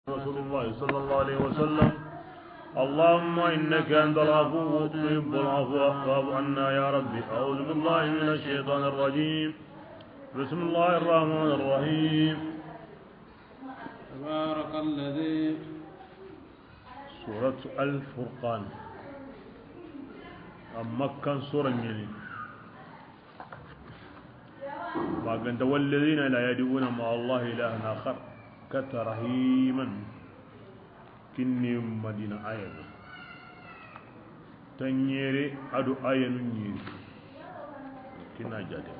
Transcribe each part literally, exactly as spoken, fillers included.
رسول الله صلى الله عليه وسلم. اللهم إنك أنت العفو تحب العفو فاعف عنا يا ربي. أعوذ بالله من الشيطان الرجيم. بسم الله الرحمن الرحيم. تبارك الذي. سورة الفرقان. أما كان سورة يعني. Maganta: والذين لا يدعون مع الله إلها آخر. Katta rahiman. Kinni Madina ayanu. Tanɲere ado ayanu ɲeri. Kinna jate.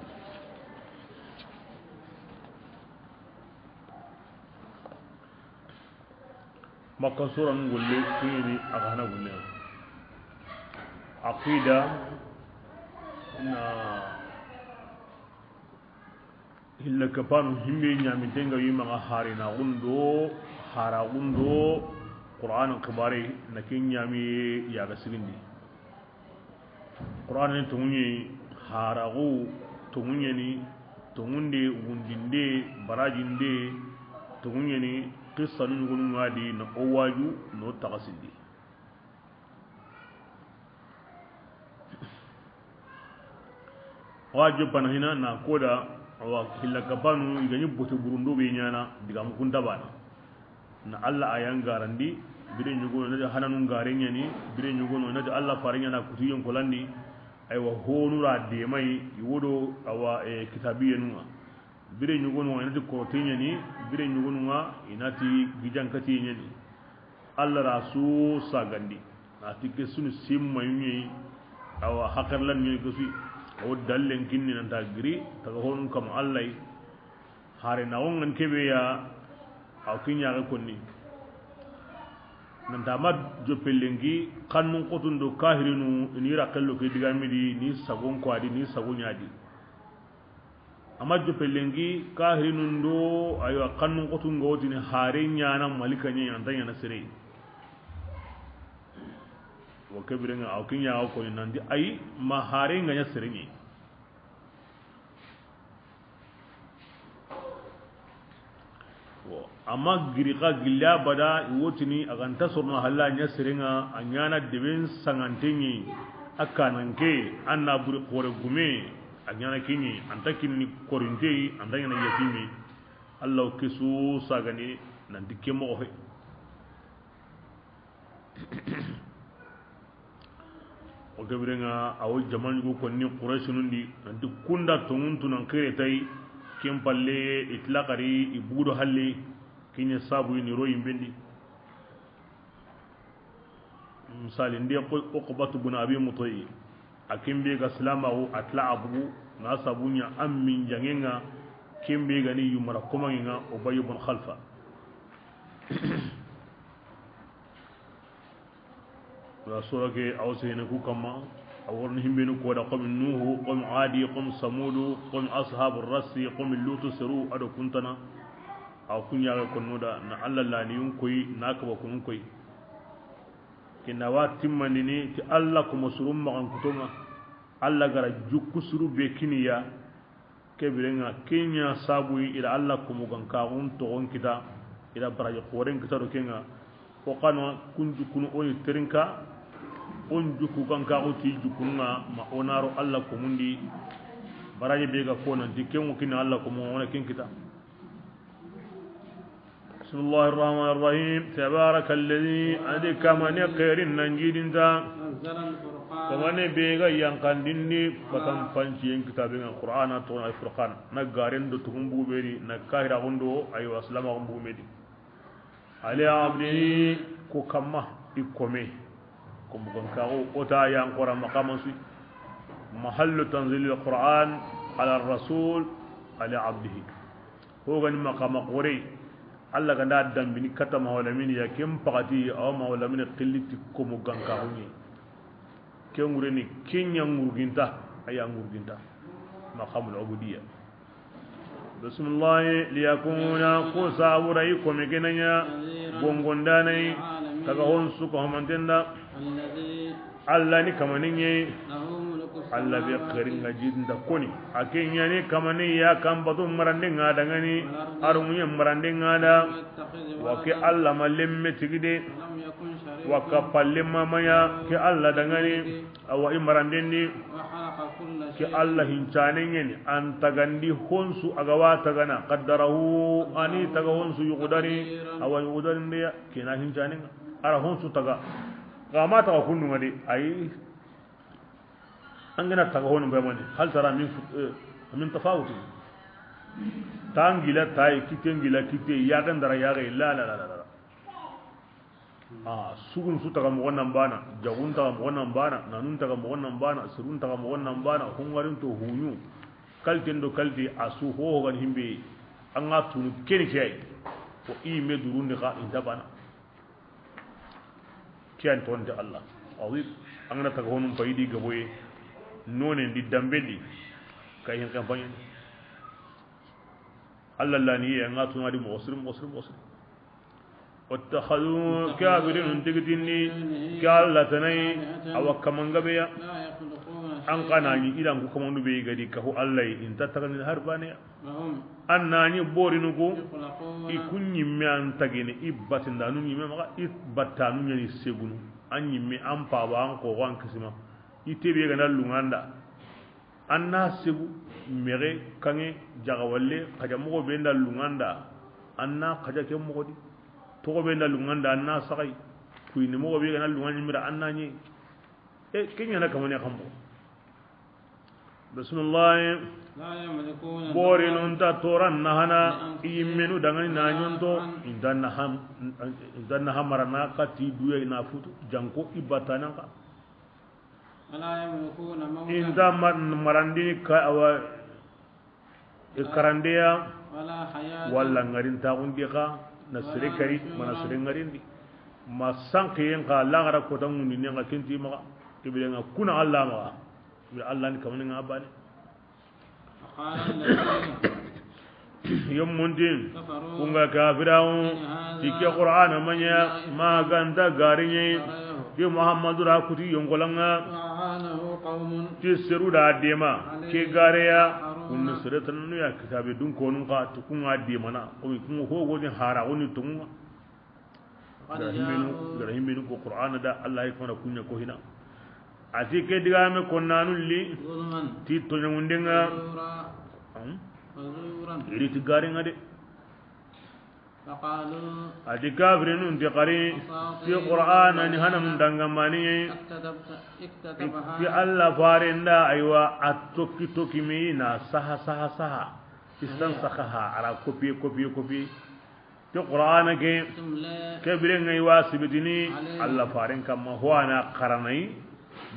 Makka suran golle kini a ga hana golle. Aqida na hilla kapanu himbe ɲaminte nga yima nga harina gundo, hara gundo, Qur'an xibare na kin ɲami ya ga sigindi. Qur'an ni tonŋuɲe, haraxu tonŋuɲeni, tonŋunde, wundinde, barajinde, tonŋuɲeni, qissanu ɲugonu ŋa di na o waju no taxasindi. Wa joppana hina na koda, awa hilla kapanu i ga ɲi bote burundo be ɲana digamu kunta bana. Na Allah ayan garandi, bire ɲugono nati hananu ngare ɲani, bire ɲugono nati Allah fare ɲana kutiyen kolandi. Aywa, honu ra demai i wodo awa, e, kitabiyenunga. Bire ɲugono nati korote ɲani, bire ɲugonunga inati gijankatiye ɲani. Allah ra su sagandi. Ati ke sunu simma yunyi. Awa hakarlan ni ke su. Awo dallen kinni nanta giri taga honun kam Allah. Hare na wongan kebe ya, aw kiɲaxe konni. Nanta ma joppe lenki, kannun xotun do kahirinu, ni raxello ke digamidi, ni sagon ko adi, ni sago ɲadi. Ama joppe lenki, kahirinun do, aywa, kannun xotun ga wotini, hare ɲana malika ɲe, anta ɲana sere. Wo kebirenga, aw kiɲaxe konni nanti, ayi, ma hare nga ɲa sere ɲe. Bon, amma giri xa gilla bada i wotini a ganta sorno halla ɲa serenga a ɲana deben sangante ɲi a kananke an na buri xore gume a ɲana kiɲi anta kinni korintei anta ɲana yatimi. Allah ke su sagani nanti ke moxo he. O kebirenga awo jamanugo konni Quraysinun di nanti kunda tonguntu nan xire tay. Ken palle i tilakari i bugudo halle. Kiɲe sabu ni royin bendi. Misali ndi Uqbatu bun Abi Mutai. A kimbe ga silamaxu a tila a bugu na sabu ɲa an min jangenga. Kimbe ga ni yumara komangenga Ubay bun Khalfa. Wa sura ke aw sehene ku kamma. A worni himbenu koda qawmi Nuhu, qawmi Adi, qawmi Samudu, qawmi Ashabu Rassi, qawmi Lutu, seru ado kuntana. Aw kuɲaxe konnoda na Allah laniyun koyi na kaba kunun koyi. Kinna wa timmandini ti Allah kuma surun maxan kutonga. Allah gara jukku suru be kiniya. Kebirenga kenya sabu ida Allah kumu gankaxun toxon kita. Ida baraji xoren kita do kenga. O xano kun jukkunu o ni terinka. On jukku gankaxu ti jukkununga ma o naro Allah kumundi. Baraji be ga ko nanti kengu kina Allah kumu wona ken kita. بسم الله الرحمن الرحيم. تبارك الذي. Adi kamane xeerin nan jidinta. نزل الفرقان. Kamane be ga yankandindi. Fatan panciyen kitaben ga Qur'ana to na Furqan. Na garen do tugun bugu beri, na kahira gundo, aywa, silama gundo bugu medi. على عبده. Ko kamma, i kome. Ko bugan kago, o ta yan kora maqama sui. محل تنزيل القرآن على الرسول على عبده. Ho gani maqama xore, Allah ganda dambini kata maholamini ya ken pakati awa maholamini xilliti komo gankaxuɲe. Ke ŋureni kenya ŋurginta, aya ŋurginta. Maqamul ubudiyya. Bismillah. ليكون. Ko sabura i kome genanya. Gongondanai. Kaga hon suka homantenda. Alla ni kamanin ɲa yi. Alla be xeerin ŋa jin da koni. A ke ɲa ni kamanin ya kan batu maranden ŋa dangani. Arumuɲe maranden ŋa da. Wa ke Alla ma lemme tigi de. Wa ka palle ma maya ke Alla dangani. Awa i maranden ni. Ke Alla hincanen ɲa ni. An tagandi honsu a ga wa tagana. Qaddarahu, a ni taga honsu yugudari. Awa yugudari ndeya. Ke na hincanen ŋa. A ra honsu taga. Ga ma taga kundu ŋa de, ayi. An ga na taga honu be mani. Hal tara min fu-, eh, min tafawuti. Tangila tayi, kitengila kite, yagen dara yage, la, la, la, la, la. A, sugun su taga moxo nan bana, jagun taga moxo nan bana, nanun taga moxo nan bana, sirun taga moxo nan bana, hungarin to huɲu. Kalten do kalte a su hoho gan himbe. An ga tunu keni ke ay. Ko i me durundi xa inta bana. Kiyan tonte Allah. Azim. An ga na taga honum payidi gaboye. Nonen di dambe di. Kay hin kampanye. Allah lani ye an ga tuna di moxo siri, moxo siri, moxo siri. Wattakhadhu, kafirinun tigitindi ke Allah tanai awa kaman gabeya. An xa na ɲi idan ku kamanu be gadi kahu Allah yi, inta tagani har baneya. An na ɲi borinu ku, i ku ɲimme an tagene, i batindanu ɲimme maxa, i battanu ɲani segunu. An ɲimme, an paba, an koxo, an kisima. I tebe gana lunganda. An na segu, mexe, kanŋe, jaxawalle, xaja moxo be nda lunganda. An na xaja ke moxo di. Toxo be nda lunganda, an na saxay. Kuyini moxo be gana lunganda mira, an na ɲi. E, ke ɲana kamane xambo. Bismillah. Bori non ta toran nahana, yimmenu dangani na ɲonto, inda naham, inda nahamara na kati duya na futu, janko ibatana ka. Inta ma-, marandini ka awa, e karandeya, wala ngarintaxundi xa, na sere kari, mana sere ngarindi. Ma sankiyen xa, laxara kota ŋundinen xa, kenti maxa, ibile ŋa kuna Allah maxa, ibile Allah ni kamani ŋa bane. Yommuntin, ku ŋa kafirawo, ti ke Qur'ana ma ɲa, ma ganta gariɲe, ti Muhammadu ra kuti yonkolanga, ti seru da dema, ke gareya, kunni sere tananu ya kitabe dun konun ka, ti ku ŋa demana, o mi ku ŋa hogo ni hara, o ni tunga. Gara himmenu, gara himmenu ko Qur'ana da Allah ya kona kunya ko hina. Ati ke digame konnanu li, ti toɲaŋundenga. Hmm? Iri ti garinga de. Ati kafirinun ti xari, ti Qur'ana ni hanam dangamani. Ti Allah farenda aywa a tokki tokki mi na saha, saha, saha. Istan saha ha, ara copier, copier, copier. Ti Qur'ana ke, ke bire ŋa i wa sibitini, Allah faren kamma, ho a na xaranayi,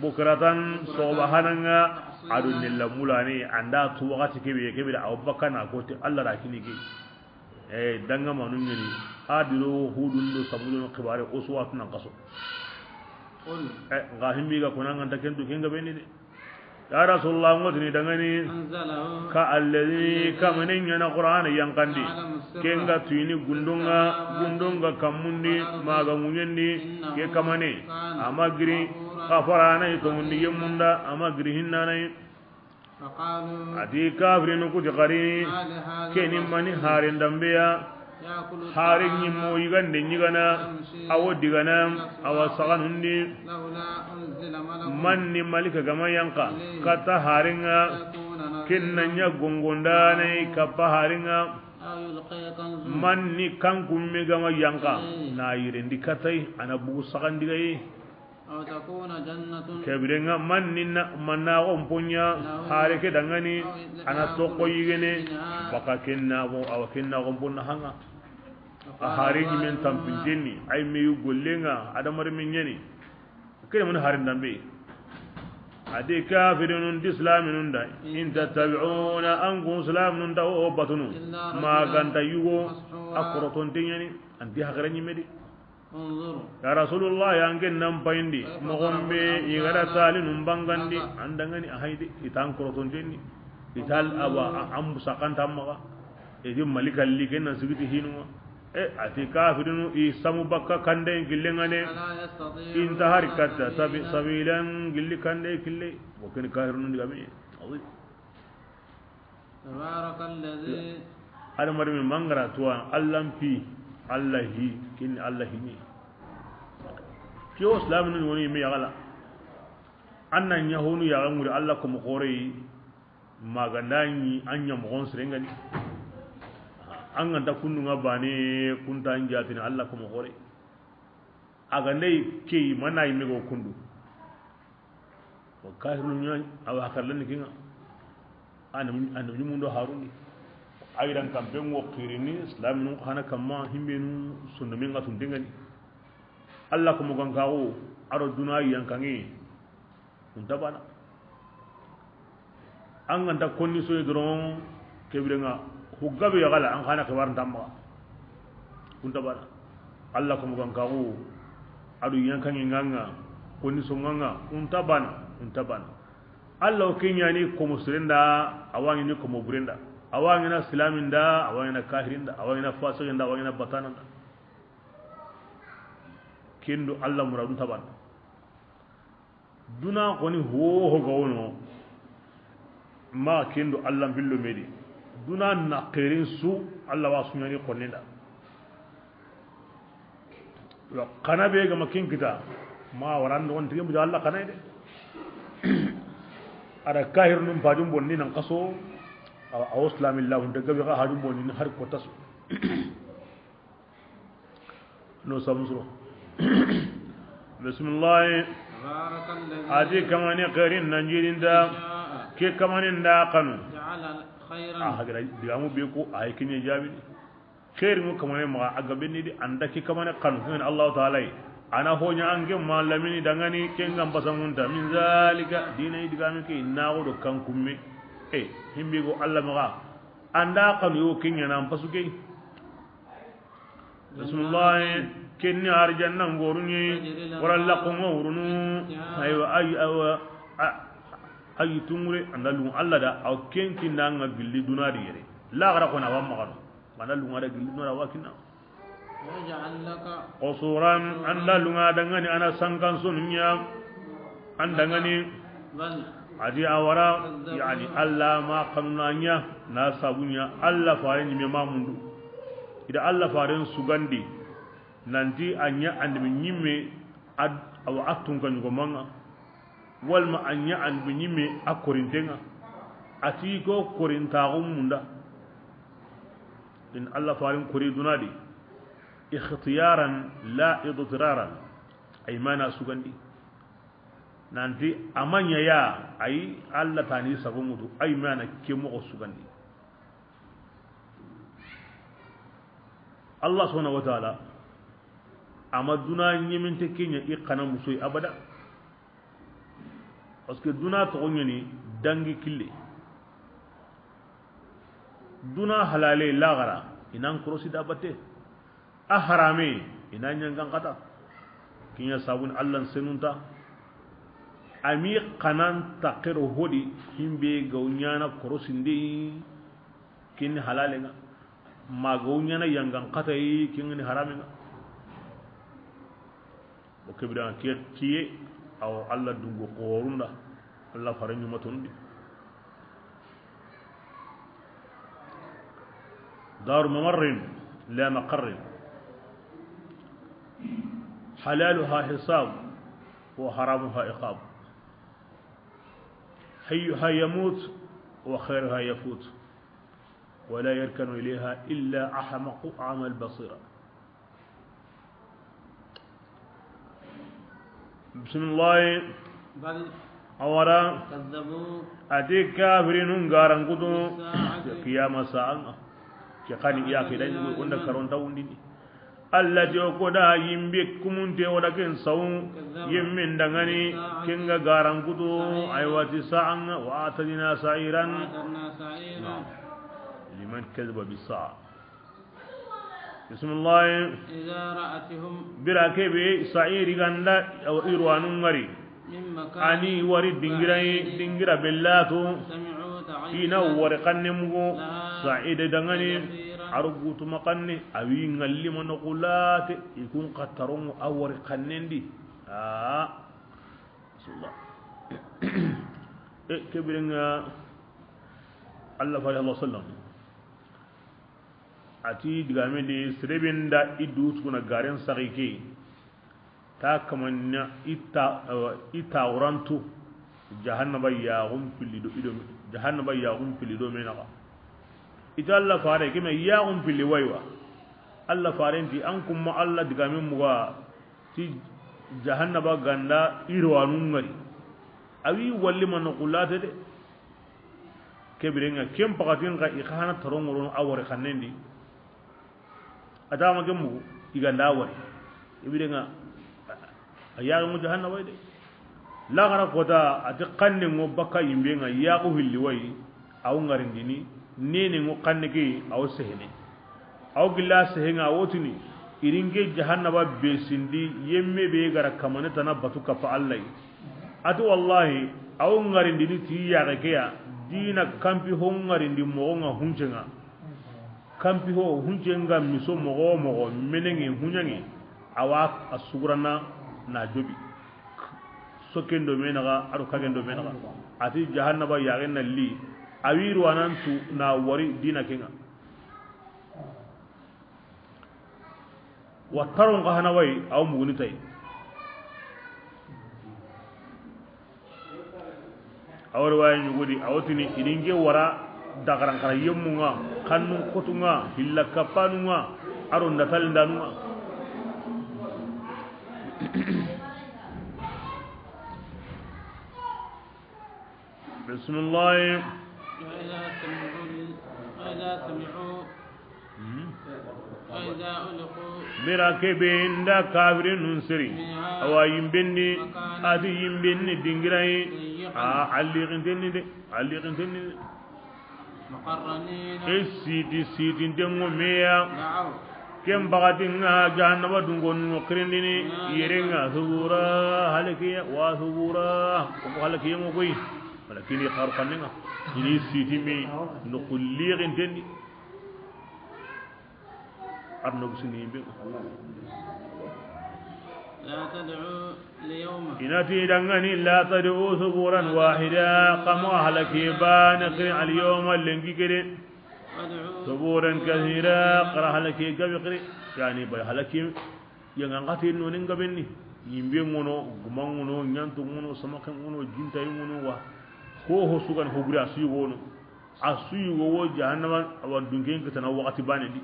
bukratan, soxoba hananga, a do nella mulani, anda tu waxati ke be, ke bire aw bakana ko ti Allah ra kini ke. E, danga manu ɲani, a diro Hudun do Samudun xibare, o su watu nan kaso. E, nga himbi ga kona nganta kentu kenga beni de. Ya Rasulullah, ŋotini dangani ka alladhi, kamane ɲana Qur'ana yanqandi. Kenga tuyini gundunga, gundunga kammundi, maga ŋuɲendi, ke kamane. Ama giri, kafarana itongundi yemmunda, ama giri hinnanai. Ati kafirinu kuti xari, keni mani haren dambeya. Hari ɲimmo yigande ɲigana, awo digana, awa saganundi. Manni malika gama yanka, kata haringa, kinna ɲa gongondanai kappa haringa. Manni kankumme gama yanka, na yirendi katai, ana bugu sagandigayi. Ke birenga manni na, manna gomponya, hare ke dangani, ana toko yigene, baka kenna go, awa kenna gomponna hanga. A hare ni men tampintenni, ay meyu gollenga, adamar men ɲani. Kene mun harin dambe. Adi kafirinun di islaminun da. In tattabi'una, an kun islaminun da o batunu. Ma ganta yugo, a korotonte ɲani, anti hakara ɲimedi. Ya Rasulullah, yangen nan payindi, mogon be i gara talinun bangandi, an dangani a haydi, i tan korotontenni, i tal awa, a, an busakanta maga, i di malikalli ken nan sigiti hinunga. E, a ti kafirinu i samu bakka kande gillen ŋa ne. I nta hari katta sabilan gilli kande kille. Wo ken kafirinu digaame. Tabaraka alladhi. Adamadiŋe mangara tuwa, Alla mpi, Alla hi, kin Alla hi ni. Kiyo islaminu woni me yagala. Anna ɲa honu yaga ŋuri Alla komo xoore yi. Maganda ɲi an ɲa moxon sirengani. An ganta kundu ŋa bane, kunta an jatini Alla komo xoore. A ga ndey key mana yimme go kundu. Wa kafirun ɲa, awa karlani kinga. Anam, anam ɲumundo harundi. Ayran kampe ŋo xirini, islaminun xana kamma, himbenu, sondomin ŋa tundengani. Alla komo gankaxu, aro duna yankangi. Kunta bana. An ganta konni soye doron, kebirenga, hu gabe yagala, an xana xibar ntamma. Kunta bana. Alla komo gankaxu, adu yankangi nganga, konni so nganga, unta bana, unta bana. Alla o kenyani komo sirenda, awangini komo burenda. Awangina silaminda, awangina kahirinda, awangina fasirinda, awangina batananda. Kendo Alla muradun tabana. Duna koni hoho ga wono, ma kendo Alla billo medi. Duna na xeerin su, Alla wa suɲani konnenda. Wa xana be ga ma ken kita, ma waran do on tige mu Alla xana de. Ada kahir num pajum bonni nan kaso, aw islamillahu de gabe ga hajum bonni har ko taso. No samusuro. Bismillah. Tabaraka alladhi. Adi kamani xeerin nan jirinda. Sha'a. Ke kamani nda kanu. Ja'ala khayran. A hagira digamu be ko ay kinye jabi. Xeerin mu kamani ma a gabe ni di anda ke kamani kanu. Kan Allah Ta'ala yi. Ana honya ange malamini dangani kenga basamunta. Min zalika dina idigami ke nago do kan kumme. E, himbi go Allah maga. Anda kanu yo kenya nan pasuke. Bismillah. Kenni arjanna ngoruni. Wala lakunga urunu. Aywa, ay, awa, a, ay tungure, anda lungu Allah da, aw kenki nanga gilli duna di yere. La gara kona wa magano. Mana lungu da gilli duna wa kinna. Qusuran, anda lungu dangani ana sankan sununya. Andangani. Adi awara, yani Allah ma kanunanya, na sabunya, Allah faren ni me mamundu. Ida Allah faren sugandi, nanti anya andimi nyimme ad, awa atun kan yugo manga. Walma anya andimi nyimme a korintenga. Ati ko korintaxu munda. In Allah faren kori dunadi. Ikhtiyaran la idtiraran. Ay mana sugandi. Nanti amanya ya ay Allah tani sago mutu ay mana ke moxo sugandi. Allah subhanahu wa ta'ala ama duna nyeminte kenya i xana musoy abada. Parce que duna toxo ɲani dangi kille. Duna halale lagara inan korosi da batte. A harame ina ɲangan kata. Kiɲa sabun Allah senunta. Ami xanan taxero hodi himbe gaw ɲana korosinde. Kinni halalenga. Ma gaw ɲana yangan kata yi kinni haramenga. O kebira ke kiye aw Allah dungu qorunda. Allah fare ɲumatundi. دار ممر لا مقر. حلالها حساب وحرامها عقاب. حيها يموت وخيرها يفوت. ولا يركن إليها إلا أحمق أعمى بصير. Bismillah. بل Awara. كذبوا Ati kafirinun garankutu. بالساعة Kiyama sa'anga. Ke kani iya ke dai unda karonta undini. Allah ti o koda yimbe kumunte wada ken sawu. كذبوا Yimmin dangani بالساعة kenga garankutu. سعيرا Aywati sa'anga wa atadina sa'iran. وأعتدنا سعيرا. Liman kadhaba bis-sa'a. Bismillah. إذا رأتهم Bira kebe sa'iri ganda aw irwanu ngari. من مكان Ani wari dingirai, بعيد dingira bellatu. سمعوا تغيظا Ina wari kanne mugo. لها Sa'ide dangani. زفيرا Arugutu maxanne, a wi ŋalli ma noxu late, i kun xa taronŋo a wari xannen di. A. Bismillah. E, ke biren ŋa, Allah faare, Allah sallam. A ti digame de, sere be nda i du tuguna garen saxi ke. Ta kamanna i ta, i ta wurantu. Jahannaba yaxun pilli do, i do, jahannaba yaxun pilli do me naxa. I ta Allah faare, ke me yaxun pilli waywa. Allah faaren ti an kumma Allah digame muga ti jahannaba ga nda i ruwanu ŋari. A wi walli ma noxu late de. Ke biren ŋa, ken paxatin xa i xa hana taronŋo rono a wari xannen di. A ta ma ke mugu, i ga nda wari. I biren ŋa, a yaxi ŋo jahannaba de. Laxara kota, a ti xannen ŋo bakka yimben ŋa, yaxu hilli wayi, a wo ŋarindini, nenen ŋo xanne ke, a wo sehene. A wo gilla sehe ŋa, a wo tini, i ri n ke jahannaba be sindi, yemme be ga ra kamane tana batu kappa Allah yi. A ti wallahi, a wo ŋarindini ti yaxe ke ya, dina kanpi ho ŋarindi moxo ŋa hunce ŋa. Kanpi ho hunce ŋa miso moxo wo moxo, menenŋe, huɲanŋe, a wa a sugurana na jobi. Sokken do me naxa, a do kagen do me naxa. A ti jahannaba yaxen na li, a wi ruwanantu na wari dina ke ŋa. Wa taron xa hana wayi, a wo muguni tayi. A wo riwaya ɲugudi, a wo tini, i ri n ke wara daxarankara yemmun ŋa, xannun xotun ŋa, hilla kappanun ŋa, a do ndatalindanu ŋa. Bisimilahi. وإذا سمعوا، وإذا سمعوا، وإذا ألقوا. Bira kebe nda kafirinun siri. منها. Awa yimben di, مكانا. A di yimben ni dingira yi. ضيقا. A, a lixinten ni de, a lixinten ni de. مقرنين. E siti, sitinten ŋo me ya. دعوا. Ken baxatin ŋa jahannaba dungon ŋo xirindini, هنالك. Yere ŋa, ثبورا, halakiya, وثبورا, ko halakiya ŋo koy. Wala kini xaru xannen ŋa. Ini siti me, noxu lixinten di. Arno gusini yimbe. لا تدعوا اليوم. I na ti dangani, لا تدعوا ثبورا واحدا, xa ma halaki bane xiri اليوم lenki kede. وادعوا ثبورا كثيرا, xa ra halaki gabe xiri. Yani, bay halaki, yanga ngati no ni ngabenni. Yimbe ŋono, guma ŋono, ɲanto ŋono, samake ŋono, jintayi ŋono wa. Ho ho sugan ho buri a su yi wono. A su yi wo wo jahannama, awa dunken kitana waxati bane di.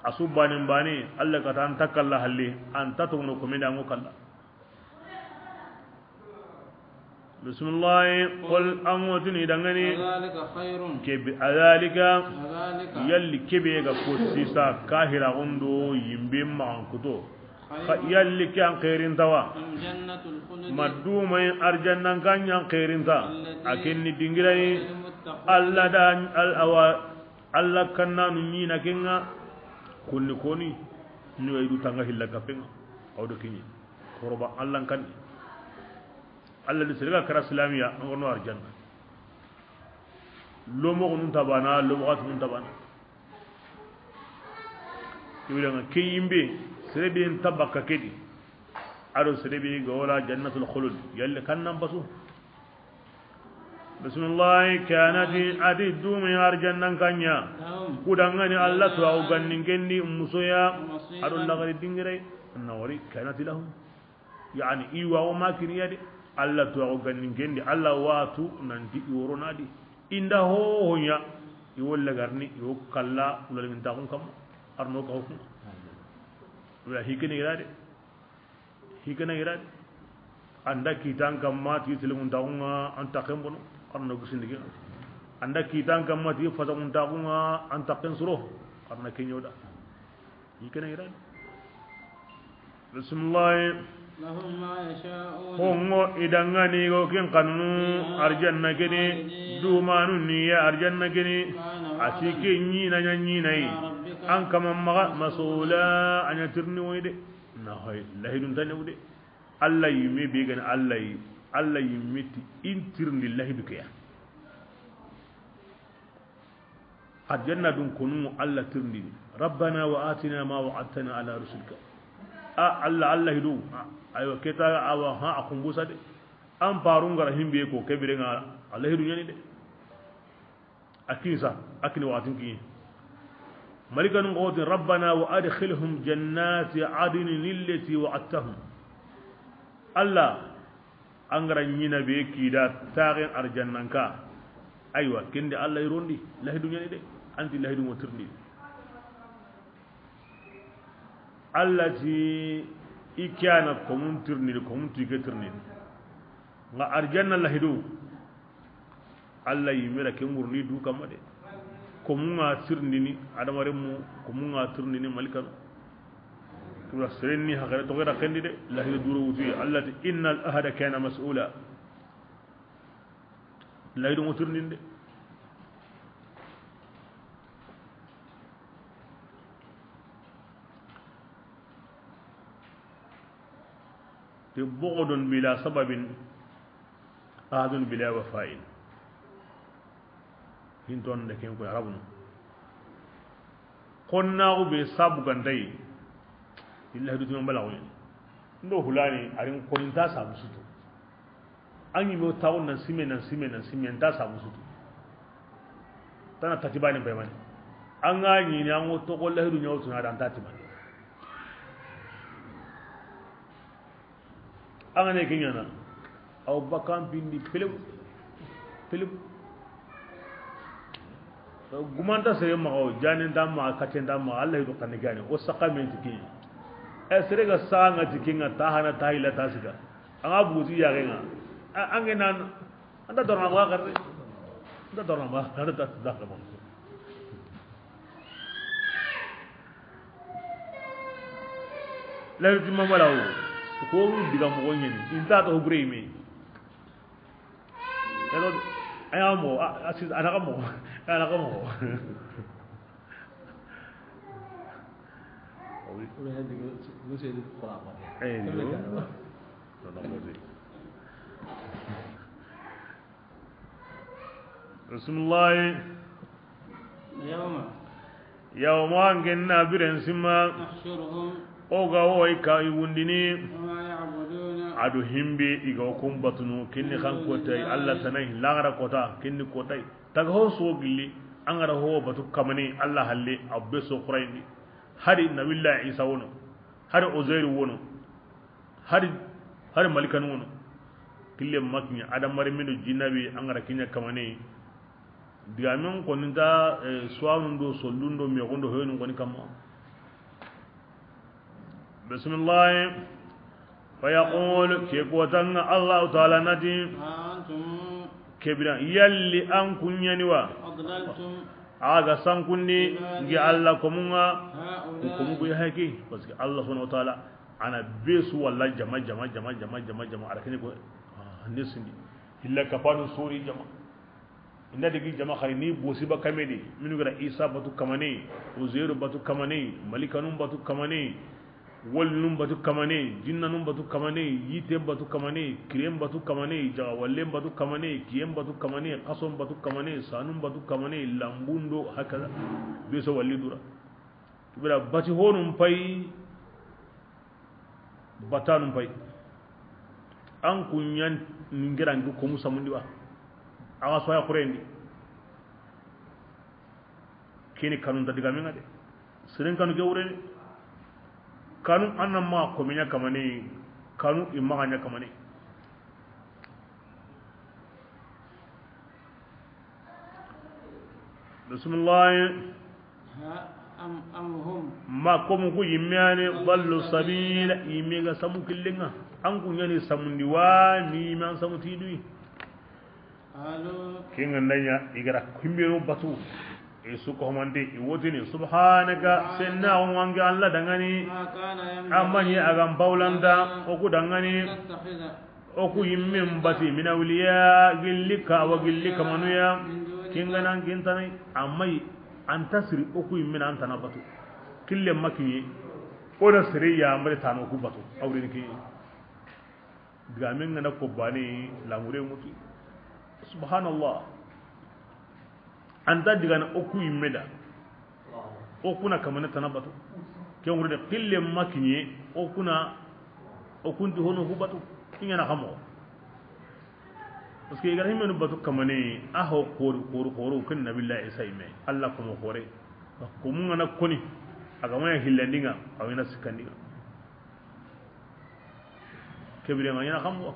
A su banen bane, Allah kata an ta kalla halle, an ta togono komenda ŋo kalla. Bisimilahi, qul, an ŋo tini dangani. أذلك خير. Kebe, أذلك. أذلك. Yalli kebe ga ko sisa, kahira gundo, yimbe maxan kuto. خير. Xa, yalli ke an xeerinta wa? أم جنة الخلد. Ma dumay arjannan kanɲan xeerinta. التي. A ken ni dingira yi. وعد المتقون. Allah da, al, awa, Allah kannanu ɲi na ken ŋa. Konni koni, ni wa i du tanga hilla kapen ŋa. Aw do ken ɲi. Koroba Allah kan. Allah di sere ga kara silamiya, an gono arjanna. Lomo gunun tabana, lomo gatun tabana. Ibiranga ke yimbe, sere be nta bakka kedi. A do sere be ga wala jannatul khulud, yalle kannan basu. Bismillah, كانت, a di dumi arjannan kanɲa. Ku dangani Allah to aw gannin kendi musoya, a do lagari dingirai, na wari, كانت لهم. Yani, i wa o ma kiniya de. Allah to aw gannin kendi, Allah watu nanti i woro nadi. Inda ho honya, i wo lagarni, i wo kalla, ulalin taxun kam, arno ka hukum. Wala hikini irade. Hikana irad. Anda kitan kamma ti silimun taxunga an taxen bono. Arna gusindigi. Anda kitan kamma ti fasamun taxunga an taxen suro. Arna kenyoda. Hikana irad. Bismillah. لهم ما يشاءون. Hongo idangani go kin kanunu فيها arjanna kene خالدين dumanu niya arjanna kene كان وعدا atike nyina nya nyina yi على ربك an kama maga masula anya tirni woyde. Na hoy lahidun tane wude. Allah yimme be gani Allah yi, Allah yimme ti intirndi lahidu keya. Arjanna dun konu Allah tirindini. Rabbana wa atina ma wa'adtana ala rusulika. A Allah, Allah hidu. Aywa, keta awa ha a kumbusa de. An parun gara himbe ko kebirenga Allah hidu ɲani de. A kinsa, a kini waxatin kiɲe. Malikanu ŋa wo ti, Rabbana wa adkhilhum jannati adnin allati wa'adtahum. Allah, an gara ɲina be kida taxen arjannanka. Aywa, kende Allah i rondi, lahidu ɲani de, anti lahidu ŋo tirindi. Allah ti, i kiyana komun tirindini, komun ti ke tirindini. Nga arjanna lahidu, Allah yimira ke ŋurni du kamma de. Komun ŋa tirindini adamarenmu, komun ŋa tirindini malikanu. Kibra serenni hakare to gera kendi de, lahidu duro wutu. Allah ti, innal ahda kana mas'ula. Lahidu ŋo tirindini de. Te bughdan bila sababin, ahdun bila wafa'in. Hinton de ken ko arabunu. Konnaxu be sabu gantayi. Illa hidu tuma balaxu ɲani. Ndo hulani arin koninta sabu sutu. An ɲi me taxu nan sime, nan sime, nan sime, nta sabu sutu. Tana tatibani baymani. An ga ɲini an ŋo toxo lahidu ɲawtuna da nta tibani. An ga ne ke ɲana. Aw bakan pindi pelew. Pelew. Gumanta sere maxa o, janenta maxa, katenta maxa, Allah yidu xanne gane, o saxa men ti kiɲe. E sere ga saxa nga ti kiɲe, ta hana, ta hila, ta siga. An ga buguti yaxe nga. A, an ge nan, an ta dorna maxa xarre. An ta dorna maxa xarre, ta, ta, ta, ta. Lahidu timma malawo. Ko diga moxo ɲeni. Inta to hubure me. Yalo, a ya mo, a, a sis, a na ka mo, a na ka mo. Eh, yo. Bismillah. يوم Yawma, ngenna biren simma. نحشرهم O ga wo i ka i wundini. وما يعبدون A do himbe i ga wo kun batunu, kinni xan kotay, Allah tanay, laxara kota, kinni kotay. Taga ho so gilli, an ga ra ho batu kamani, Allah halle, a be so Qurayni. Hari Nabillahi Isa wono, hari Uzairu wono, hari, hari malikanu wono. Kille makiɲa, adamare mino jinnabi, an ga ra kiɲa kamani. Digamen koni nta, eh, suwanun do, sollun do, mexun do, hoyonun koni kamma. Bismillah. Fa yaqul, ke kotanga Allahu Taala na ti, ها أنتم ke bira, yalli an kun ɲani wa? أضللتم A ga sankundi, عبادي ngi Allah komun ŋa, هؤلاء ku komu ku ya haki, parce que Allah subhanahu wa ta'ala, a na be su walla jama, jama, jama, a ra kene ko, ah, ne sindi. Illa kapanu sori jama. Inda digi jama xari ni bosi ba kamedi, minu ga ra Isa batu kamane, Uzairu batu kamane, malikanun batu kamane, walnun batu kamane, jinnanun batu kamane, yiten batu kamane, kiren batu kamane, jaga wallen batu kamane, kiyen batu kamane, kason batu kamane, sanun batu kamane, lambundo, hakaza. Be so walli dura. Kibira bati honun pay, batanun pay. An kun ɲan ningiran du komu samundi wa. A ga soya kurendi. Kini kanun ta digamen ŋa de. Sirin kanu ke wure de. Kanu an na ma komi ɲa kamane, kanu i maxa ɲa kamane. Bismillah. ها أم، أم هم Ma komu ku yimme ani, ضلوا ضلوا السبيل. Yimme ga samu killenga. An kun ɲani samundi wa, ni man samu tidui. قالوا Kinga ndanya, i ga ra kimbenu batu. I su ko mande, i wotini, subhanaka, senna o wangi Allah dangani. ما كان ينبغي Amani agam baulanda, لنا o ku dangani. أن نتخذ O ku yimmen bati, min awliya, gilli ka, wa gilli kamanuya, kinganan kintanai, amma yi, an tasiri, o ku yimmen an tana batu. Kille makiye, o da sere ya, mare tano ku batu, awrin ki. Digamen ngana ko bani, lamure mutu. Subhanallah. An ta digana o ku yimme da. O kuna kamane tana batu. Ken wure de xille ma kiɲe, o kuna, o kunti hono ku batu. I ɲana xa moxo. Parce que i ga ra himmenu batu kamane, a ho xori, xori, xoro, ken Nabillahi Isa yimme. Allah komo xore. Ko mun ŋa na koni, a ga ma ɲa hillandinŋa, a wa ɲana sikkandinŋa. Kebire ma ɲana xambo.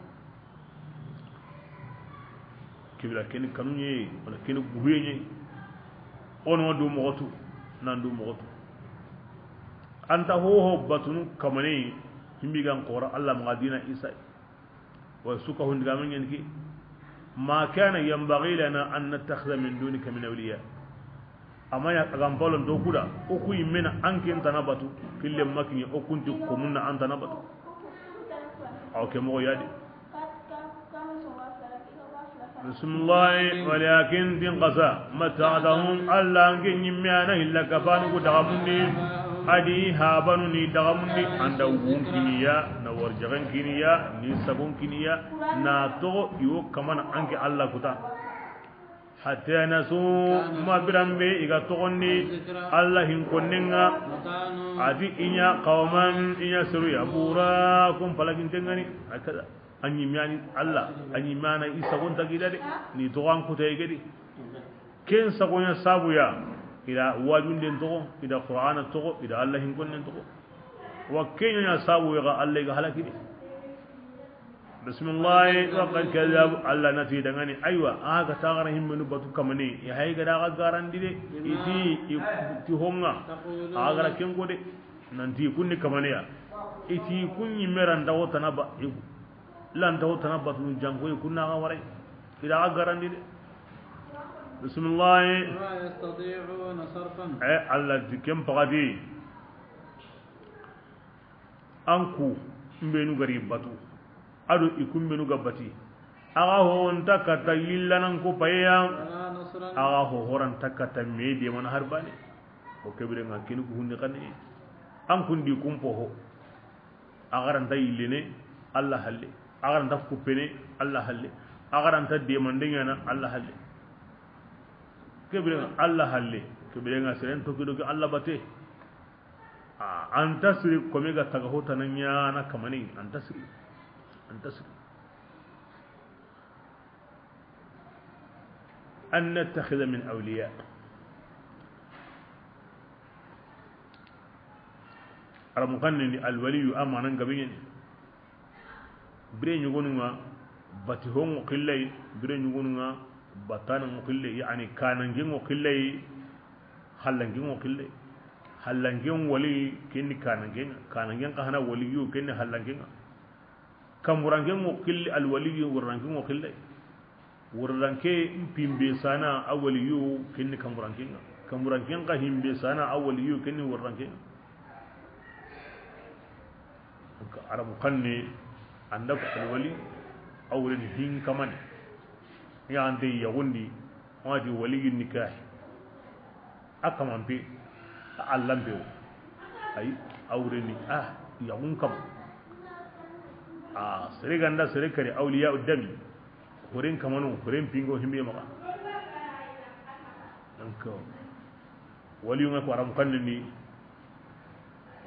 Kebira keni kanu ɲe, wala keni guruye ɲe. Ono du moxotu, nan du moxotu. An ta hoho batunu kamane, himbi gan xora Allah maxa dina Isa. Wa suka hundi ga men ki. Ma kana yanbaghi lana an nattakhidha min dunika min awliya. Amma ya, a ga n palon do kuda, o ku yimmena an ken tana batu, kille ma kiɲe o kunti ko munna an tana batu. Aw ke moxo yadi. Bismillah, walakin din qasa, mata'tahum, Allah an ke ɲimme a na hilla kafanu ku daga mundi, adi habanu ni daga mundi, an da wun kiniya, na warjagan kiniya, ni sagon kiniya, na toxo i wo kamana an ke Allah kuta. Hatta nasu, ma biranbe i ga toxondi Allah hin konnenŋa, ati i ɲa qawman, i ɲa seru ya bura kun palagintenŋani. Hakada. A ɲimme a ni Allah, a ɲimme a na i sagon tagi da de, ni toxo an kuta i gedi. Ken sagoɲa sabu ya, i da wajunden toxo, i da Qur'ana toxo, i da Allah hin konnen toxo. Wa ken ɲa sabu ya ga Allah ga halakini. Bismillah, wa qad kadhabu, Allah na ti dangani, aywa, a ga ta ga ra himmenu batu kamane, i hay ga da ga garandi de, i ti, i ti honŋa, a ga ra ken ko de, nan ti kunni kamane ya, i ti kun ɲimme ra nda wo tana ba, i, la nda wo tana batu janko, i kunna ga ware, i da ga garandi de. Bismillah. ولا يستطيعون صرفا. Eh, Allah di ken pagadi. An ku mbenu ga ri batu, ado i ku mbenu ga bati, a ga ho nta kata yillanan ko payeya, a ga ho horan ta kata me de mana harbane. O kebire ŋa kini ku hundi kane. An kundi kumpo ho. A ga ra nta yillene, Allah halle. A ga ra nta kuppene, Allah halle. A ga ra nta demande ɲana, Allah halle. Kebire ŋa Allah halle. Kebire ŋa seren toki doki Allah bate. A, an ta siri kome ga taga hotana ɲana kamane, an ta siri. An ta siri. An nattakhidha min awliya. Aramu xannen di alwaliyu a manan gabe ɲeni. Bire ɲugonu ŋa bati ho ŋo xillay, bire ɲugonu ŋa batana ŋo xillay, yani kanange ŋo xillay, hallange ŋo xillay. Hallange wali kenni kanange ŋa, kanange xa hana waliyu kenni hallange ŋa. Kamburanke ŋo xilli alwaliyu, wurranke ŋo xillay. Wurranke mpimbe sana a waliyu kenni kamburanke ŋa. Kamburanke nka himbe sana a waliyu kenni wurranke ŋa. Donc, Arabu xanne, anda ko alwali, a wureni hin kamane. Ya ande yagundi, wati waliyu nikahi. A kamanpe, a allanpe wo. Ay, a wureni, a, yaxun kama. A, sere ganda, sere kari, awliya dami. Horen kamano, horen pingo himbe maxa. Donc, waliyu nga ko aram kanni ni.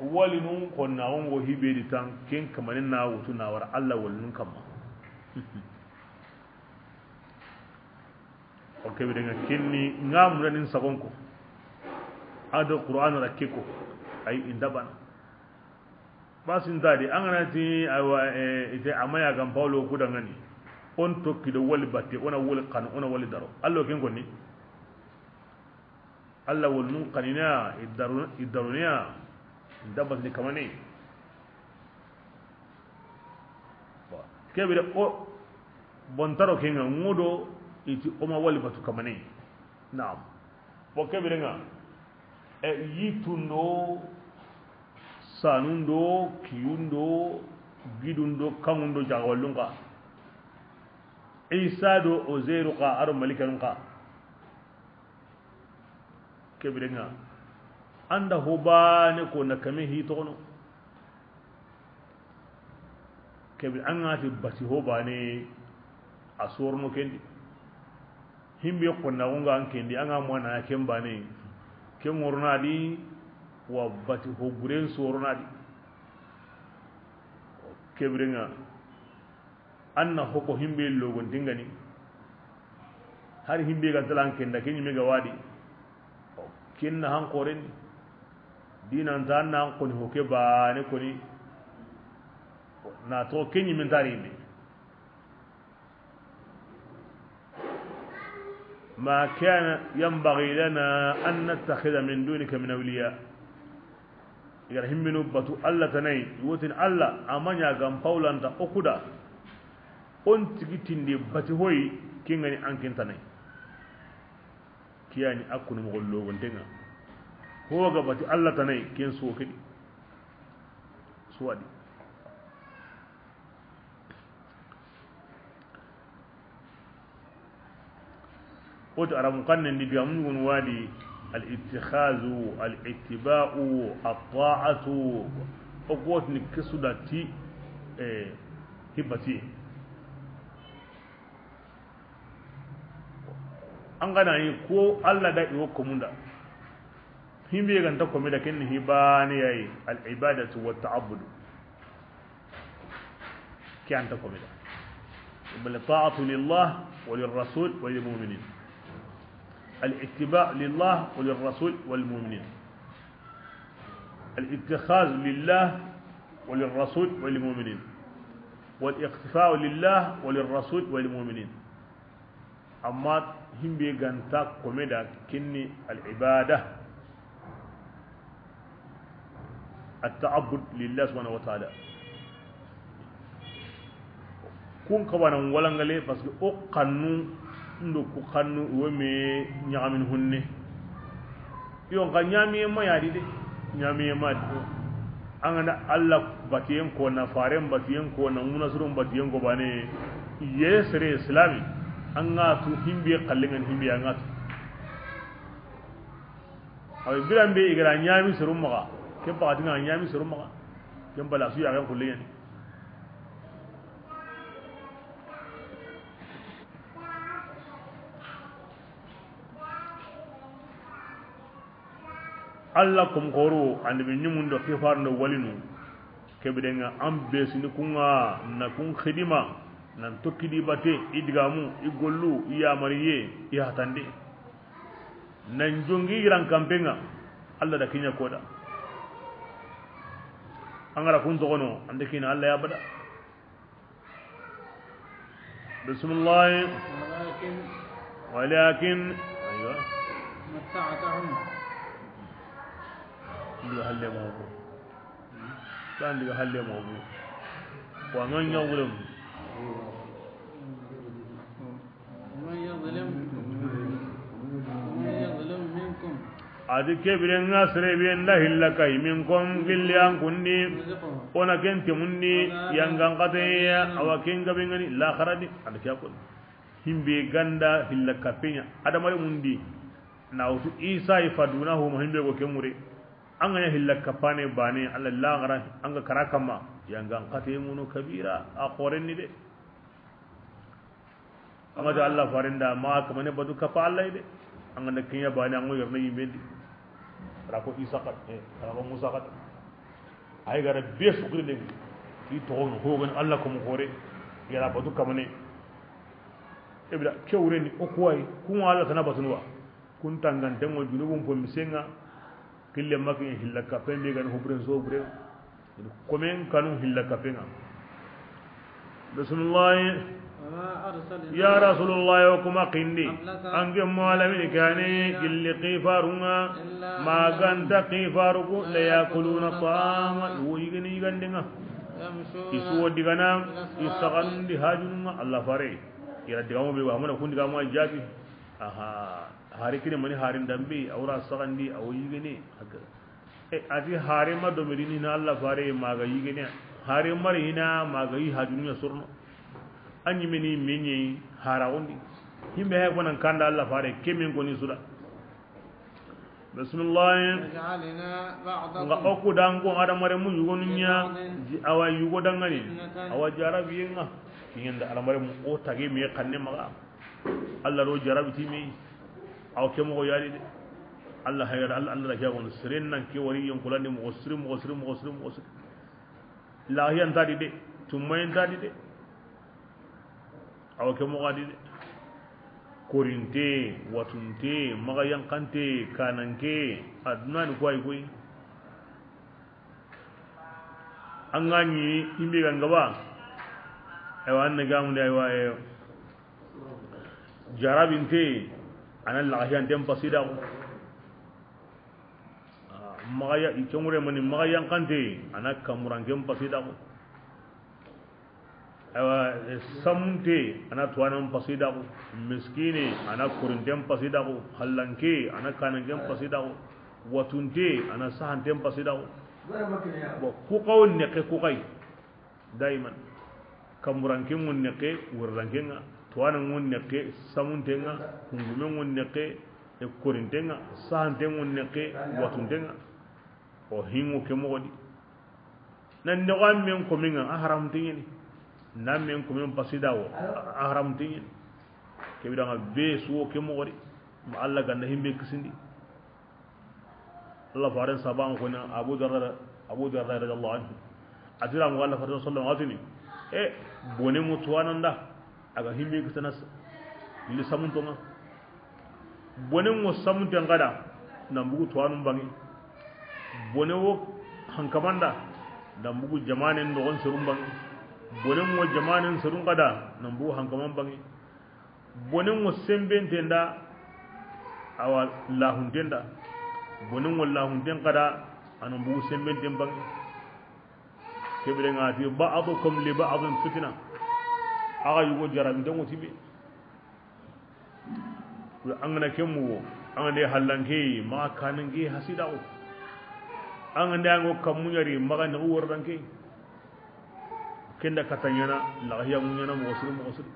Wali nun konna ongo hibe di tan, ken kamanen na wutu na wara Allah wali nun kamma. O kebe de nga kenni nga muranin sagonko. Ado Qur'an ra keko. Ay indabana. Basintadi, an gana ti, awa, e, ite amaya gan Paulo kudangani. On tokki do wali batte, ona wali kan, ona wali daro. Allo ken konni? Allah wal nun kanina, i daru-, i daruniya, dabat ni kamane. Bon, kebire o, bontaro kenga, ngudo, iti oma wali batu kamane. Naam. Bon, kebire nga, e, yitundo, sanundo, kiyundo, gidundo, kangundo, jagawalunga. Isa do Ozeiru ka, aro malikanun ka. Kebirenga. Anda hobane ko na kame hi toxono. Kebi an ga ti bati hobane a sorno kendi. Himbe xonnaxu nga an kendi, an ga mana ken bane, ken ŋorona di, wa bati ho buren sorona di. Kebirenga, an na hoko himbe logontingani, hari himbe ga talan kenda, ken ñime ga wadi, ken na han xoren, dinanta an na an xoni hoke bane koni, na to ken ñime ntari yime. ما كان ينبغي لنا أن نتخذ من دونك من أولياء. I ga ra himbenu batu Alla tana yi, i wo tini Alla, a ma ña ga n pawlanta o kuda, o n tigi tindi bati hoyi, ken ga ni an ken tana yi. Ke ya ni a kunu moxo logontenga. Ho ga bati Alla tana yi, ken so kedi. Suwadi. Woti Arabu xannen di, digamu ñugunu wadi: al ittikhazu, al ittiba'u, at ta'atu. O ko wotini kesu da ti, eh, hibati. An ga na yi ko Alla da i wo komunda. Himbe ga nta kome da, ken ni hibane yayi, al ibadatu wa ta'abbudu. Ke anta komida. Bal ta'atu lillah wa lirrasul wa lilmu'minin. Al ittiba' lillah wa lirrasul wa lilmu'minin. Al ittikhaz lillah wa lirrasul wa lilmu'minin. Wal iqtifa'u lillah wa lirrasul wa lilmu'minin. Amma himbe ga nta kome da, ken ni al ibada, at ta'abbud lillah subhanahu wa ta'ala. Kun xawa na walangale, parce que o xannu ndo ku xannu wo me ñaxamin hunne. Yo, nxa ñamiye ma ya di de. Ñamiye ma di. An ga na Alla batiyen ko, na faren batiyen ko, na munasurun batiyen ko bane, ye sere islami, an ga tu himbe xallengan himbe an ga tu. Awa biran be i ga ra ñami seru maxa, ke baxati nga ñami seru maxa, ke bala su ya ga xullen. Alla kom xoro, annabi ñimundo, xifarundo, walinu. Kebirenga an besini kunga, na kun xidima, nan tokkidi bate, i digamu, i gollu, i yamariye, i hatande. Nan jongi yiran kampenga, Alla da kiña koda. An ga ra kun toxono, ande kina Alla ya bada. بسم الله. ولكن ولكن أيوة. متعتهم. Ndiga halle mo bu. Kan ndiga halle mo bu. ومن يظلم. ومن يظلم. ومن يظلم منكم. A di kebirenga serebe nda hilla kayi, minkum, gilli an kundi, o na ken temundi, yangan xateya, awa ken gabe ngani laxara di, a da ke ya koni. Himbe ga nda hilla kapeña, adamare mundi, na wutu Isa yi faduna huma himbe go ke mure. An ga ña hilla kapane bane, Alla laxara, an ga kara kamma, yangan xate munu kabira, a xoren ni de. An ga da Alla farenda, ma kamane batu kapa Alla de. An ga na kiña bane, an go yorna yimbendi. Ra ko Isa kat, eh, ra ko Musa kat. Ay ga ra be sukuri de. Ki toxono, ho gan Alla kom xore. Yara batu kamane. Ibra, kewreni, o kuwai, kun Alla tana batunwa. Kun tangantengo junubun po misenga, kille maki hilla kapen be gan hubren so bure. Komen kanu hilla kapenga. Bismillah. وما أرسلنا Ya Rasulullah, o kuma kindi. قبلك Ange malamin kane, من رسول gilli xifarunga, إلا ma ganta أنهم xifaruku, ليأكلون الطعام iwo yigini yigandenga. يمشون Isu wo digana, في الأسواق isaxandi hajununga, Alla fare. Ira digamu be wa, mana kun digamu jabi. Aha. Hari kine mani harin dambe, awra saxandi, awo yigene, haka. E, ati hari ma do medini na Alla fare maga yigene. Hari mari hina maga yi hajunya surno. Anyi meni menye hara wondi. Himbe hay konan kanda Alla fare, kemen koni suda. Bismillah. وجعلنا بعضكم Nga oku dango adamare mu yugonu nya, لبعض ji-, awa yugo dangani, فتنة awa jarabiyenga. Kiyenda adamare mu o tage me kanne maga. Alla ro jarabi ti me. Awa ke moxo ya di de. Alla hayra, Alla, Alla da ke ya gono. Seren nan ke wari yonkulandi moxo siri, moxo siri, moxo siri, moxo siri. Lahiya nta di de, tummaye nta di de. Awa ke moxo a di de. Korinte, watunte, maxa yanqante, kananke, aduna ni koy koy. An ga ɲi himbe ga ngaba. Aywa, an na gamundi, aywa, eh, jarabinte, a na lahiyanten pasi da ko. Ah, maxa ya, i kengure mani maxa yanqante, a na kamuranken pasi da ko. Aywa, eh, samunte, a na tuwanan pasi da ko. Miskine, a na korinten pasi da ko. Hallanke, a na kananken pasi da ko. Watunte, a na sahanten pasi da ko. Bon, ku xawo nexe ku xay. Daiman. Kamuranke ŋo nexe, wurranke ŋa. Tuwana ŋo nexe, samunte ŋa. Kungume ŋo nexe, e korinte ŋa. Sahante ŋo nexe, watunte ŋa. O hinŋo ke moxo di. Nan ne wa men ko minŋa, a haram tiɲini. Na men ko men pasida wo, a haram tiɲini. Ke bidanga be suwo ke moxo di. Ma Allah ganda himbe kisindi. Allah faren saban ko na Abu Darda, Abu Darda radiyallahu anhu. Atira mo Allah faren sallallahu alaihi wasallam atini. E, bone mo tuwananda, aga himbe kisana li samuntonga. Bone mo samunten kada, nan bugu tuwanun bangi. Bone wo hankamanda, nan bugu jamanen dogon serun bangi. Bone mo jamanen serun kada, nan bugu hankaman bangi. Bonen ŋo sembenten da, awa lahunten da. Bonen ŋo lahunten kada, a na bugu sembenten bangi. Ke bire ŋa ti, ba'dukum li ba'din fitna. Axa yugo jarabinten ŋo ti be. An ga na ke mugo, an ga nde hallanke, maxa kananke hasida ko. An ga nde an ŋo kammuɲari, maxa nexu wordanke. Kenda kata ɲana, laxiya mu ɲana moxo siri, moxo siri.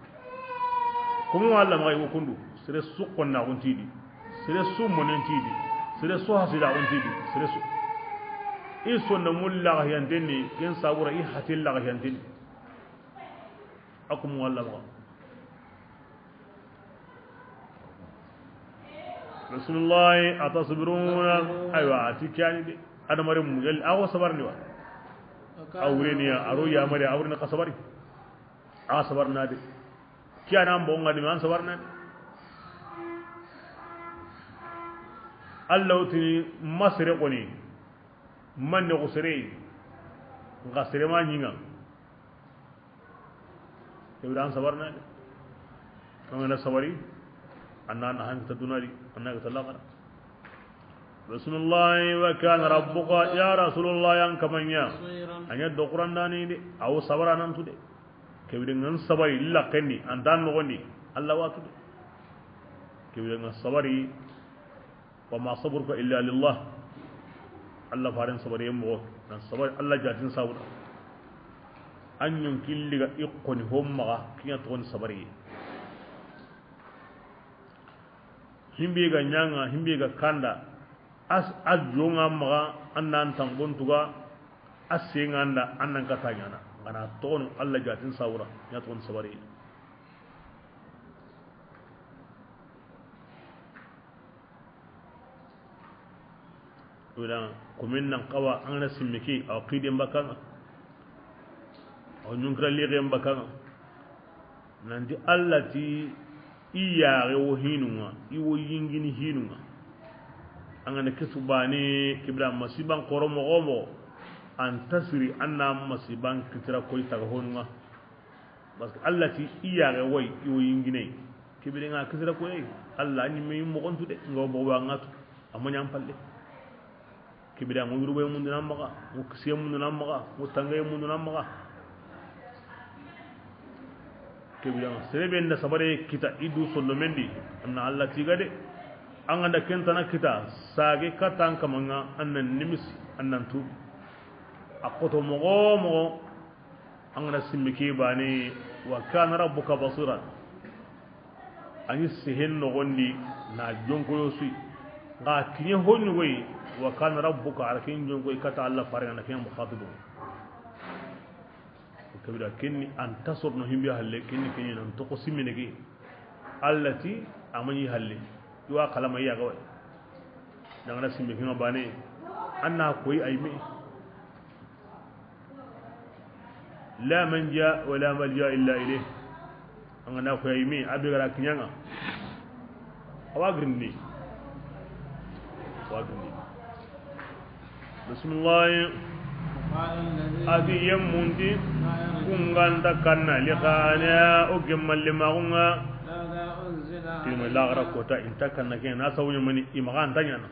Komo Allah maxa yigo kundu, sere su xonnaxun ti di, sere su monen ti di, sere su hasidaxun ti di, sere su. I sonda mu laxiyanten ni, ken sabura i hati laxiyanten ni. A komo Allah maxa. Bismillahi, atasbiruna. Aywa, a ti ke yani de. Adamaren mu, yalli, a wo sabarni wa? A wureni ya, a ro yamari, a wureni xa sabari. A sabarna de. Ke yani an bogu ŋa di, ma an sabarna de. Allah wo tini ma sere xoni, ma nexu sere, nxa sere ma ɲi ŋa. Ke bire an sabarna de. An ga na sabari, an na, na han kita duna di, an na kita laxara. Bismillahi, wa kana rabbuka, ya Rasulullah, yan kamanya. A ɲa do Qur'an dani de, a wo sabara nan tu de. Ke bire ŋa sabari, illa kenni, an ta noxondi, Allah wa tu de. Ke bire ŋa sabari, wa ma sabruka illa lillah. Allah faren sabari moxo, nan sabari Allah jatin sabuda. An ɲon killi ga i xoni ho maxa, ke ɲa toxon sabari. Himbe ga ɲa ŋa, himbe ga kanda, as, a jo ŋa maxa, an nan tangon tuga, a se ŋa nda, an nan kata ɲana. An ga na toxono Allah jatin sabuda, ɲa toxon sabari. Wala, komin nan xawa, an ga na simme ke, a wa xiden bakka ŋa, a wa ɲunkira lixen bakka ŋa. Nanti Allah ti, i yaxe wo hinu ŋa, i wo yingini hinu ŋa. An ga na kisu bane, ke bire masiban xoro moxo moxo, an ta siri, an na masiban kitira koy taga honu ŋa. Parce que Allah ti i yaxe woy, i wo yingine. Ke bire ŋa kisira koy, Allah a ɲi me moxon tu de, ŋa wo bogu ba ŋa tu, a ma ɲa an palle. Ke bire ŋa yurube munduna maxa, ŋa kisiye munduna maxa, ŋa tangaye munduna maxa. Ke bire ŋa sere be nda sabare kita i du sondomen di, an na Allah tiga de. An ga nda ken tana kita, sage kata an kama ŋa, an na nimisi, an na tubi. A xoto moxo moxo, an ga na simme ke bane, wa kana rabbuka basira. A ɲi sehen noxondi na jonkoyo su yi. Nxa kiɲe ho ɲugo yi, wa kana rabbuka, a ra ken jonkoyi kata Allah faren ŋa na ken muxatibu. Ke bire kenni an ta sorono himbe halle, kenni, kenni nan toxo simmene ke. Alla ti a ma ɲi halle. I wa kalama ya ga way. Dangana simbe kima bane. Anna koy ay me. La manja wa la malja illa ilayh. An ga na koy ay me, a be ga ra kiɲa ŋa. A wa girindi. A wa girindi. Bismillah. A ti yemmun ti, ku ga nta kanna liqaana, o gemmalle maxu ŋa. Kilima laxara kota, i nta kanna ke na sabu ɲa mani, i maxa nta ɲaana.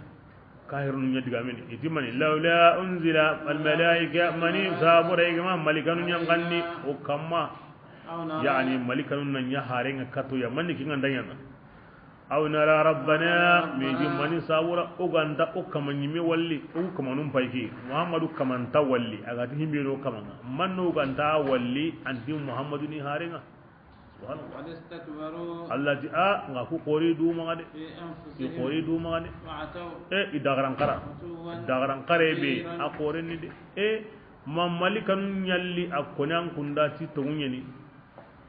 Kahirunu ɲa digamini, i ti mani, lawla unzila al malaika, mani sabura i ga ma malikanu ɲanganni o kamma. Yani malikanu na ɲa hare ŋa kato ya, mani ke ŋa nda ɲaana. Aw nara rabbana, me ji mani sabura o ga nta o kama ɲime walli, o kamanun payki. Muhammadu kamanta walli, a ga ti himbe no kama ŋa. Manno o ga nta walli, anti Muhammadu ni hare ŋa. Subhanallah. Allah ti a, nga ku xori du maxa de. I xori du maxa de. E, i dagaran xara. Dagaran xare be, a xore ni de. E, ma malikanu ɲalli a konan kunda ti tonguɲeni.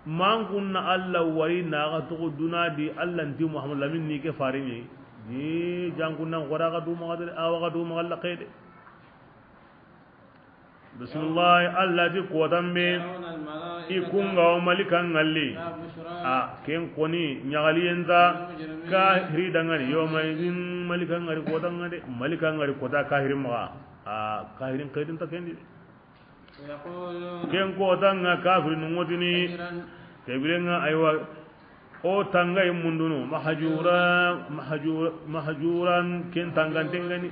Man kunna Allah wari na ga toxo duna di, Allah nti Muhammad Lamin ni ke fariɲe. Ni jankundan xora ga du maxa de, a wa ga du maxa laqe de. Bismillah, Allah ti kotan be. I ku ga wa malikan ŋalli. A, ken koni ɲaxaliyen ta. Kahiri dangani, yawma idin malikan ŋari kotan ŋa de. Malikan ŋari kota kahiri maxa. A, kahirin xedin ta kendi. Ken kotan ŋa kafirinun ŋotini. Kebiren ŋa aywa. O tangay mundunu, mahjura, mahjura, mahjuran, ken tanganten gani.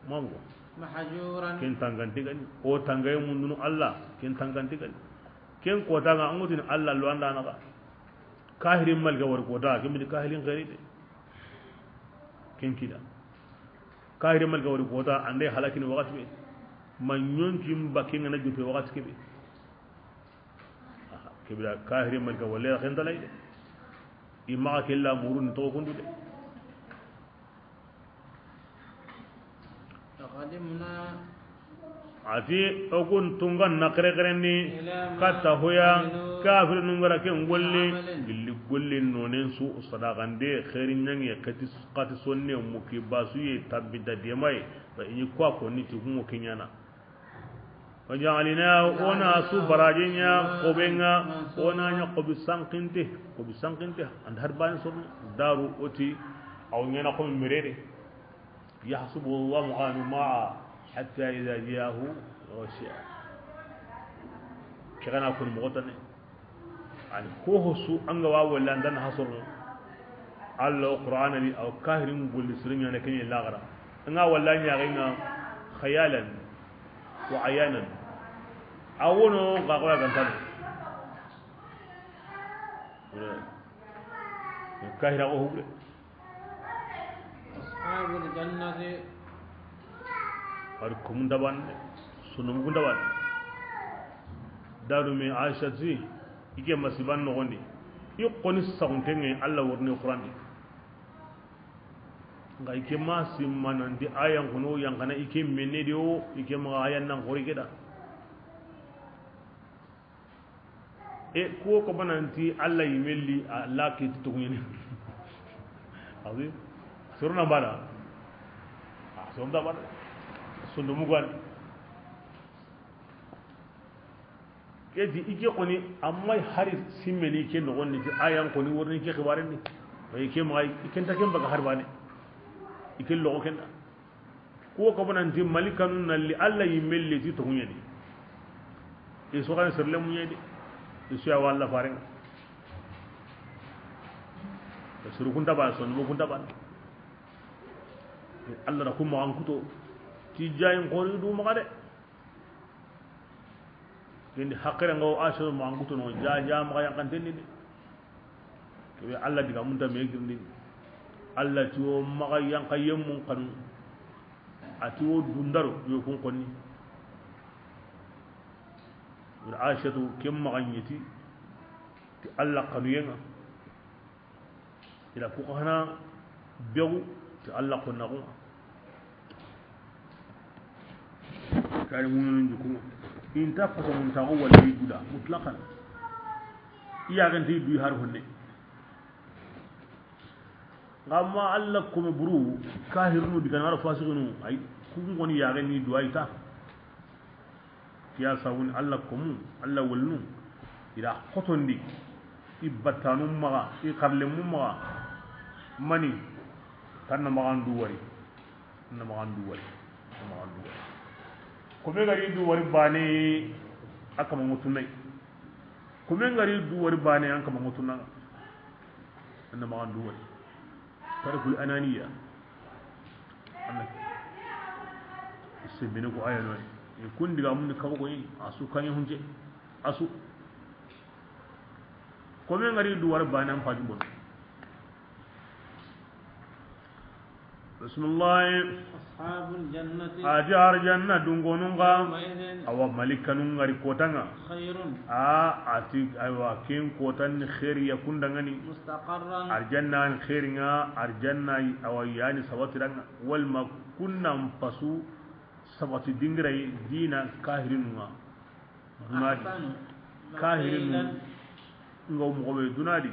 Mango. Mahjuran. Ken tanganten gani. O tangay mundunu Allah, ken tanganten gani. Ken kotan ŋa, an ŋotini Allah lo anda naxa. Kahirin malga wari kota, ken bidi kahirin xeri de. Ken kida. Kahirin malga wari kota, ande halakini waxati be. Ma ɲonkin bakke ŋa na jupe waxati kebe. Kebira kahiri malika wala ya xentalay de. I maxa kella murun to kundu de. Ati o kun tungan na xerexerendi katta hoya. Kafirinun ga ra ken golle gilli golle nonen su sadaqande xeeri ɲangi xati sonne muki basuye tabbita demay. Ba ini kwa ko ni ti humo kiɲana. Wa ja'alnahu, o na su baraji ɲa xobe ŋa, o na ɲa xobi sankinte, xobi sankinte, an da har bani soro daru oti, aw ɲana xobi merere. Yahsabuhu dham'anu ma'a, hatta idha ja'ahu ghashiya. Ke gana kun moxo tane. Ani ko ho su an ga wa walla an da na hasoro. Allah o Qur'ana ni aw kahirin golli sirnya ne kenye lagara. An ga walla ɲaxi ŋa khayalan wa ayanan. A wono ga ko ya gantan. Kahira ko hubure. Ashabul jannati. Hari kumun dabande, sunumugun dabande. Daru me Aisha ti, ike masiban noxondi. I xoni saxunten ŋa Allah worni Qur'an di. Nga ike ma simma nanti ayan kono yankana ike menne de o, ike maxa ayan nan xori keda. E ko ko bananti Allah yimelli a la ke ti togni. Awi. Sorona bana. A sonda bana. Sondo mugan. Ke di ike koni amma hari simmeni ke no gonni ti ayan koni worni ke xibaren ni. Ike ma ike nta ken baga harbane. Ike logo kenda. Ko kabananti malikanu nalli Allah yimmelle ti toguɲeni. I soxani serle muɲedi. I suya wa Allah faren. Suru kunta ba, son mo kunta ba. Allah na kuma an kuto. Ti jayin xori du maxa de. Kendi hakkere nga o Aisha ma an kuto no ja ja maxa yankanten ni de. Kebe Allah diga munta me girndi. Allah ti o maxa yanka yemmun kanu. A ti o dundaro yo kun konni. Wala Aishatu kem maxa ɲeti ti Allah kanuyen ŋa. Ila ku xana begu ti Allah konnaxun ŋa. Kari mu'minun jukunŋa. Inta faso mun taxu wala i guda mutlaqan. Iya gante du har honne. Amma Allah komo buru, kahirinu di ga na wara fasikinu, ay, kun goni yaxe ni duwayi ta. Kiya sabun Allah komu, Allah wolinu, i da xotondi, i battanu maxa, i xarlemu maxa, mani, tan na maxan du wari, na maxan du wari, na maxan du wari. Kome gari du wari bane, a kama ŋutunay. Kome gari du wari bane, an kama ŋutunanga. Na maxan du wari. Tarkul ananiya. Allah. Sembene ko aya no. E kun diga mun ka ko yi, asu kan hunje. Asu. Kome gari du wari bane, an pajum bon. Bismillah. Ashabul jannati. A ti arjanna dungonun ga. Yawma idhin. Awa, malikanun gari kotanga. Khairun. A, a ti, aywa, ken kotan ni khairi ya kundangani. Mustaqarran. Arjanna ni khairi nga, arjanna, awa, yani sabatiranga. Wal ma kunnan pasu sabati dingirai dina kahirinunga. Dunadi. Ahsanu. Kahirinu. Maqilan. Nga moxo be dunadi.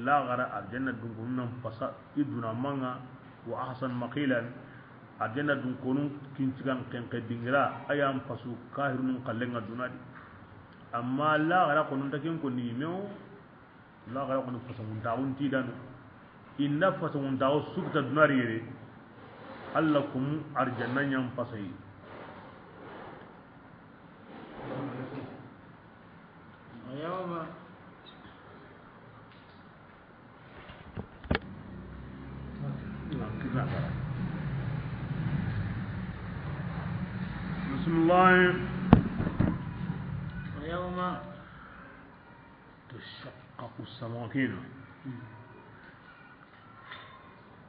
Laxara arjanna dunkonun nan pasa i duna manga. Wa ahsan maqilan. Arjanna dunkonun kincigan kenke dingira, ayan pasu kahirinun kallenga dunadi. Amma laxara konun takin konni mewo. Laxara koni fasamuntaxun ti dano. Inda fasamuntaxu sukita dunari yere. Allah kumu arjanna ñan pasayi. Yawma. Bismillah. Yawma. Tashaqqaqu as-samawatu.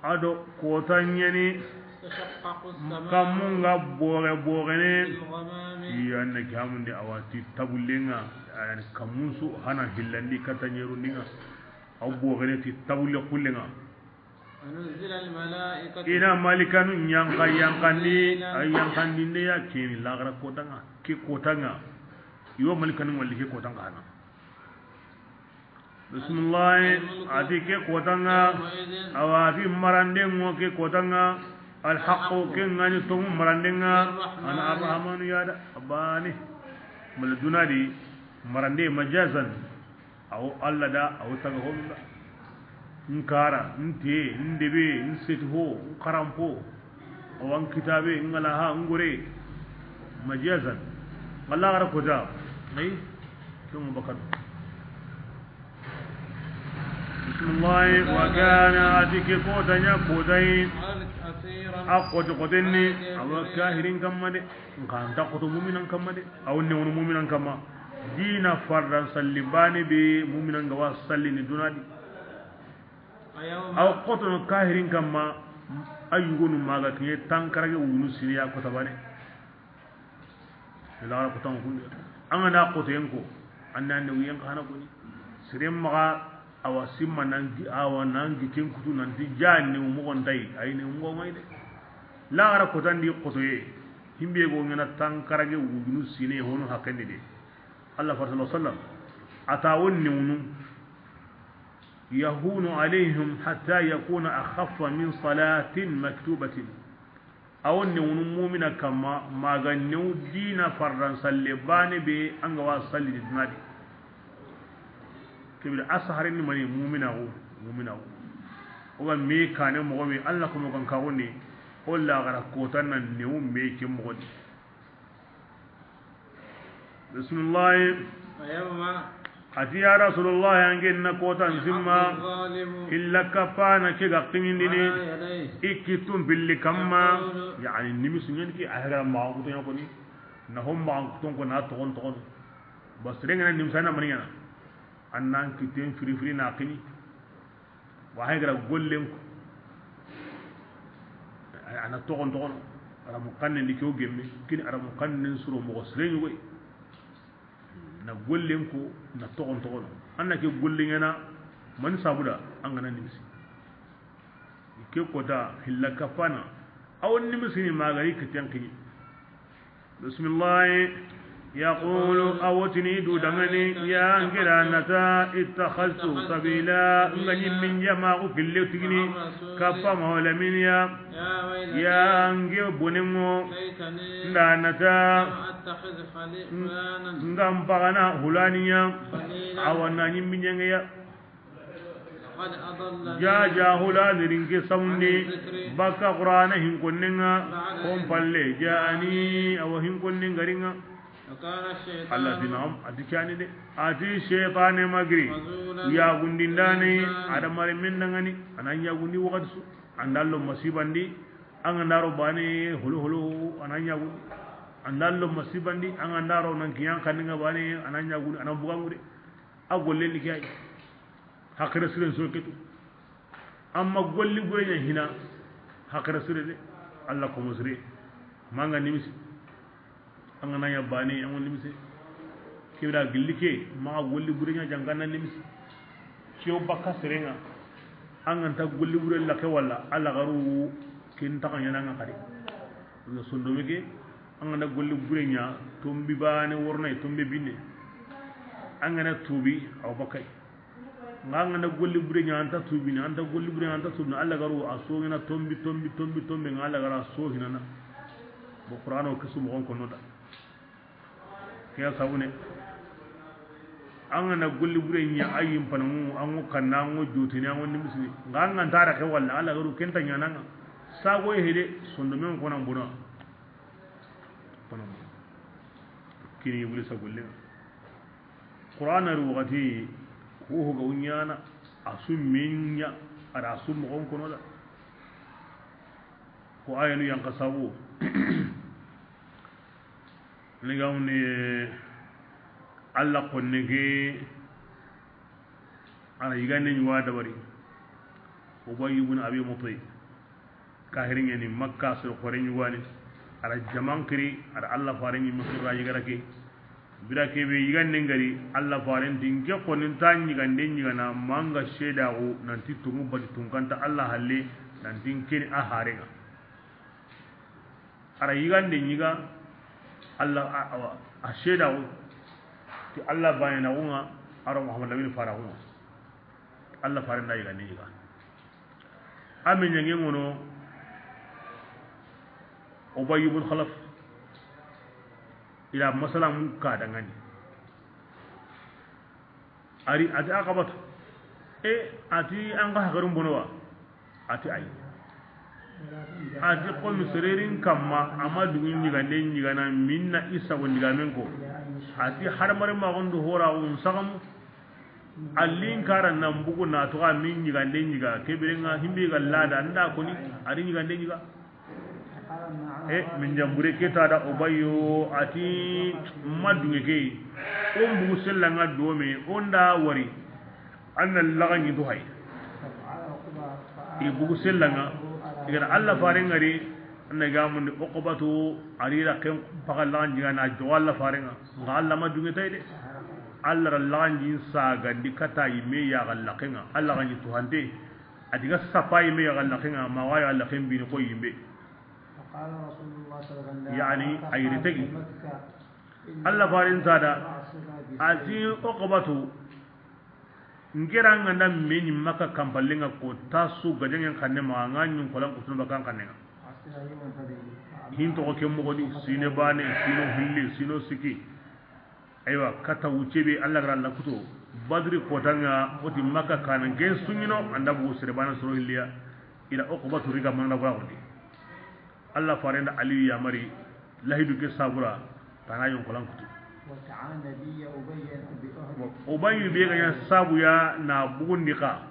Ado kota ñani. Tashaqqaqu as-samawatu. Kammun ga boge bogene. Bil ghamami. Iya, anna kamundi awati tabullenga. Ayani kammun su hana hillandi kata ñerundinga. Aw bogene ti tabulle kullenga. Wa nuzila al-malaikatu. Ina malikanu ñanka yankandi, tanzila. Ay yankandinde ya keni laxara kotanga, ke kotanga. Iwa malikanu walli ke kotanga hana. Bismillah, ati ke kotanga, awa ati marandengo ke kotanga, alhaqqu ke ngani tomu marandenga, ana arrahmanu yada, abani. Mala dunadi, marande majazan, awo Allah da, awo taga honda. Nkara, nte, ndebe, nseti ho, nkarampo. Awan kitabe, ngalaha, ngore. Majazan. Allah gara kota. Ay, kemu bakadu. Bismillah, wa kana ati ke kota ña kota yi. A kota kotenni, awa kahirin kamma de. Nka anta koto muminan kamma de. Aw newnu muminan kamma. Dina fardan salli bane be muminan ga wa salli ni dunadi. Aw kotono kahirin kamma. Ayyugonu maga kiye tankarage wunu siniya kota bane. Laxara kotan kunde. An ga na kotoyen ko, an na newiyen xana koni. Siren maxa awa simma nan gi-, awa nan giten kutu nanti ja newu moxon tay, ay newu moxo ngay de. Laxara kotan di kotoye, himbe go ngana tankarage wujunu sine hono hakende de. Allah far sallallahu alaihi wasallam, ata won newnu, yahunu alaihim hatta yakuna akhaffa min salatin maktubatin. Awo newunu mumina kamma, maga new dina farran salle bane be, an ga wa salli di dunadi. Kebira a saharenni mani mumina wo, mumina wo. O ga me kane moxo be, Allah ko moxo kan kaxundi, o laxara kotan na new me ke moxo di. Bismillah. Wa yawma. Ati ya Rasulullah, an gen na kotan simma. Yahabbu zalimu. Illa kapana ke ga qimindini. Ala yadayhi. I kittun pilli kamma. Yaqulu. Yani, nimisu ñen ki, a hegara maxan kutoña koni. Na hom maxan kuton ko na toxon toxon. Bas rengana nimisana maniñana. An nan kitten firi firi na qini. Wa hay gara gollen ko. Ay, ana toxon toxon. Ara mu xanne ndi ko gemme, kini ara mu xanne suro moxo sire ñugoy. Na gollen ko, na toxon toxon. An na ke gollen ñana, man sabuda, an ga na nimisi. Ke kota, hilla kapana. Awon nimisi ni magari kitten kini. Bismillah. Yaqulu, a wo tini du dangani, ya n kira nata, ittakhaztu sabila, n ga ɲimmin jama ku kille tigini, kappa mawla min ya, ya n ke bonengo, n da nata, n ga n pagana hulaniya, a wa na ɲimmin ɲangeya. Ja, ja, hula nirin ke samundi, baka Qur'ana hin konnenga, kon palle, ja'ani, a wa hin konnen garinga. Allah ti na'am, a ti kani de. A ti shaytane magri, yagundindane, adamare men dangani, a na yagundi wakati su, an da lo masibandi, an ga n da ro bane, holo holo, a na yagundi. An da lo masibandi, an ga n da ro nan kiyan kaninga bane, a na yagundi, a na bugangude. A golle ni ke ay. Hakira siren so ketu. Amma golli bure ɲa hina. Hakira sire de. Allah ko musire. Manga nimisi. An ga na ɲa bani, an ga nimisi. Kibra gilli ke, ma golli bure ɲa jangana nimisi. Kiyo bakka serenga. An ga nta golli bure la ke wala, Allah garu kin ta ɲa nanga kadi. Nga sondomi ke, an ga na golli bure ɲa, tombi bane worna, tombi binne. An ga na tubi, aw bakay. Nga an ga na golli bure ɲa, an ta tubini, an ta golli bure ɲa, an ta tubini, Allah garu a sogina tombi, tombi, tombi, tombi, nga Allah garu a soginana. Bo Qur'ano kisu mo gon kono da. Ke ya sabune. An ga na golli bure ɲa, ayin panamu, an go kanna, an go jotini, an go nimisini. Nga an ga nta ra ke wala, Allah garu ken ta ɲananga. Sago hede, sondomen kona mbuna. Panamu. Kini Iblisa golle. Qur'ana ri wakati, ho ho ga wuɲana, a su minya, a da su mo gon kono da. Ko ayanu yan kasabu. Ni ga woni Allah konne ke, a na yigande ɲi wa dabari. Ubay ibn Abi Muti. Kahirin ɲa ni Makka soro xore ɲi wa ni. A da jaman kiri, a da Allah fare ɲi mi xirra yigara ke. Bira ke be yigande ngari, Allah faren ti n ke xoni n ta yigande yigana, manga sedaxu nanti tungu bati tunkanta Allah halle, nanti n keni a harenga. A ra yigande ɲiga, Allah, a, a, a sedaxu ti Allah banenaxunga, a ro Muhammad Lamin faraxunga. Allah faren da yigande ɲiga. A me ɲange ŋono, Ubay ibn Khalaf, ila masala mun ka dangani. Ari, a ti Aqabatu. E, a ti an ga hakarin bonowa. A ti ayi. A ti komi sererin kamma, a ma dugu ɲigande ɲigana minna isa go ndigamen ko. A ti hadamare ma gondo hora un sagamu. Allin kara nan bugu na to ga min ɲigande ɲiga, kebirenga himbe ga lada nda koni, ari ɲigande ɲiga. E, min jambure ke ta da Ubayyo, a ti ma dunge ke, o n bugu sellanga dome, o nda wari, an na laga ɲi duhay. I bugu sellanga, i ga da Allah faren ŋari, an na gamundi Uqbatu, ari ra ken paga laga ɲiga na jo Allah faren ŋa, nga Allah ma dunge tay de. Allah ra laga ɲi sagandi kata yimme ya ga lakenga, Allah ga ɲi tuhante. A diga sapa yimme ya ga lakenga, ma wa ya ga laken bini ko yimbe. Yani, a yiri tegi. Allah faren sada, a ti Uqbatu, n ke ra nga nda me ɲi Makka kampallenga ko tasu gajangen xanne ma nga ɲun kolan kutun bakan xannenga. Hin toxo ke moxoni, sine bane, sino hilli, sino siki. Aywa, kata wucce be Allah gara lakuto. Badri kotanga, oti Makka kanan gen suɲino, anda bugu sere bana soro hilliya. Ila Uqbatu riga manna bura gondi. Allah farenda Aliyu yamari, lahidu ke sabura, tana yonkolan kutu. Ubayyu be ga ɲa sabu ya na bugundi ka.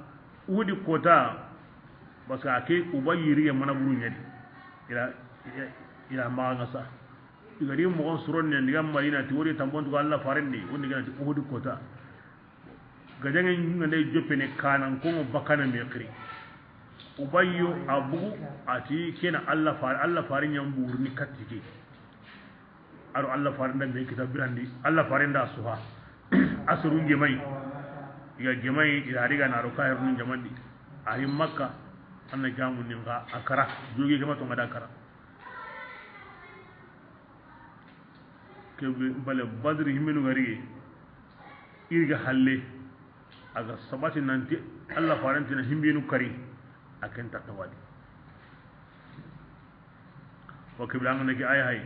Uhudi kota, parce que a ke Ubayyu riga mana buru ɲadi. Ila, ila, ila maga sa. I ga ri moxon suron ne, ndiga Madina ti wori tambon tuga Allah farendi, woni gana ti Uhudi kota. Gajange ngande joppene kanan ko bakana me xiri. Ubayyu a bugu a ti kena Allah fare, Allah fare ɲan burni kattike. Aro Allah fare nda me kita birandi, Allah fare nda suha. Asru gemai. I ga gemai, i ga riga na ro kahirun jamandi. Ari Makka, anna gamu ninga a kara. Jogi gema to ngada kara. Ke be bale Badri himmenu ga ri, i ga halle, a ga sabati nanti Allah farantina himbenu kari, a ken ta tawadi. Wa ke be an ga na ke aya hay,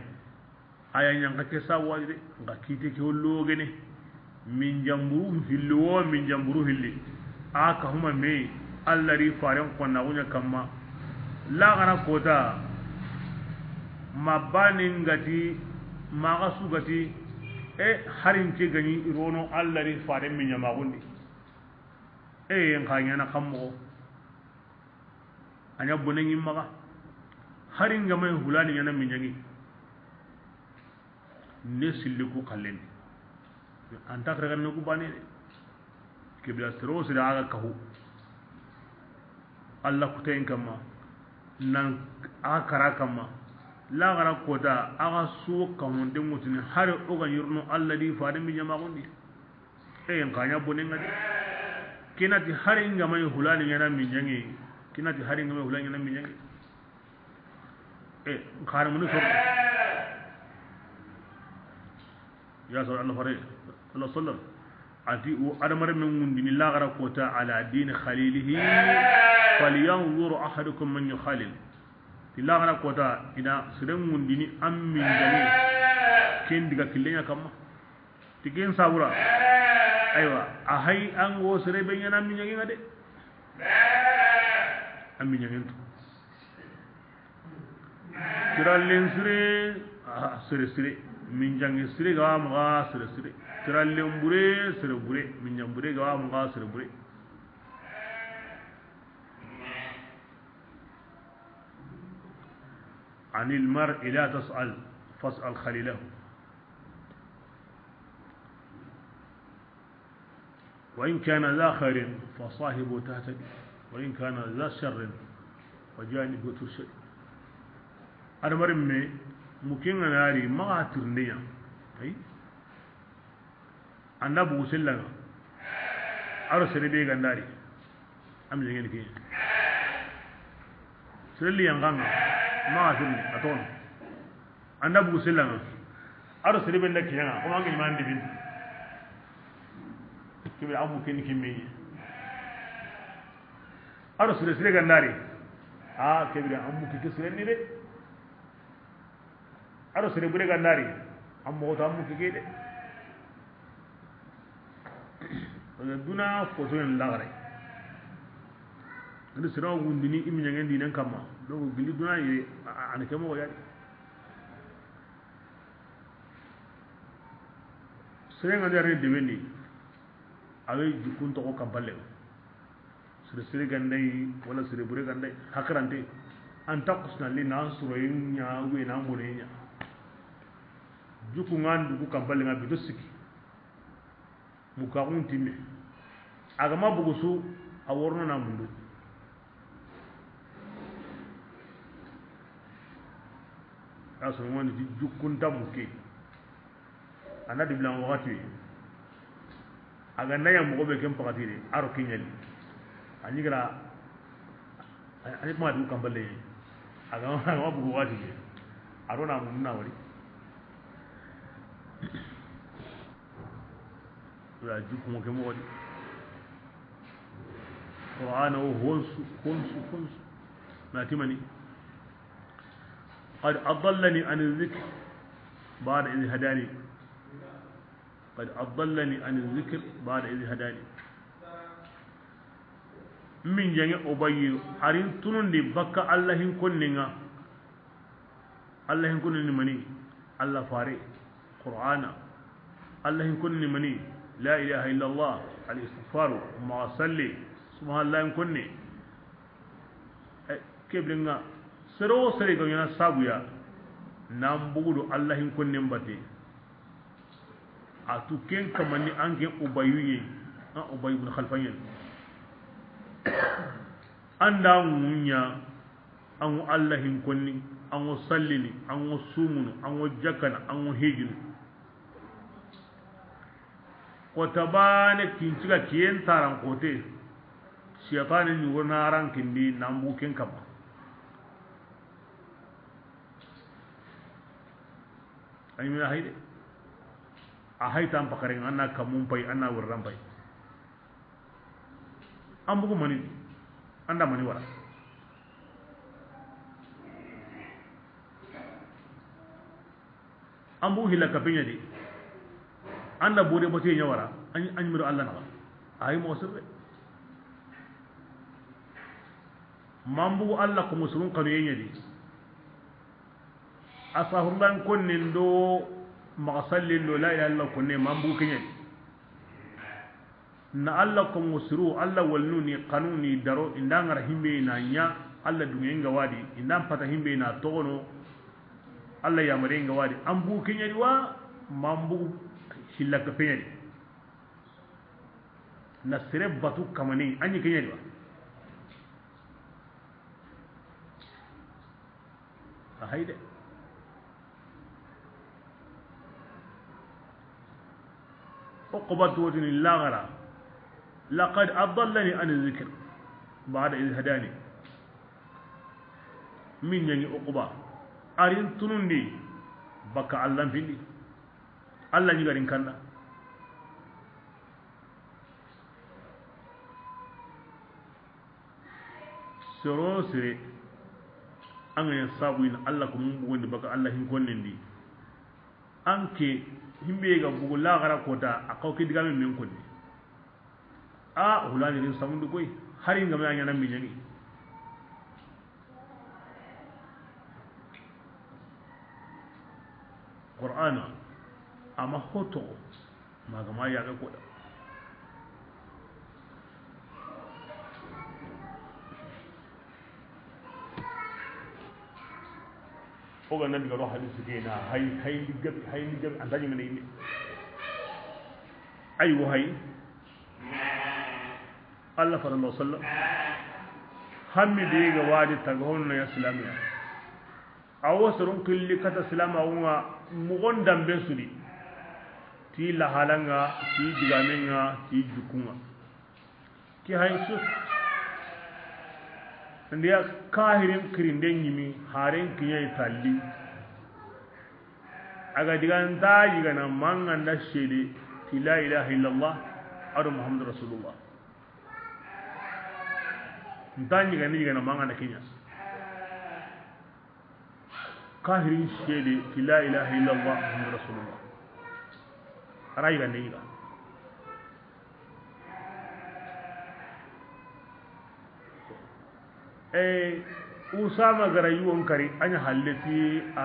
aya ɲa n ga ke sawadi de, n ga kite ke wollo gene. Min jamburu hilli wo, min jamburu hilli. A ka huma me, Allah ri faren konna gunya kamma. La gana kota, ma bani ngati, ma ga su gati, e harin ke gani rono Allah ri faren min ɲa magundi. E en ka ɲa na kammo. A ɲa bonen ŋi maxa. Hari n ga may hulani ɲa na minɲaŋi. Ne silli ku xallen di. An ta xere ganne ku bane de. Kibla siro sira a ga kahu. Allah kutayen kamma. Nan a ga kara kamma. La gara kota a ga su kamun de ŋutini hari o ga yurno Allah di fare minɲa maxundi. E, n xa ɲa bonen ŋa de. Ke na ti hari n ga may hulani ɲa na minɲaŋi. Ke na ti hari n ga may hulani ɲa na minɲaŋi. E, n xa na muni soro. Ya soro Allah fare, Allah sallam. A ti o adamare men ŋundini la gara kota ala dini khalilihi, falyanzur ahadukum man yukhalil. Ti la gara kota i na sere ŋundini an minɲaŋi. Ken diga killen ɲa kamma. Ti ken sabura. Aywa, a hay an go sere be ɲa na minɲaŋi ŋa de. An minɲaŋen tu. Tirallen sire, a, sere sire. Minɲaŋe sire ga maxa sere sire. Tirallen bure, sere bure. Minɲaŋ bure ga maxa sere bure. عن المرء لا تسأل فاسأل خليله. وإن كان ذا خير فصاحبه تهتد، وإن كان ذا شر فجانبه ترشد. Adamarenme, muke ŋa na ri, maxa tirinde ɲa. Ay. An da bugu sella ŋa. A ro sere be ga n da ri. An minɲaŋen ke. Sere li yan xa ŋa. Maxa tirinde, a toxo no. An da bugu sella ŋa. A ro sere be n da kiɲa ŋa, ko an ga ɲi ma n dibin. Kebe an muke ni kimme. A ro sere sire ga n da ri. A kebe an muke ke sire ni de. A ro sere bure ga n da ri. An moxo to an muke ke de. Parce que duna foto yen laxare. Andi sere wa wundini i minɲaŋen dinen kamma. Donc gilli duna ye, a, a, a na ke moxo ya de. Sere ŋa n da ri debe ndi. A we jikun toxo kampalle. Sere sere ga n da yi, wala sere bure ga n da yi, hakirante. An ta kusna li na an suroyen ɲa, ou bien na an bonen ɲa. Juku ŋa n dugu kampalle ŋa bito sikki. Mukaxun timme. A ga ma bugu su, a worono na mundu. A so ŋoni ti jukkunta muke. A na dibila waxati. A ga na ya moxo be ken paxati de, a ro kiɲali. A ɲi gara, a ɲi kuma du kamballe. A ga ma, a ga ma bugu waxati de. A ro na mun na wari. Ya jukkumo ke moxo di. Qur'ana o honsu, honsu, honsu. Na ti mani. قد أضلني عن الذكر بعد إذ هداني. قد أضلني عن الذكر بعد إذ هداني. Min jaŋe o bayi, a ri n tunundi bakka Alla hin konne ŋa. Alla hin konne ni mani? Alla fare, Qur'ana. Alla hin konne ni mani? La ilaha illa Allah, al istighfaru, ma salli, subhanallah hin konne. Eh, kebren ŋa, sere wo sere ga ɲaana sabu ya, nan bugudu Alla hin konne n bate. A tu ken kamani an ken Ubayyu ye, an Ubayyu ibn Khalfa ye. An da ŋuɲa, an ŋu Alla hin konni, an ŋu sallini, an ŋu sumunu, an ŋu jakkana, an ŋu hijini. Ko tabane kin ciga kiyen taran kote, shaytani ni wona ran kindi nan bu ken kama. Ay mina hayde. A haytan pakarin, an na kamun pay, an na wirran pay. An bugu mani, an da mani wara. An bugu hilla kapeɲa di. An da bode bate ɲa wara, an, an miro Allah naxa. Ay mo sirre. Man bugu Allah ko musulun kanu yeɲa di. Astaghfirullah konnen do, maxa sallin do, la ilaha illallah konne, man bugu keɲa di. Na Allah ko mo siru, Allah walinu ni kanu ni daro, inda ngara himbe na ɲa, Allah dunge nga wadi, inda pata himbe na togono, Allah yamare nga wadi, an bugu keɲa di wa, man bugu hilla kapeɲa di. Na sere batu kamane, an ɲi keɲa di wa. A hay de. Uqba totini laxara. Laqad adallani an zikr ba'da idh hadani. Min ɲangi Uqba. Arin tunundi baka Allah findi. Allah ɲi garin kanda. Soro sere, an ga ɲa sabu in Allah ko mun bugondi baka Allah hin konnendi. An ke himbe ga bugu laxara kota, a kaw ke digame men konni. A hulani rin samundu koy, hari ngam ya ɲana miɲani. Qur'ana ama hoto. Maga ma yaxe koda. O ga nan diga ro hadisi ke na hay, hay ndi gabi, hay ndi gabi, anta ɲimene yime. Ay wo hay. Allah sallallahu alaihi wasallam. Hammi be ga wadi taga honno ya islamiya. A wo soron killi kata silamaxu ŋa, moxon danbe su di, ti lahalanga, ti digamenga, ti jukunga. Ke hay su ndiya kahirin kirinde ɲimi, haren kiɲayi talli. A ga diga nta yigana manganda sede ti la ilaha illallah, ado Muhammadu Rasulullah. Nta yigana, yigana manganda kiɲa. Kahirin sede ti la ilaha illallah Muhammadu Rasulullah. A ra yigande yiga. E, Usama gara yiwon kari, a ɲa halle ti a,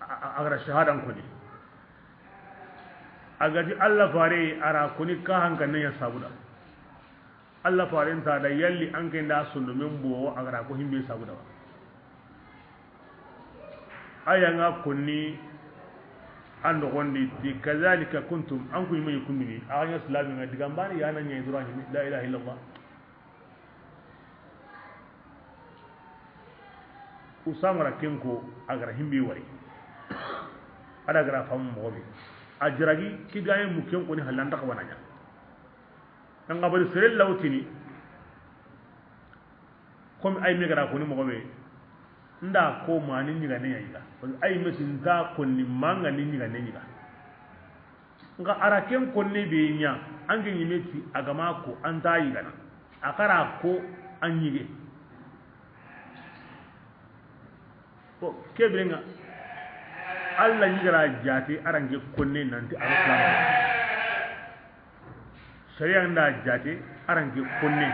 a, a, a gara shahadan koni. A ga ti Allah fare, a ra koni ka hankanne ya sabuda. Allah faren ta da yalli an ke nda sondo men bo a gara ko himbe sabu da wa. Aya nga konni an do gondi ti, "Kadhalika kuntum," an ku yimay kundini, a nya islami nga diga mbani ya na nya Ibrahim, la ilaha illallah. Usama ra ken ko a gara himbe wari. A da gara famu mo be. A jiragi ki gaye mu ken ko ni halanda ko wananya. An ga bari sere lawtini. Comme ay me gara ko ni moxo be, nda ko mani ɲigane ya yiga. Parce que ay me ti nta ko ni manga ni ɲigane yiga. Nga a ra ken konne be ɲa, an ke ɲime ti a ga ma ko an ta yigana. A kara ko an yige. Ko kebire nga Allah ɲi gara jate a ra nke konne nanti a ra silama. Sariya nda jate a ra nke konne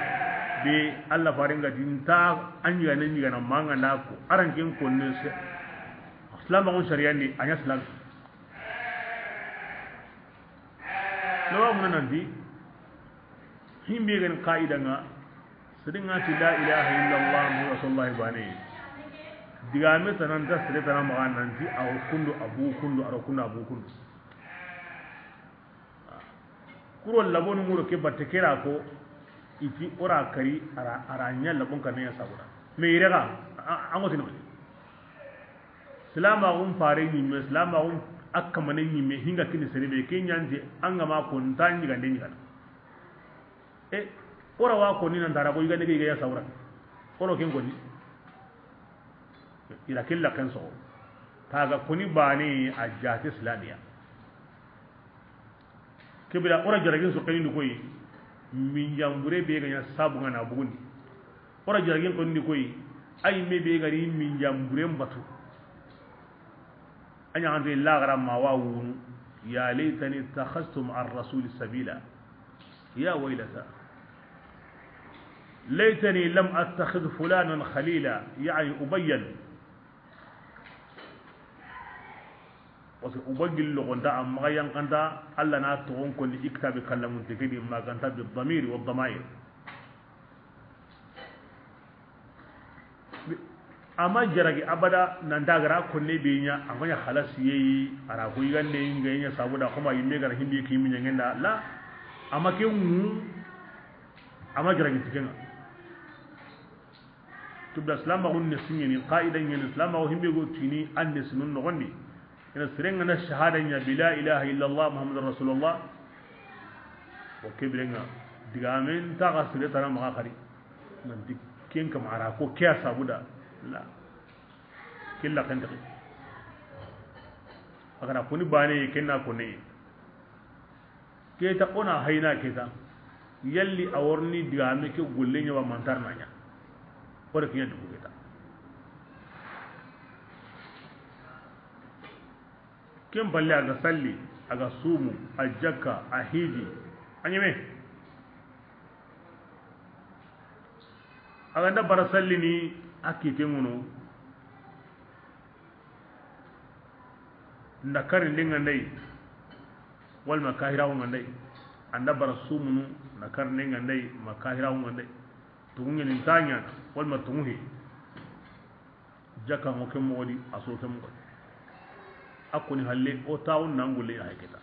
be Allah faren ga dinta an yigane ɲigana manga nda ko a ra nke konne se. Silama on sariya ndi a ɲa silama. Lawa muna nanti himbe gan qaida nga. Sere nga ti la ilaha illallah Muhammadu Rasulullah bane. Diga me tananta sere tana maga nanti a wo kundu, a bu kundu, a ro kundu, a bu kundu. Kuro labonu nguro ke batte kera ko iti ora kari a ra, a ra ɲa labon kanne ya sabura. Me irega, a, a, an go tinu. Silamaxun fare ɲimme, silamaxun a kamane ɲimme, hinga kini sere be, ke ɲanti an ga ma ko nta ɲigande ɲigana. E, ora wa ko ni nan tara ko yigande ke yiga ya sawra. Oro ken ko ni. Ira killa ken so. Taga ko ni bane a jate silamiya. Kebira o ra jaragin su xenindi koyi, minjambure be ga ɲa sabu ga na bugundi. O ra jaragin xenindi koyi, a yimme be ga ri minjamburen batu. A ɲaxante laxara ma wa wunu, ya laytani ittakhadhtu ma'a ar-rasuli sabila. Ya waylata laytani lam attakhidh fulanan khalila, yani Ubayyan. Parce que Ubayy logonta, a maxa yanqanta, Alla na toxon konni i kitaabe kallamunte ke di, ma ganta bi damiri wa damair. A ma jaragi abada nan da ga ra konne be ɲa, a ma ɲa xalasi yeyi, a ra ko yigande ŋa ɲa sabu da, xoma yimme ga ra himbe ki mi ɲangenda la, a ma ke ŋu, a ma jaragi ti ke ŋa. Tubda silamaxun ne siɲeni, qaida ɲeni, silamaxu himbe go tini an ne sinun noxondi. Ina sere ŋa na shahada ɲa bi la ilaha illallah Muhammadur Rasulullah. O ke bire ŋa, digamen taxa sere tana maxa xari. Nanti ken kam a ra ko ke ya sabu da. La. Killa ken taxi. A ga ra koni bane, ken na koni. Keta o na hayna keta. Yalli a worni digame ke golle ɲa wa mantar na ɲa. O da ke ɲa dugu keta. Ken balle a ga salli, a ga sumu, a jakka, a hiji, a ɲeme. A ga nda bara sallini a kite ŋono. Nda karinde ŋa ndey, walma kahiraxu ŋa ndey. A nda bara sumunu, nda karinde ŋa ndey, ma kahiraxu ŋa ndey. Tugu ŋeni nta ɲana, walma tugu he. Jakka ŋo ke moxo di, a so ke moxo di. A koni halle o taxu nan golle a hay keta.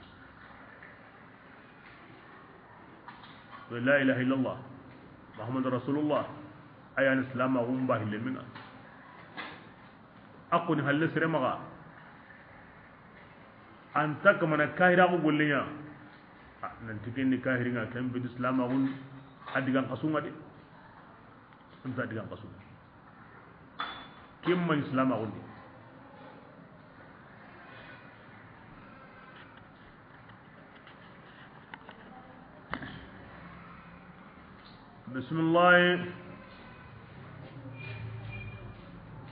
La ilaha illallah Muhammadur Rasulullah. Aya ni silamaxu n ba hille mina. A koni halle sere maxa. An ta kamana kahiraxu golle ɲa. A, nanti ken ni kahiri ŋa, ken bidi silamaxun a digan xasu ŋa de. An ta digan xasu. Ken ma ɲi silamaxun di. Bismillah.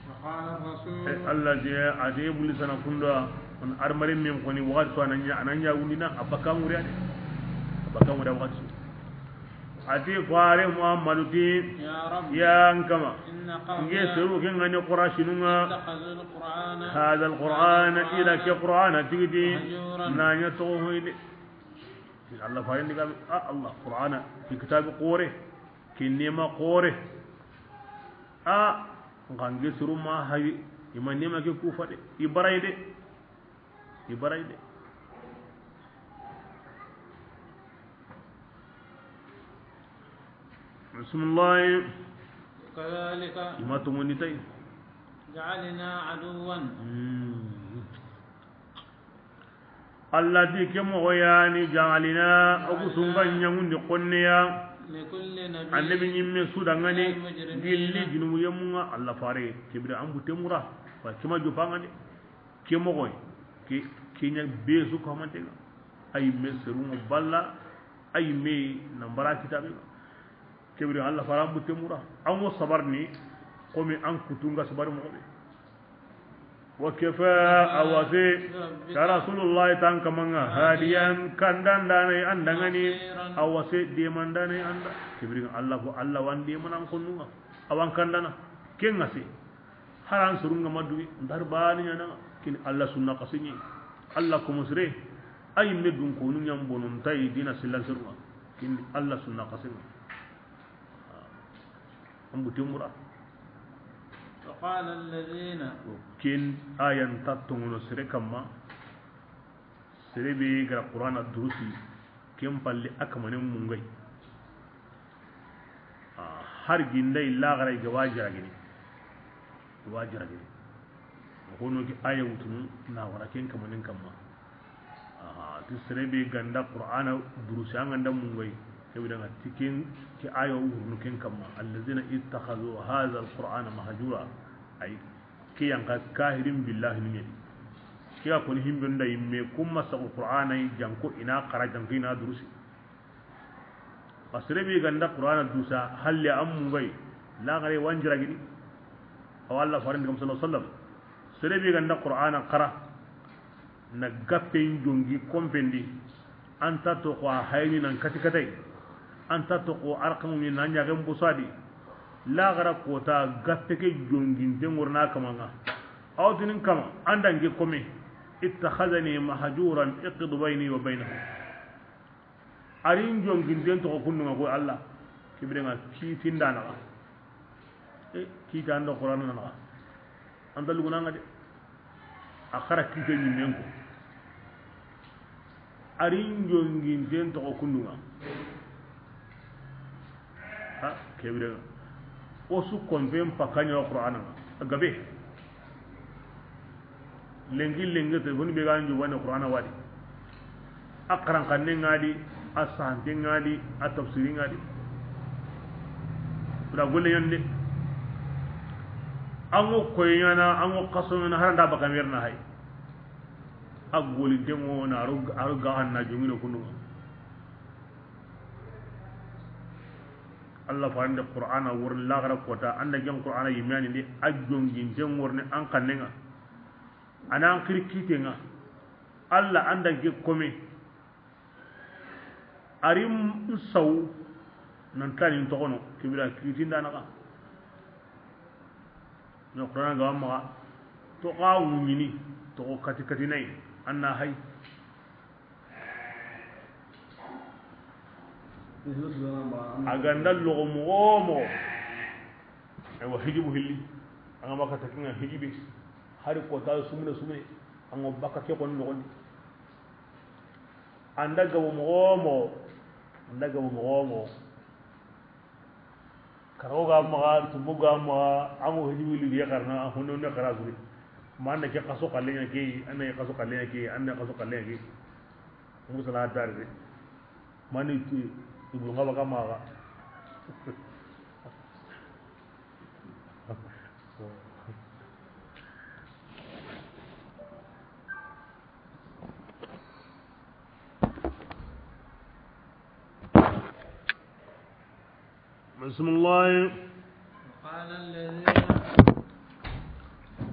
وقال الرسول. Eh, Allah di, a di Ibulisa na kunda, on armari min koni waxati su a na ɲa, a na ɲa wundina, a bakka ŋuri a de. A bakka ŋuri a waxati su. A ti fare Muhammadu ti, يا رب. Ya n kama. إن قومي. N ke seru ke ŋa ni Qurayshinu ŋa. اتخذوا القرآن. هذا القرآن, i da ke Qur'ana tigiti. مهجورا. Na ɲa toxo hoyde. Allah faren di ga, a Allah, Qur'ana, ke kitabi xoore, ke nema xoore. A, n xa n ke suru ma hayi, i ma nema ke kufa de, i bara i de, i bara i de. Bismillah. كذلك. I ma tonŋundi tay. جعلنا عدوا. Hmm. Allah ti ke moxo ya ni جعلنا, o ku tunga ɲaŋundi xonne ya. لكل نبي. Annabi ɲimme su da ŋa ni, من المجرمين. Gilli junubu yemu ŋa, Allah fare, ke bire an butte mura, wa ke ma jopa ŋa de. Ke moxo, ke, ke ɲa be su ko mante ŋa. Ay me seru ŋa balla, ay me na mbara kitabe ŋa. Ke bire Allah fare an butte mura. An wo sabar ni, komi an kutunga sabar moxo be. وكفى, a wase, ya Rasulullah, tan kama ŋa, هاديا, kandandane an da ŋa ni, نصيرا. A wase, demandane an da. Ke bire Allah ko, Allah wa n demanan konnu ŋa. A wa n kandana. Ke ŋa se. Haran surunga maduwi, darbani ɲa na, ken ni Allah sunna xasinŋe. Allah ko musre, ay me dun konu ɲa n bonon tay dina sillan surunga. Ken ni Allah sunna xasinŋe. An butte mura. وقال الذين. Ken ayan ta tonŋuno sere kamma. Sere be ga ra Qur'ana durusi, ken palle a kamanen mungay. A, har ginday laxara i ga wa jaragini. I wa jaragini. Hono ke aya wutunu na wara ken kamanen kamma. A, ti sere be ga nda Qur'ana durusi a ga nda mungay. Ke bire ŋa ti ken ke aya wutunu ken kamma. الذين اتخذوا هذا القرآن مهجورا. Ay, ke yan xa kahirin billahi ni ɲedi. Ke ga koni himbe nda yimme, kuma saxu Qur'ana yi janko, i na xara janko, i na durusi. Parce que sere be ga nda Qur'ana dusa, halle an mungay, laxare wa n jiragini. Awa Allah faren di kam sallallahu alaihi wasallam. Sere be ga nda Qur'ana xara, na gappen jongi kompen di, an ta toxo a hayni nan kati katay, an ta toxo arxamu ni nan ɲaxen busadi. Laxara kota gappe ke jonginten ŋorna kamanga. Awtinin kama, an da n ke kome, ittakhadhani mahjuran, iqdi bayni wa baynahu. A ri n jonginten toxo kundunga ko Allah, ke birenga kiitinda naxa. E, kiita ando Qur'ana naxa. An ta lugunanga de. A xara kiite ɲimmen ko. A ri n jonginten toxo kundunga. Ha, ke birenga. O su konpen pakka ɲa Qur'ana ŋa. A gabe. Lenki lenki telefoni be ga n jubane Qur'ana wa di. A xaranxanne ŋa di, a sahante ŋa di, a tafsiri ŋa di. Bira golle ɲande. An ŋo koy ɲana, an ŋo xaso ɲana, haranda baka merna hay. A golinten ŋo na aro, aro ga hanna jongino kundunga. Allah farande Qur'ana worni laxara kota, an da ken Qur'ana yimme yani ndi, a jonginten worni an xannen ŋa. A na an xiri kiiten ŋa. Allah an da n ke kome. A ri n saw nan tani n toxono, ke bira kiitinda naxa. Na Qur'ana ga maxa, toxo wuɲini, toxo kati kati nay, an na hay. A ga nda loxo moxo wo moxo. Aywa, hijibu hilli. An ga ma kata kinga hijibe. Hari kota sumune sumune. An ŋo baka ke xoni noxondi. An da gabo moxo wo moxo. An da gabo moxo wo moxo. Karago ga maxa, tumu ga maxa, an ŋo hedi wili ge xarana, a hono ne xara suri. Ma an na ke xaso xalle ɲa ke, an na ke xaso xalle ɲa ke, an na ke xaso xalle ɲa ke. Musala dari de. Mani ti, ibnu ngaba ga maxa. بسم الله. وقال الذين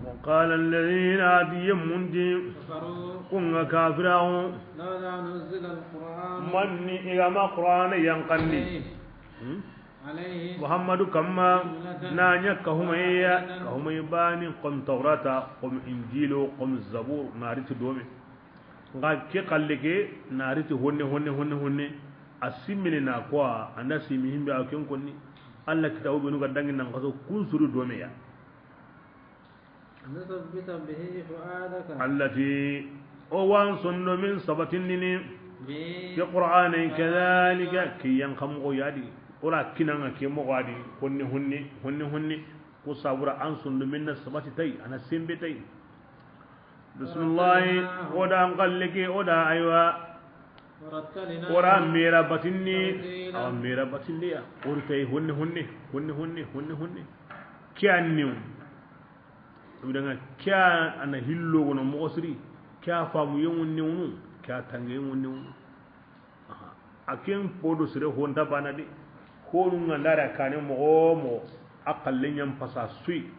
وقال الذين، a ti yemmun ti, كفروا kun ga kafiraxu, لولا نزل القرآن manni i ga ma Qur'ana yanqandi. عليه Hmm? عليه Muhammadu kamma, جملة na ɲa kahumaye ya, واحدة kahumaye bani, comme Taurata, comme Injilo, comme Zabur, na ri ti dome. Nga ke xalle ke, na ri ti honne, honne, honne, honne. A simmini na ko, a nda simi himbe a ken konni. Allah kitabu benu ga dangi nan xaso kun suru dome ya. لنثبت به فؤادك. Allah ti, o wa an sondomen sabatindini. به Ke Qur'ana, كذلك ke yan xa moxo ya di. O ra kinanga ke moxo ya di. Honne, honne, honne, honne. Ko sabura an sondomen na sabati tay, a na sembe tay. Bismillahi, o da an xalle ke, o da aywa. ورتلناه O ra mera batinni, ترتيلا awa mera batinni ya. O ri tay honne, honne, honne, honne, honne, honne. Ke an niw. Ibidanga ke a na hillo gono moxo siri. Ke a famu yengun niwnu, ke a tange yengun niwnu. Aha. A ken podo sere honta bana de. Honu nga ndara kane moxo moxo a xalle ɲam pasa sui.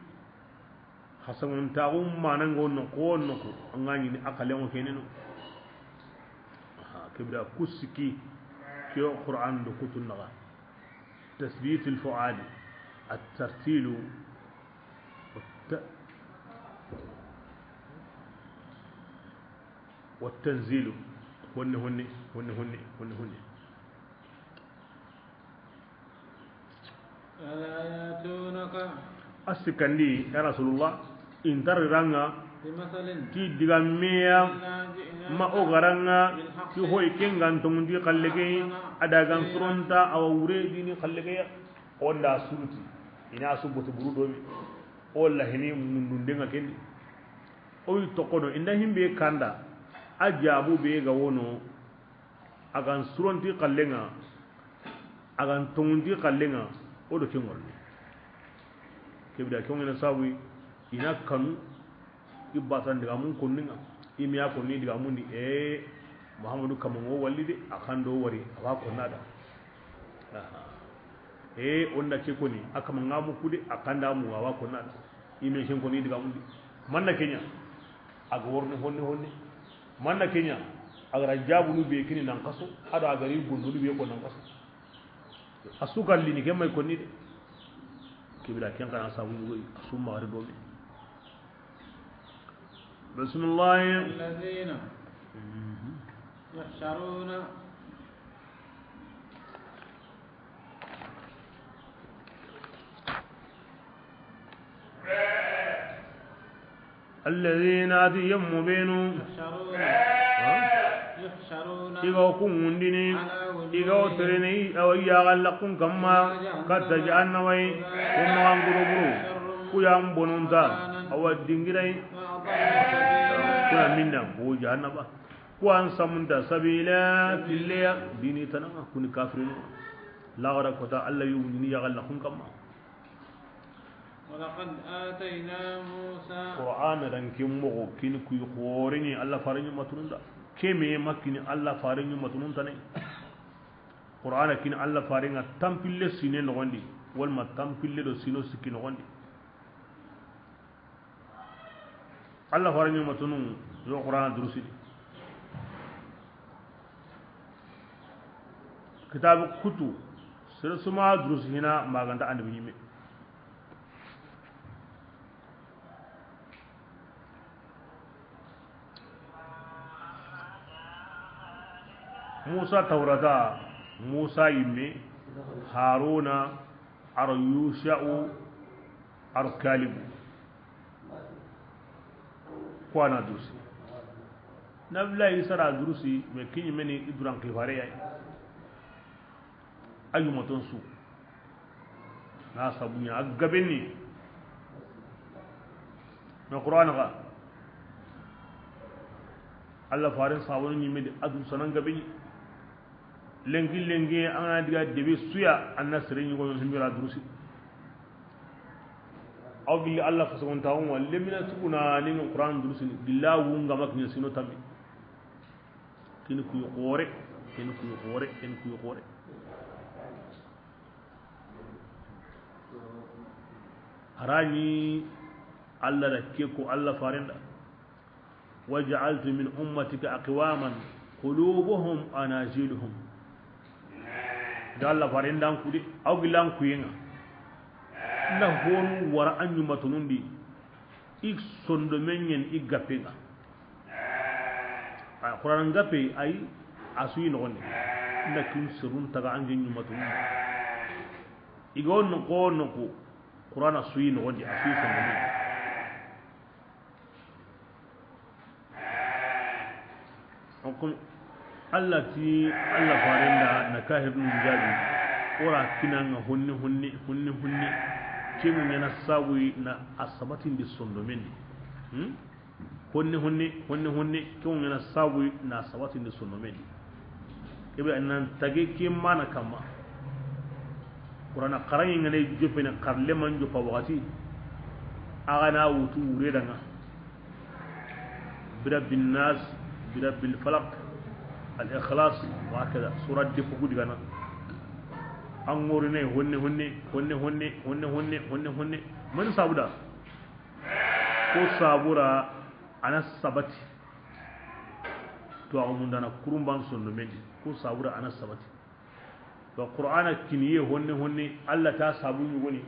Xasanguntaxu manango noxo wo noxo, a nga ɲini a xalengo keneno. Aha, kebira ku sikki, ke o Qur'an do kutu naxa. تثبيت الفؤاد، الترتيل، والت-، والتنزيل. Honne, honne, honne, honne, honne, honne. ألا يأتونك A sikkandi, ya Rasulullah, i nta ri ra nga, بمثل ti diga meya, إلا جئناك ma o ga ra nga, بالحق ti hoy ke nga n tongundi xalle ke, أو أحسن a da ga n تفسيرا suronta, awa wure dini xalle ke ya. O nda suruti, i na su botu buru domi. O lahini mundunde nga kendi. O yi tokono, i nda himbe kanda, a jabu be ga wono, A ga n suronti xallenŋa, a ga n tonŋundi xallenŋa, o do ke ŋorni. Kebida ke ŋa na sabu i na kanu i batan diga mun konninŋa. I me ya konni digamun di, e, Muhammadu kaman ŋo walli de, a xan do wari, a wa konna da. Aha. E, o nda ke koni, a kaman ŋa muku de, a xan da mu, a wa konna da. I me ken konni digamun di. Manna ke ɲa, a ga worni honne honne. Manna ke ɲa, a ga ra jabunu be kini nan xaso, a do a ga ri gundunu be ko nan xaso. A su ga lini ke may konni de. Ke bira ken xana sabu ɲugoy, a su ma gari domi. Bismillah. الذين يحشرون الذين ati yemmu benu. يحشرون. Ha? يحشرون I ga wo kungundini. على وجوههم I ga wo terene, awa, i ya ga laxun kamma, katta jahannama yi, kun maxa guruguru, ku ya n bonunta, awa dingirai, وأضل سبيلا. Ku ya minna, bo jahannaba. Ku an samunta sabila, killeya, dini tananga, kuni kafirinu. Laxara kota, Allah yi wundini ya ga laxun kamma. ولقد آتينا موسى Qur'ana dan kin moxo, kin kuy xoreni Allah fare ɲumatunun da. Keme ma kini Allah fare ɲumatunun tane. Qur'ana kini Allah fare ŋa tampille sine noxondi, walma tampille do sino sikki noxondi. Allah fare ɲumatunun yo Qur'ana durusidi. Kitabu kutu, sere suma durusi hina maganta annabi ɲimme. Musa Taurata, Musa yimme, Haruna, aro Yusha'u, aro Kalibu. Ku wa na durusi. Nabilayi Isa ra durusi, mais kiɲi meni i duran xifare yayi. A yumaton su. Na sabu ɲa a gabenni. Na Qur'an xa. Allah faren sabon ɲimme di a durusanan gabenni. Lenki lenki an ga na diga debe suya, an na sere ɲugo himbira durusi. Aw gilli Allah fasagontaxun wa lemina tuguna ni Qur'an durusini gilla wunga ma kiɲa sino tammi. Kini kuy xore, kini kuy xore, kini kuy xore. Harani Allah da ke ko Allah farenda. وجعلت من أمتك أقواما قلوبهم أناجيلهم. Da Allah farendan kudi, aw gilan kuyenga. Na honu wara an ɲumatunundi, i sondomen ɲen i gappenga. A Qur'an gappe ay a suyi noxondi. Na kin surun taga an ɲumatunundi. I ga won ko no ko Qur'an a suyi noxondi, a suyi sondomen. Hukum Allah ti Allah farenda na kahirnu jabi. Ora kinanga honne honne, honne honne. Kemu ɲana sabuyi na a sabatindi sondomendi. Hmm? Honne honne, honne honne, kemu ɲana sabuyi na a sabatindi sondomendi. Kebe nan tage ke mana kamma. Qur'ana xaraŋe ngane joppene xarle man joppa waxati. A ga na wutu wure danga. Birabbi nnas, birabbil falaq, al ikhlas, wa hakada. Sura de fuku digana. An ŋorine honne honne, honne honne, honne honne, honne honne. Man sabuda. Ko sabura ana sabati. To a mundana kurumban sondomendi. Ko sabura ana sabati. Wa Qur'ana kiniye honne honne, Allah ta sabu ɲugoni,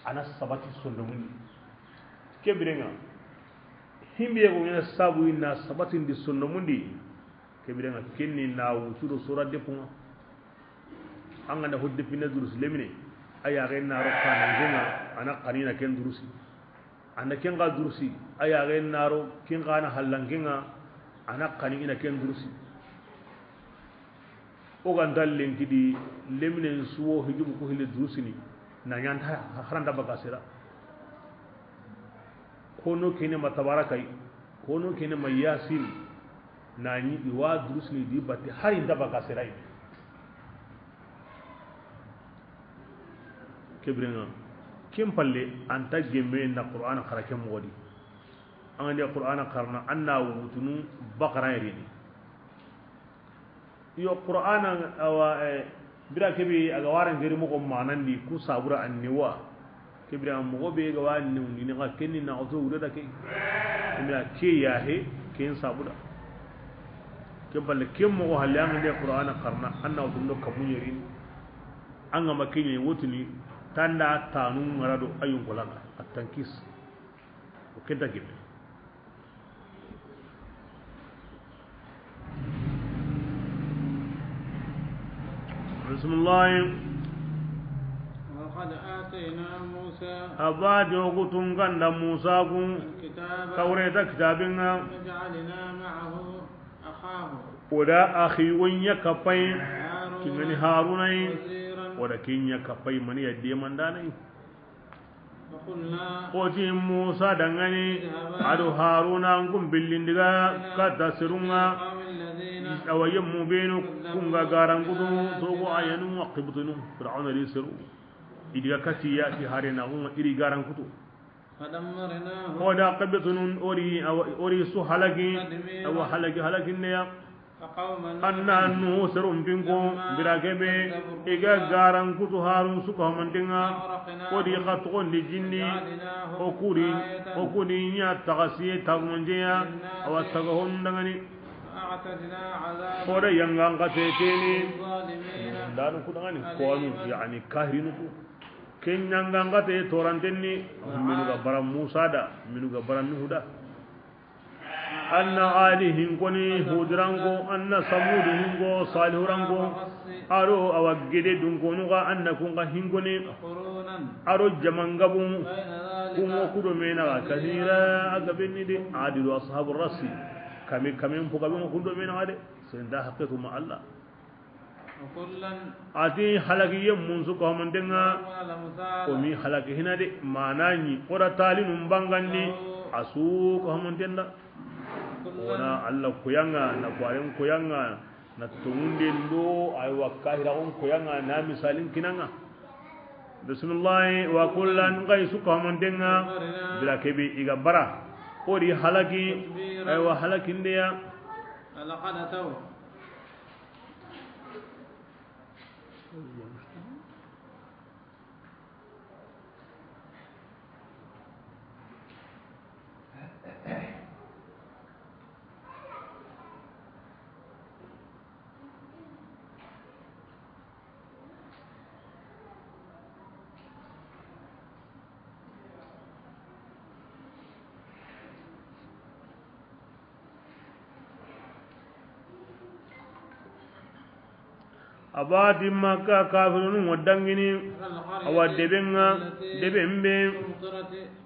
ana sabati sondomundi. Kebirenga, himbe go ina sabu ina sabatindi sondomundi. Kebirenga kenni na wutu do sura depunga. An ga na hodde pina durus lemine, aya ga na ro kana ngenga, ana kanina ken durusi. Anda ken ga durusi, aya ga na ro ken ga na hallangenga, ana kani ina ken durusi. O ga nda lenki di leminen suwo hijubu ko hille durusini, na ɲanta haranta baga sera. Kono kene ma tabarakay, kono kene ma yasin, na ɲi iwa durusini di batti hari nda baga sera. Kebirenga, ken palle anta gemme na Qur'ana xara ke moxo di. An ga nde Qur'ana xarana, an na wutunu Baqara yere ni. Yo, Qur'ana, awa, eh, bira kebe a ga wara ngeri moxo manandi ku sabura anniwa. Kebira moxo be ga wa newndini xa kenni na oto wuda da ke. Kebira ke ya he, ken sabuda. Ken palle ken moxo halle an ga nde Qur'ana xarana, an na wutundo kamu yere ni. An ga ma kenye wutuni, tanda tanu ŋara do ayun kolanga, at-tankis. O kenta gebe. Bismillah. ولقد آتينا موسى A ba jogu tun ganda Musa ku الكتاب Tawreta kitabin ŋa. وجعلنا معه أخاه O da axi wo ɲa kapay, هارون kingani Haruna yi. وزيرا O da ken ɲa kapay mani ya demandana yi. وقلنا O ti Musa dangani, اذهبا a do Haruna, an kun billindiga إلى katta serun ŋa. القوم الذين Awa yemmu benu كذبوا kun ga garankutu بآياتنا togo ayanu wa Qibtinu, Fir'auna di seru. Idiga kati ya ti hare na kun iri garankutu. فدمرناهم O da Qibtinu ori, awa, ori su halaki, تدميرا awa halaki, halaki ne ya. وقوم نوح Anna Nuhu serun pinko, لما bira kebe, كذبوا iga الرسل garankutu Harun su ka mantenga, أغرقناهم o di ka togondi jinni, وجعلناهم o kuri, آية o kuni ɲa tagasiye tagumanjeya, للناس awa taga hon dangani. وأعتدنا عذابا O da yangan kate keni, للظالمين danu ku dangani, أليما konu, yani kahirinu ku. Ken yangan kate torantenni, minu ga bara Musa da, minu ga bara Nuhu da. Anna Adi hinkoni Hudiranko, anna Samudu hinko Salihuranko, aro awa gede dunkonu ga anna kunga hinkoni, aro jamangabun, kungo kudo menaga kasira a gabenni de, Adi do ashabu rasi, kami, kami mpo gaben kudo menaga de, senda haqqetu ma Allah. A ti halaki yemmun su ko hamantenga, o mi halaki hina de, manani, o da talinun bangandi, a su ko hamantenda. O na Allah kuyanga, na kwaren kuyanga, na tongunden do, aywa, kahiraxun kuyanga, na misalin kinanga. Bismillah, wa kullan, ngai su ko hamantenga, bira kebe iga bara. O di halaki, aywa, halakindeya. A ba ti Makka kafirunu ŋo dangini, awa deben ŋa, deben be,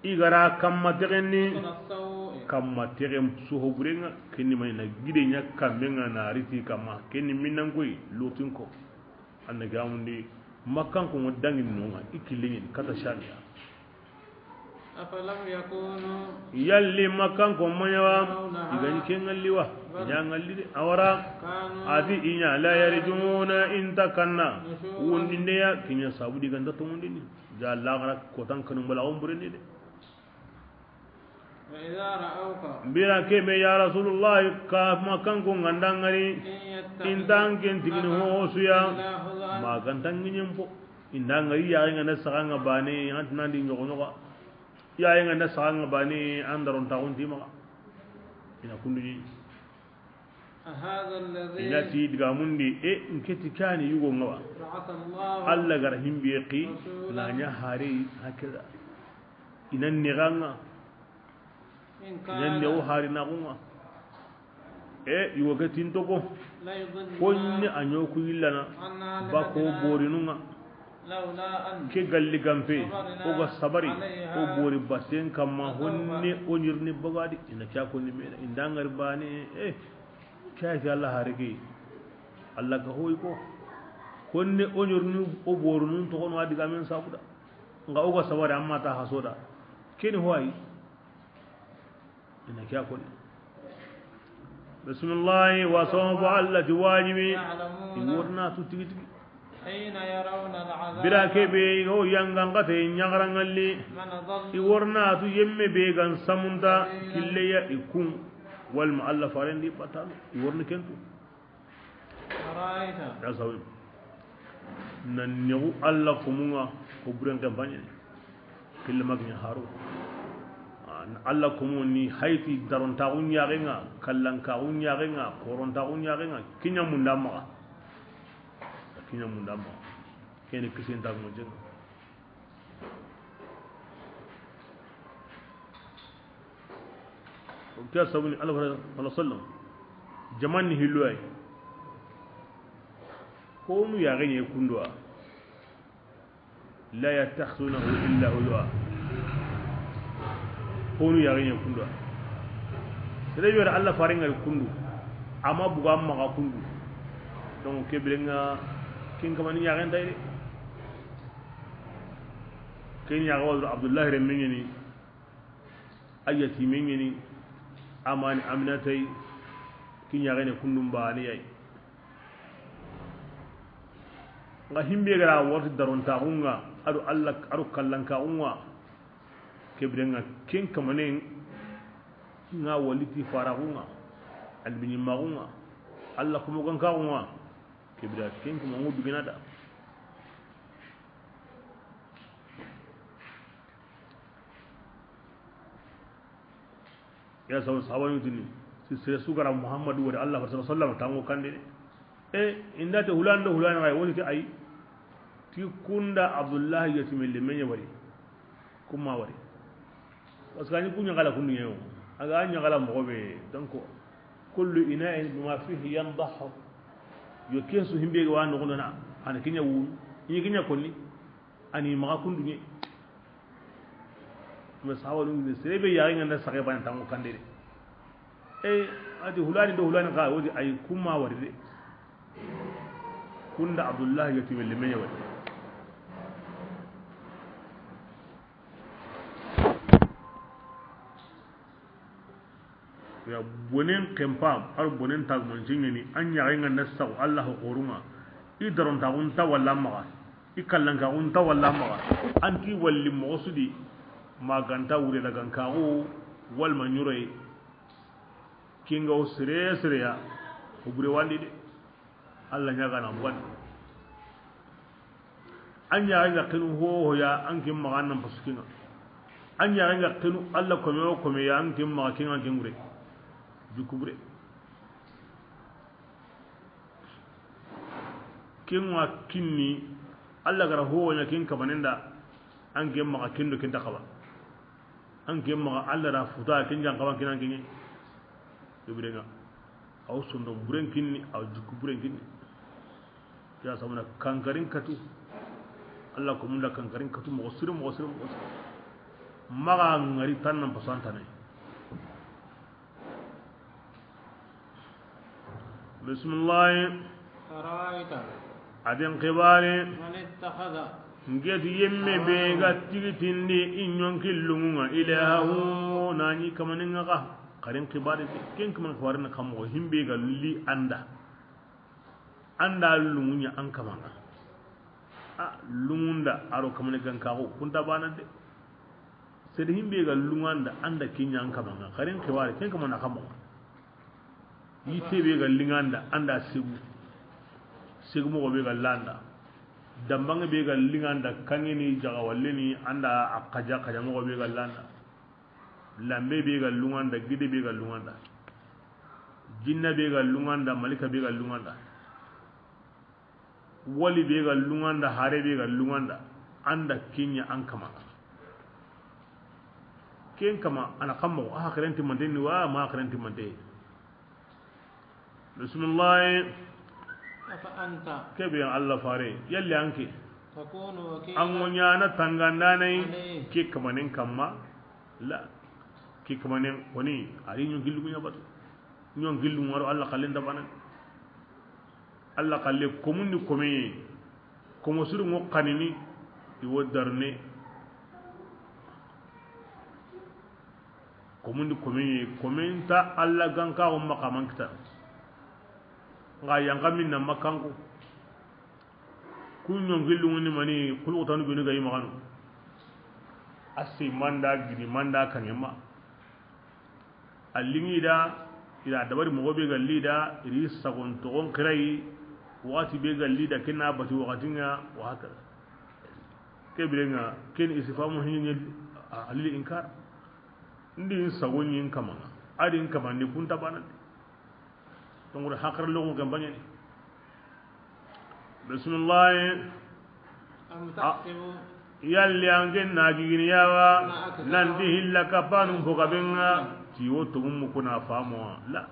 i ga ra kamma tegen ni, kamma tegen soho buren ŋa, kenni mani na gide ɲa kammen ŋa na riti kamma, kenni minnan koy, Lutin ko. Anna gamundi, Makkanko ŋo dangini no ŋa, i killen ɲi kata Shamiya. أفلم يكونوا Yalli Makkanko maɲawa, يرونها i ga ɲi ke ŋalli wa, بل i ɲa ŋalli de, awara, كانوا a ti i ɲa, لا يرجون i nta kanna, نشورا wondinde ya, ke ɲa sabu di ganta tongondini, ja lagara kotan kanu mbala on burende de. وإذا رأوك Bira kebe ya Rasulullah, ka Makkanko ŋa nda ŋari, إن يتخذونك i nta an ken tigini ho su ya, إلا هزوا ma ganta ŋiɲen po, i nda ŋari ya ŋa na saga ŋa bane, an tinandi ɲogo ɲogo. Ya, i ŋa nda saga ŋa bane, an daron taxun ti maxa. I na kundu ɲi. أهذا الذي I na ti digamundi, e, n ke ti kani yugo ŋa wa. بعث الله Alla ga ra himbiye xi, رسولا na ɲa hari hakeza. I na ni ga ŋa. إن I na ni o كان hari na ŋa. E, i wo ke tinto ko. ليضلنا Honne a ɲo ku yillana, عن آلهتنا bako borinun ŋa. لولا أن Ke galli gampe, صبرنا o ga sabari, عليها o bori batten kamma, لترضى honne o ɲirni bagadi, i na ke ya konni mena, i nda ŋari bane, e, ke ya ti Alla hari ke, Alla ga hoy ko. Honne o ɲirni o borinun toxono a digamen sabuda. Nga o ga sabari amma ta hasoda. Keni hoyi. I na ke ya konni. Bismillahi, wa sawfa, Alla ti wajibi. I wo na tu tigi tigi. حين يرون العذاب. Bira ke be i ga wo yangan kate ɲaxaranŋa li. من أضل. I wa ri na tu yemme be ga n samunta. سبيلا. Killeya i kun. Walma Alla farendi batano i wa ri ni ken tu. أرأيت. Da sawi. Nan nexu Alla komunŋa ko buren kempaɲe. Kille magni haro. Alla komu ni hayti darontaxu ɲaxenŋa, kallankaxu ɲaxenŋa, korontaxu ɲaxenŋa, kiɲa munda maxa. Kiɲa munda maxa. Keni kisintaxu mo jenŋa. Ke sabuni Alla fare sallallahu alaihi wasallam. Jaman ni hillo ay. Ko nu ya ganye kunduwa. لا يتخذونه إلا هزوا. Ko nu ya ganye kunduwa. Sere yore Alla fare ngari kundu. Amma buga maxa kundu. Donc ke birenŋa kin kamani ya ganta ide. Ken ya ga Abdullahi remmen ni. A yatimen ɲeni, a ma ni Aminata yi, ke ɲaxene kundun baane ya yi. Nxa himbe ga ra wati darontaxunŋa, a do Alla, a do kallankaxunŋa, ke birenŋa ken kamanen ŋa wali ti faraxunŋa, albiɲimaxunŋa, Alla komo gankaxunŋa, ke bire ken kama ŋo dugina da. Ya sabu sahabanun tini, si sere su ga ra Muhammadu wari Alla fare sallallahu alaihi wasallam tango kande. E, inda te hulando hulana gai woni ke ay. Ti kunda Abdullahi yatime le menye wari. Kuma wari. Parce que ani kunya gala kundu nyewo. Aga anya gala mo be. Donc kullu ina'in bima fihi yandahu. Yo kesu himbe wa no na. Ana kinya wu. Ni kinya konni. Ani maxa kunduɲe. Mais sahabanun ni sere be yaxen ŋa na saxe bana tango kande de. E, a ti hulani do hulani xa, wodi ay kuma wari de. Kunda Abdullahi yatime le menye wari. Ya bonen kempa, ar bonen tagumance ɲeni, an yaxen ŋa na saxu Alla ho xorunŋa, i darontaxu nta walla maxa, i kallankaxu nta walla maxa, an ti walli moxo su di, ma ganta wure da gankaxu, walma ɲoroye, kinga wo sere sere ya, o bure wandi de. Alla ɲaga na bugandi. An ɲaga ŋa xinu hoho ya an kin maxa nan pasu kinga. An ɲaga ŋa xinu Alla kome o kome ya an kin maxa kinga kin gure. Juku bure. Kinga kinni Alla gara hoho ɲa kin kamanenda an kin maxa kindo kinta xaba. An ke maxa Alla da futa ken jan xaban kinan kinye. Ibrenga. Aw sondo buren kinni, aw jukku buren kinni. Ya samana kankarin katu. Alla ko munda kankarin katu moxo sire, moxo sire, moxo sire. Maxa ngari tan nan pasantane. Bisimilahi. Araita. A den xibaare. Man ittakhadha. Ngeti yemme be ga tigitindi i ɲonki lungunga ilahahu, na ɲi kamaninga xa. Xarin xibaare, ken kaman xibaare na kamo himbe ga li anda. Anda lungunya an kamanga. A lungunda aro kamane gankaxu kunta bana de. Sede himbe ga lunganda anda kinya an kamanga. Xarin xibaare, ken kamana kamo. Yitte be ga linganda anda segu. Segu moxo be ga landa. Dambange be ga linganda kangeni jaga walleni anda a kaja kaja moxo be ga landa. Lambe be ga lunganda, gide be ga lunganda. Jinna be ga lunganda, malika be ga lunganda. Wali be ga lunganda, hare be ga lunganda, anda kinya an kama. Ken kama ana kammo a hakiranti mante ni wa ma hakiranti mante. Bismillah. Afa anta. Kebe Allah fare, yalli anke. Takunu wakila. An ŋo ɲana tangandane. Alayhi. Ke kamanen kamma. La. Ke kamanen koni ari ɲon gillu ɲa batu. Ɲon gillu ŋaro Allah kallen da banan. Allah kalle komundi komeye, komo suru ŋo kanini, i wo darne. Komundi komeye, komen ta Allah ganka o makaman kita. Nga yanka minna makanko. Ku ɲonki lunŋu ni mani, xuluxutanu benu ga yi maxanu. A si manda gidi manda kaŋe ma. A liŋi da, i da dabari moxo be ga li da, i ri sagon toxon xirayi, waxati be ga li da, ken na bati waxati ŋa, wa haka. Ke biren ŋa, ken istifhamu hinni, a, lil inkar. Ndi n sago ɲi n kama ŋa, a di n kama ni kunta bana de. Donc, haqar loxo kan baɲani. Bismillah. أم تحسب Yalli an ken na gigini yawa, ما أكثرهم nanti hilla kapanu fo gabenga, ti wo to mummu kuna famo la.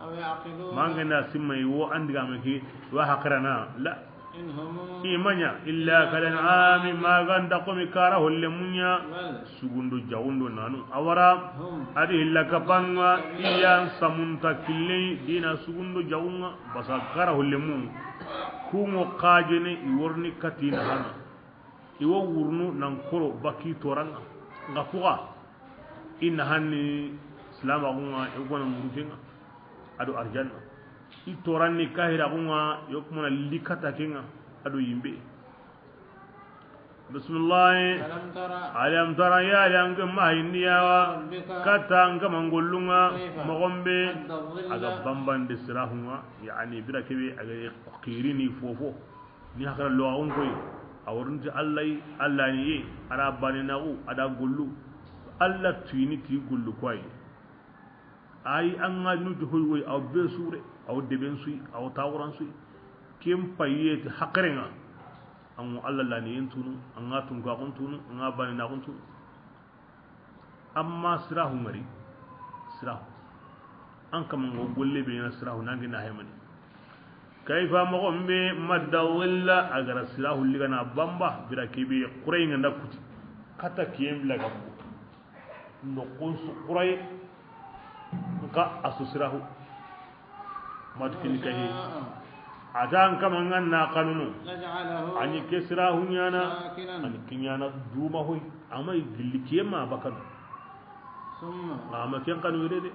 أو يعقلون Mangena simma i wo andiga meki, wa haqrana la. إن هم Imanya illa kal an'ami, maganda komi kara holle munya. بل Sugundo jawundo nanu. Awara هم adi hilla kapanga, iyan samunta kille, dina sugundo jawunga, basa kara holle mu. Kungo kajene i worni katina hana. I wo wurnu nan koro baki toranga. Nga kuga. Inna hanni silama gunga, i gona murukenga. Ado arjanna. I toranni kahira gunga, i wo kumana likata kenga. Ado yimbe. Bismillah. ألم تر Alam tara, yalli an ke ma hinni yawa. ربك Kata an kama ngollunga, كيف moxo be, مد الظل a ga bambande sirahunga, yani bira kebe, a ga xirini fofo. Ni hakara lo a gon koy, a worinti Allah yi, Allah ni ye, a da bane naxu, a da gollu. Allah tuyini ti gollu koy. Ay, an ga nu ti hoy woy, aw be sure, aw deben suy, aw tawran suy. Ken paye ti haqerenga. An ŋo Allah laniyen tunu, an ga tunkaxun tunu, an ga baninaxun tunu. Amma sirahu ngari, sirahu. An kaman ŋo golle be na sirahu nangi na haymani. Kayfa moxo be madda willa a gara sirahu ligana bamba, bira kebe xuray nga nda kuti. Kata kiyen bila ga bu. Noqun su xuray, nka a su sirahu. Matu kini kahi. A ta an kama ngan na kanunu. A ni ke sirahu ɲana, a ni ke ɲana duma hoy. Ama i gilli kiye ma bakanu. Ama ken kanu yere de.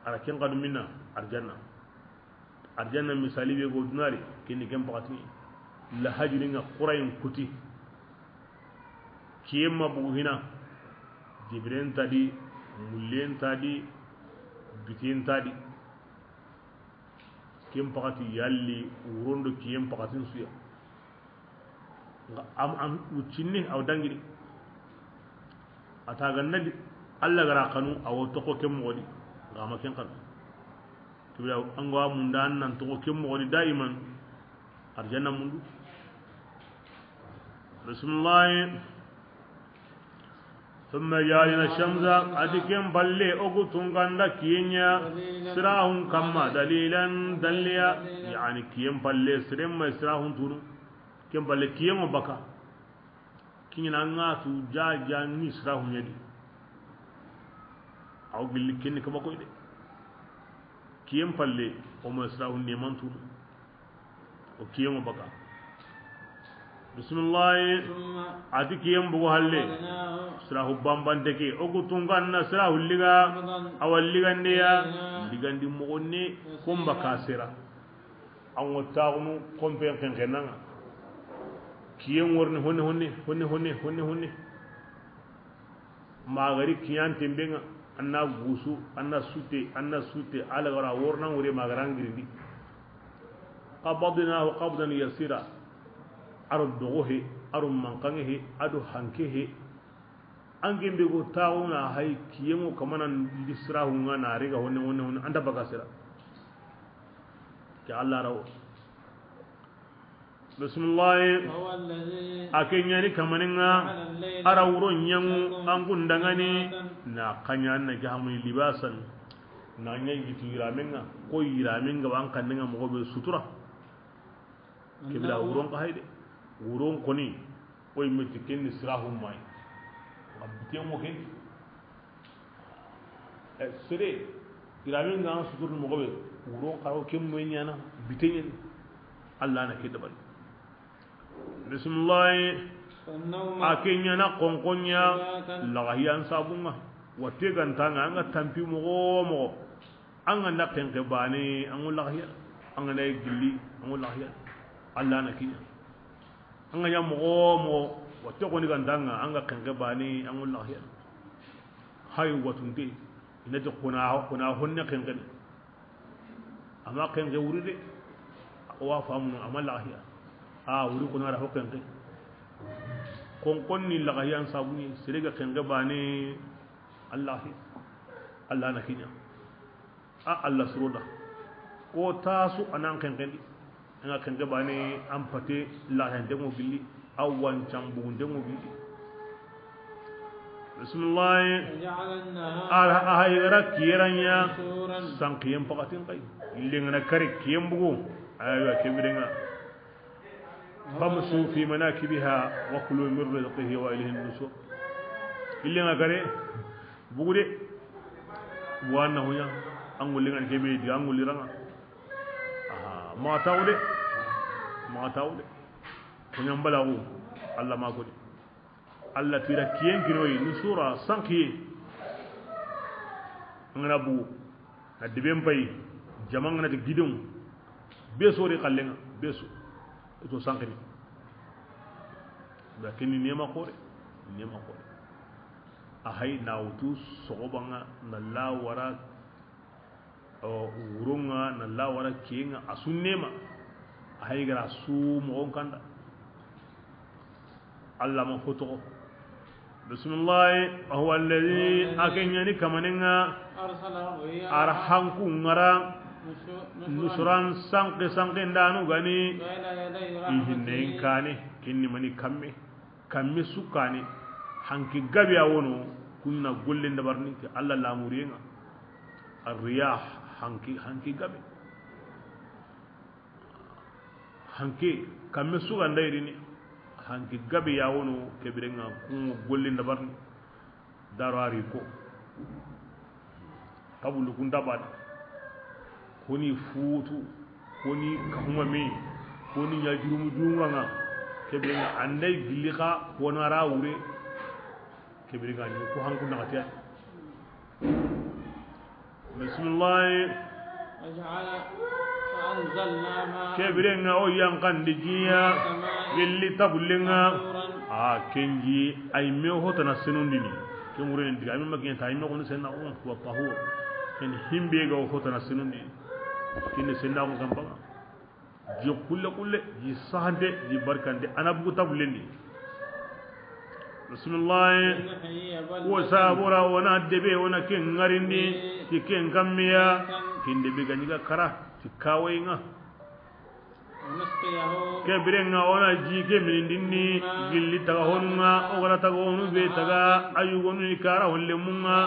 Ara ken kanu minna, arjanna. Arjanna misali be go dunari, kini ken pakati. La hajiri nga xurayin kuti. Kiyen ma bugu hina. Jibiren ta di, mullen ta di, biten ta di. Ken pakati yalli, wurondo kiyen pakatin suya. Nga am, am, wuccinni, aw dangini. A ta ganda di, Allah gara kanu, awo toko ken moxo di, nga ma ken kanu. Kibira, an ga munda, an nan toko ken moxo di, daiman, arjanna mundu. Bismillah. Thumma ja'alna shamsa, a ti ken palle, o ku tunganda kiyen ɲa, sirahun kamma, dalilan, dalliya, yani kiyen palle, siren ma sirahun tunu. Ken palle kiyen ŋo baka. Kiɲina an ga tu ja, ja ni sirahu ɲa di. Aw gilli kenni kama koy de. Kiyen palle, o ma sirahu neman tunu. O kiyen ŋo baka. Bismillah. A ti kiyen bugu halle. Sirahu bambante ke. O ku tungan na sirahu liga. Awa ligandeya. Ligandi mogonne. Kumba ka sera. An ŋo taxunu kompen xenxenanga. Kiyen ŋorni honne honne, honne honne, honne honne. Magari kiyan tembenga, anna gusu, anna sute, anna sute, ala gara worna wure magara ngirindi. Qabadnahu qabdan yasira. Aro dogo he, aro mankange he, ado hanke he. An gembe go taxuna hay kiyen ŋo kamana ndi sirahu nga na riga honne honne honne anda baga sira. Ke Allah rawo. Bismillah. A ke ɲani kamaninga. Ara wuro ɲangu an gundangani. Na kanya na jahamu libasan. Na ɲa yitu yiramenga. Ko yiramenga wan kanninga moxo be sutura. Kibila wuron ka hayde. Wuron koni. Koy meti kenni sirahu may. Abiten mo ken. E, sere, irami nga sutur mo gobe, wuro karo kem mo nyana, bitenyen. Allah na ke dabal. Bismillah. A ke ɲana konkonya, lahiyan sabunga. Wate gantanga, anga tampi mo mo. Anga na kenke bane, angu lahiya. Anga na gilli, angu lahiya. Allah na kinya. An ga ɲa moxo wo moxo, watte xoni ga nta an ŋa, an ga xenqe baane, an ŋa lahiya. Hay watunte, i na ti xo na, xo na honne xenqene. A ma xenqe wuri de, o wa faamunu, a ma lahiya. A wuri xo na ra ho xenqe. Xonxon ni lahiyan sabu ni, sere ga xenqe baane, Alla hi, Alla na kiɲa. A Alla suro da. Ko tasu a nan xenqendi. An ga xenqe baane, an pate laxente ŋo gilli, a wancan bugunte ŋo gilli. Bismillah. وجعل النهار A, a hay ga ra kiye ra ɲa, نشورا. Sanqiyen pakatin kay. Ille ŋa na kare kiyen bugu. Aywa, ke bire ŋa. فامشوا في مناكبها وكلوا من رزقه وإليه النشور. Ille ŋa kare, bugu de. Wa na huɲa, an ŋulli ŋa ni ke be di, an ŋulli ra ŋa. Aha, ma tawu de. Ma tawu de. Ko ɲa mbalaxu, Alla ma ko di. Alla ti ra kiyen kinoyi, nushura, sanqiye. An ga na bugu, na deben pay, jama ŋa na ti gidon, be so ri xalle ŋa, be so, i to sanqini. Ba kini neema xoore, neema xoore. A hay na wutu soxoba ŋa, na la wara, o, wuro ŋa, na la wara kiye ŋa, a su neema. A hay ga ra su moxon kanda. Alla ma fo toxo. Bismillah. وهو الذي A ke ɲa ni kamanen ŋa. أرسل الرياح A ra hanku ŋa ra. نشو-، نشرا. Nushran sanqi sanqindanu ga ni. بين يدي I hinne رحمته. Kaane, kinni mani kamme. Kamme su kaane, hanki gabe ya wono, kun na gollen dabarini ke Alla lamuriyen ŋa. Arriyah, hanki, hanki gabe. Hanke, kamme su ga nda yirini, hanki gabe ya wono, ke bire ŋa kun ŋa gollen dabarini. Daro a ri ko. Tabulu kun dabana. Koni futu, koni kahuma me, koni ɲa jurumu jurumu ŋa. Ke bire ŋa an da yi gilli xa, ko na ra wure. Ke bire ŋa ni ko hanku na xatiya. Bismillah. وجعل، وأنزلنا ماء Ke bire ŋa o yanqandi ji ya, السماء gilli tabulle ŋa. طهورا. A ken ji, ay me hotana senundini. Ken wure ni diga, ay me ma ken ta, ay me xo ni senna, o, wa tahur. Ken himbe ga o hotana senundi. Ken senna ko kampa. Ji xulle xulle, ji sahante, ji barkante, a na bugu tabulle ndi. Bismillah. لنحيي بلدة Ko sabura o na debe, o na ken ŋarindi, ميتا ti ken kammiya, ken debe ga ɲi ga kara, ti kawayi ŋa. ونسقيه Ke bire ŋa o na ji ke minindini, مما gilli taga honu ŋa, o ga ra taga honu be taga, a yugonu ni kara holle mu ŋa,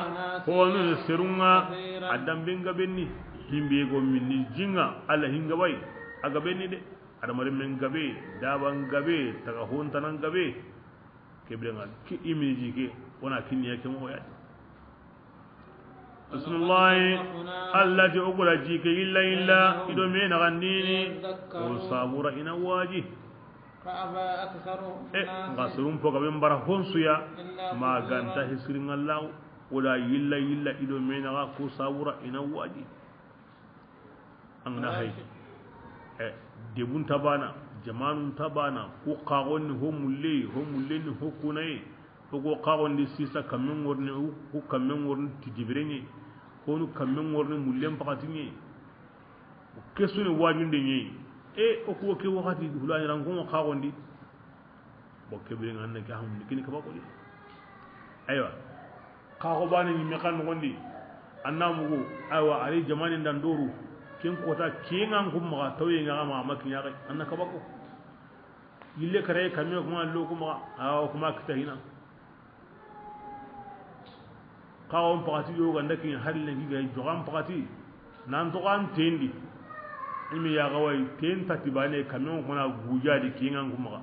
honu ni seru ŋa, كثيرا a dambe ŋa benni, himbe go minni ji ŋa, Alla hinga bay, a ga benni de. Adamarenmen gabe, daban gabe, taga hontanan gabe. Ke bire ŋa, ki imini ji ke, o na kinniya ke moxo ya. Bismillah. Alla ti o gura ji ke illa illa, i do me naxandini. Ko sabura i na waji. فأبى أكثر E, الناس nga surun po gabe mbara honsuya, إلا ma كفورا ganta hisirin Allah, o da yilla yilla i do me naxa ko sabura i na waji. An ga na hay. E, debun ta bana, jamanun ta bana, ku xaxon ni ho mulle, ho mulle ni ho kunaye. O go xaxon di sisa kamme ŋorni, ku kamme ŋorni ti dibirenye. Honu kamme ŋorni mullen pakatiye. Ke su ni wajunde ɲi. E, o ku ke waxati hulani ran ko xaxon di. Bon, ke bire ŋa an na ke hamundi kini kaba ko di. Aywa. Xaxo bane ɲi me kan noxon di. An na mugu, aywa, ari jamani ndan doru. Ken kota kiyen ŋa an kun maxa, tawye ŋa ma, ma kiɲa xa, an na kaba ko. Yille kare kame kuma lo kuma, awa kuma kita hina. Xaxon pakati yo ganda kin hari lenki ga joxan pakati. Nan to kan tendi. Imi ya gawai ten tati bane kame kuma guja di kiyen ŋa an kun maxa.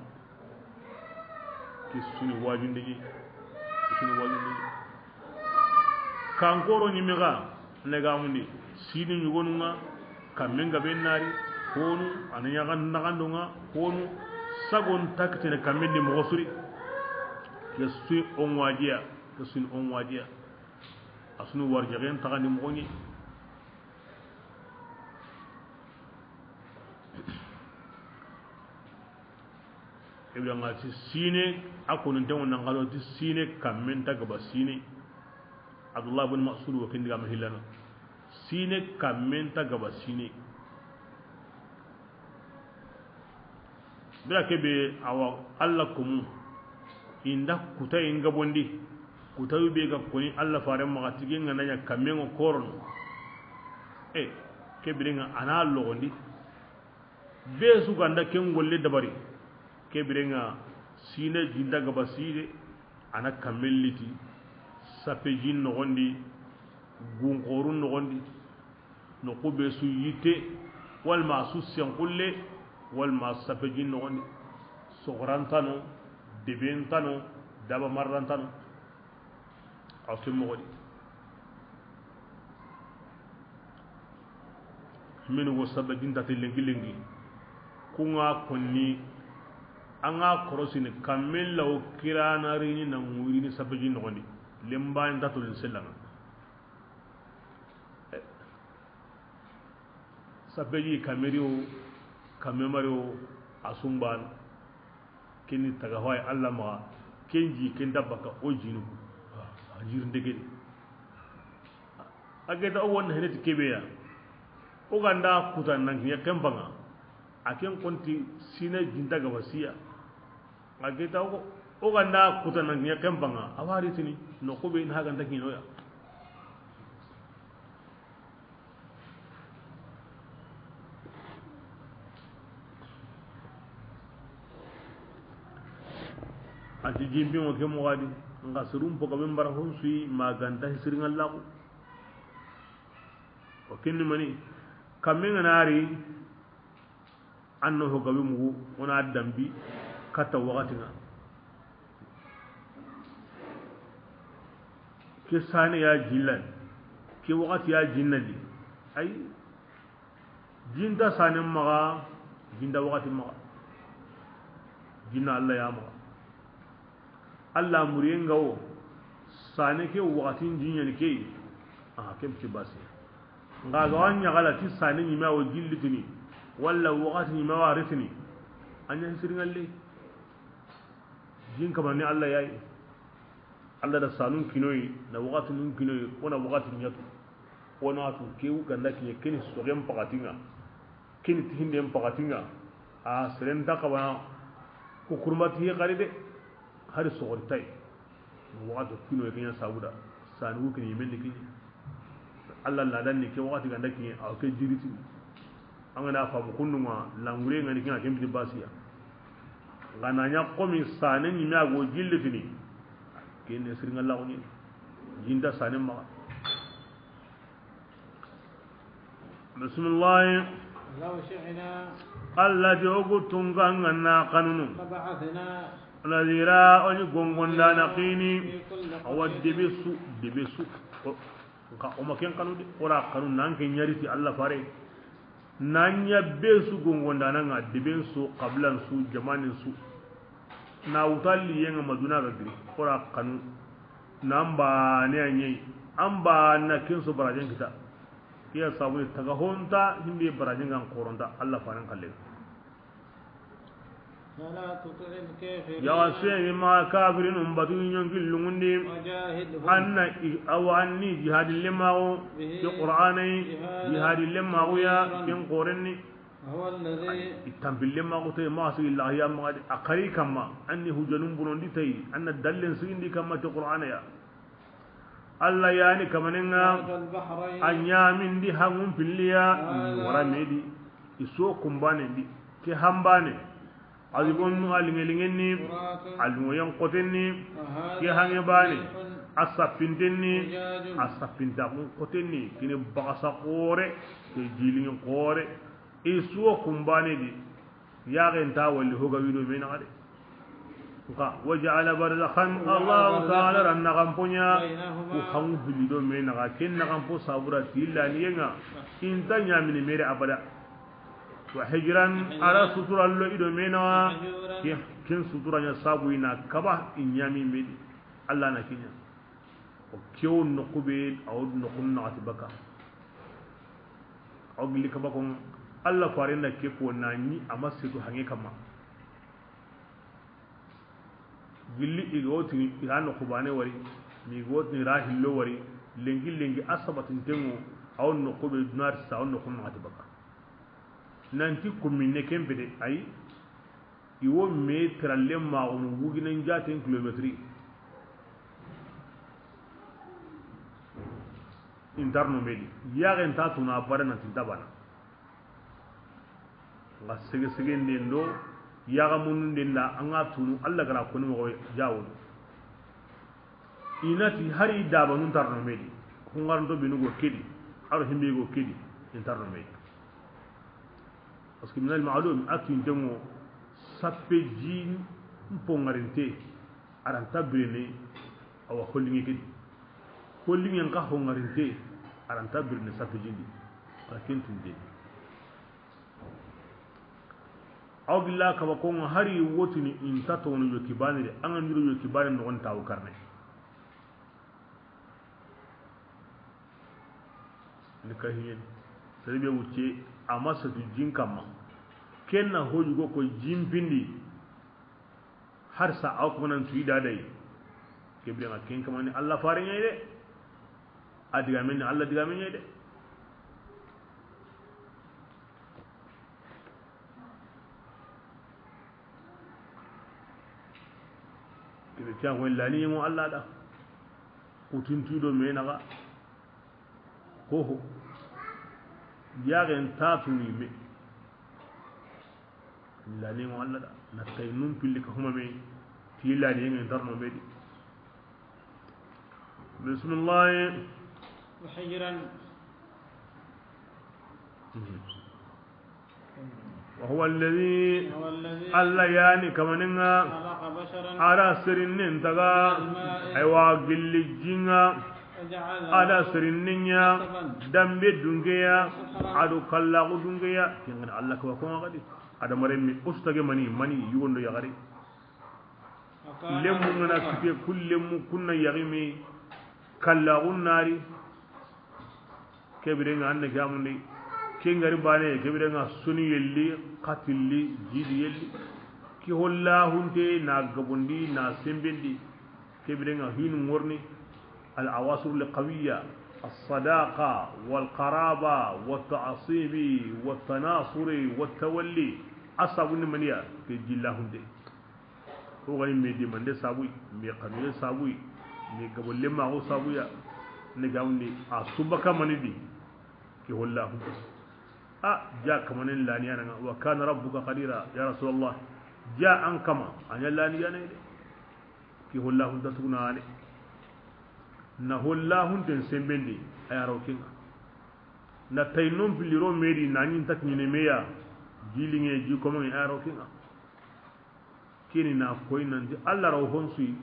Ke su ni wajunde ɲi. Ke su ni wajunde ɲi. Kankoro ɲi me ga, ne ga mundi, sini ɲugonu ŋa, kamme ga be nari, honu, a na ɲaga naxando ŋa, honu, sagon takitene kamme di moxo suri. Ke su ni o n wajiya, ke su ni o n wajiya. A su ni warjaxen taxandi moxo ɲi. Ibra nga ti sine, a kononten ŋo nan xalo ti sine kammen ta gaba sine. Abdullah bin Mas'ud wo ken digaame hillana. Sine kammen ta gaba sine. Bira kebe awa Alla komu. Inda kuta inga bondi. Kuta be ga koni Alla faren maxa ti ken ga na ɲa kammen ŋo korono. E, kebire nga a na logondi. Be su ganda ken golle dabari. Kebire nga sine jinda gaba sine, a na kammen liti, sape jin noxondi, gunxorun noxondi, noxu be su yitte, walma su senxulle, walma sape jin noxondi, soxorantano, debentano, daba marrantano. Aw ke moxo di. Mini wo sabe jinta te lenki lenki. Ku nga konni, a nga korosini kammen lawo kirana rini na ŋurini sabe jin noxondi. Lemba nta tolin sellanga. Sabe ji kameri o, kamme mari o, a sumban. Keni taga hoy Alla maxa, ken ji ken dabba ka o jinu. A jiri ndegeni. A geta o wonna heneti kebeya. O ganda kuta nan kiɲa kempanga. A ken konti sine jinta gaba siya. A geta o, o ganda kuta nan kiɲa kempanga. A wari tini, noxu be in haganta kinoya. A ti jimbi ŋo ke moxo di, nga surun poka be mbara hon suyi ma ganta hisirin Alla ko. O kinni mani, kamme nga nari, An na ho gabe mugu, o na dambi katta waxati ŋa. Ke sane ya jillani, ke waxati ya jinnali. Ay, jinta sane maxa, jinta waxati maxa. Jinna Alla ya maxa. Alla muriyen ga wo, sane ke waxatin jiɲani ke yi. Aha, ke mti basi. Nga ga wa ɲaxala ti sane ɲime a wo jillitini, walla waxati ɲime a wa ritini, a ɲa siriŋalle. Jin kamani Alla ya yi. Alla da sanun kinoyi, na waxatinun kinoyi, o na waxati ɲatu. O na tu ke wu ganda kiɲe keni sogen paxati ŋa. Kini tihinden paxati ŋa, a seren ta xabana, ku kurumati xari de, hari soxori tay. Waxati kino ke ɲa sabuda, sani wu kini yimen ni kini. Alla ladan ni ke waxati ganda kini, aw ke jiritini. An ga na famu kundu ŋa, langure ŋa ni kini, a ke mbiti basiya. Nga na ɲa komi sane ɲime a go jillitini, ke ne siriŋa laxu ni, jinta sane maxa. Bismillahi. لو شئنا Alla ti o gu tunga nga na xanunu. لبعثنا Nazira, o ni gongondana xini. في كل قرية Awa debe su, debe su. O, nka o ma ken xanu de, o ra xanu nan ke ɲariti Alla fare. Nan ɲa be su gongondana ŋa, deben su, xabilan su, jamanin su. Na wutalli yenga maduna ga giri, o ra xanu. Nan bane a ɲeyi, an bana ken so barajen kita. Ke ya sabu ni taga honta, himbe barajen ga n xoronta, Alla fanan xalle. فلا تطع الكافرين Yawa seni ma kafirinun batu ɲonki lungundi. وجاهدهم Anna i, awa anni jihadin lemaxu, به ke Qur'anai, جهادا jihadin lemaxu ya, كبيرا ken xorenni. وهو الذي I tampille maxu te maxa sigi laxiya maxa di, a xari kamma, anni hujanun bunondi tayi, anna dallen sigindi kamma te Qur'ana ya. Alla yani kamanen ŋa, مرج البحرين a ɲamindi hangun pilliya, هذا wara medi, i so kumbanen di, ke hambane, عذب azibun a lingelingenni, فرات a lingoyen xotenni, وهذا ke hange bane, ملح a sappintenni, أجاج a sappintaxun xotenni, kini baxasa xore, ke jilingin xore, i suwa kumbane di, yaxen ta walli hoga wido me naxa de. Nka, وجعل برزخا, Allahu Taala ra naxan poɲa, بينهما ku hangu hilli do me naxa, ken naxan po sabura tillani yenga, inta ɲamini mere abada. وحجرا, ara sutura lo ido me naxa, ومحجورا ke, ken sutura ɲa sabu ina kaba i ɲami medi. Alla na kiɲa. O kewo noqu be, awo noqu naxati baka. Awo gilli kaba ko, Alla faren na ke ko na ɲi, ama setu hange kama. Gilli i ga wo tini i ra noqu baane wari, mi i ga wo tini i ra hillo wari, lenki lenki a sabatinten ŋo, a wo noqu be dunari sa, a wo noqu naxati baka. Nanti kummine ken pete, ayi, i wo me terallen maxunu wuginen jaten kilometri. Intarno medi, yaxen ta tuna abada nanti nta bana. Nga sege sege nden do, yaxa munu nden da, an ga tunu, Alla gara koni moxo jawo. I na ti hari dabanun tarno medi, xungaranto benu go kedi, a ro himbe go kedi, intarno medi. Parce que minal ma'lum, a tinten ŋo, sappe ji n pongarinte, a ra nta birene, a wa hollinge kedi. Hollinge nka hongarinte, a ra nta birene sappe jindi. A ra ken tinte. Aw gilla kaba kongo hari wotini inta tono yoki bani de, an ga ndiro yoki bani no on taw karne. Ni ka hiyen. Saribe wucce, a ma satu jin kamma. Ken na hoju go ko jin pindi. Har sa aw ko nan tuyi da dai. Ke bire ma ken kamani Alla fare ɲa de. A diga men Alla diga men ɲa de. Kebe tiya ko lani mo Alla da. Kutuntu do me naga. Hoho. Yaxen ta tuni me. Lani mo Alla da. Na tay num pilli ka huma me. Ti lani ngen tarno me di. Bismillah. وحجرا. Mhm. وهو الذي هو الذي Alla yani kamaninga خلق بشرا a da sirinin taga من الماء aywa gilli jinga فجعله a da sirinin ya نسبا dambe dungeya وصهرا a do kallagu dungeya kengana Alla ko ko ngadi adamaren mi ustage mani mani yugondo yagari وكان lemmu ngana ربك kite kullemmu kunna yagimi kallagun nari Kebirenga anna gamundi. Kengari bane, kebirenga suni yelli, katilli, jidi yelli. Ki holla hunte na gabundi, na sembendi. Kebirenga hinu ngorni. الأواصر القوية، الصداقة والقرابة والتعصيب والتناصر والتولي. Asabu ni maniya, ke jilla hunte. O gani me dimande sabuy, me xanuye sabuy, me gabolle maxo sabuya. Ne gamni a subaka manidi. Ki holla hunta. A ja kamanen laniyananga. وكان ربك قديرا. Ya Rasulallah, ja an kama a ɲa laniyanay de. Ki holla hunta tugunane. Na holla hunten sembendi a ya raw kinga. Na tay non piliro medi na ɲin tak ɲine meya. Jilinge ji komange a ya raw kinga. Kini na koy nanti Allah raw honsuyi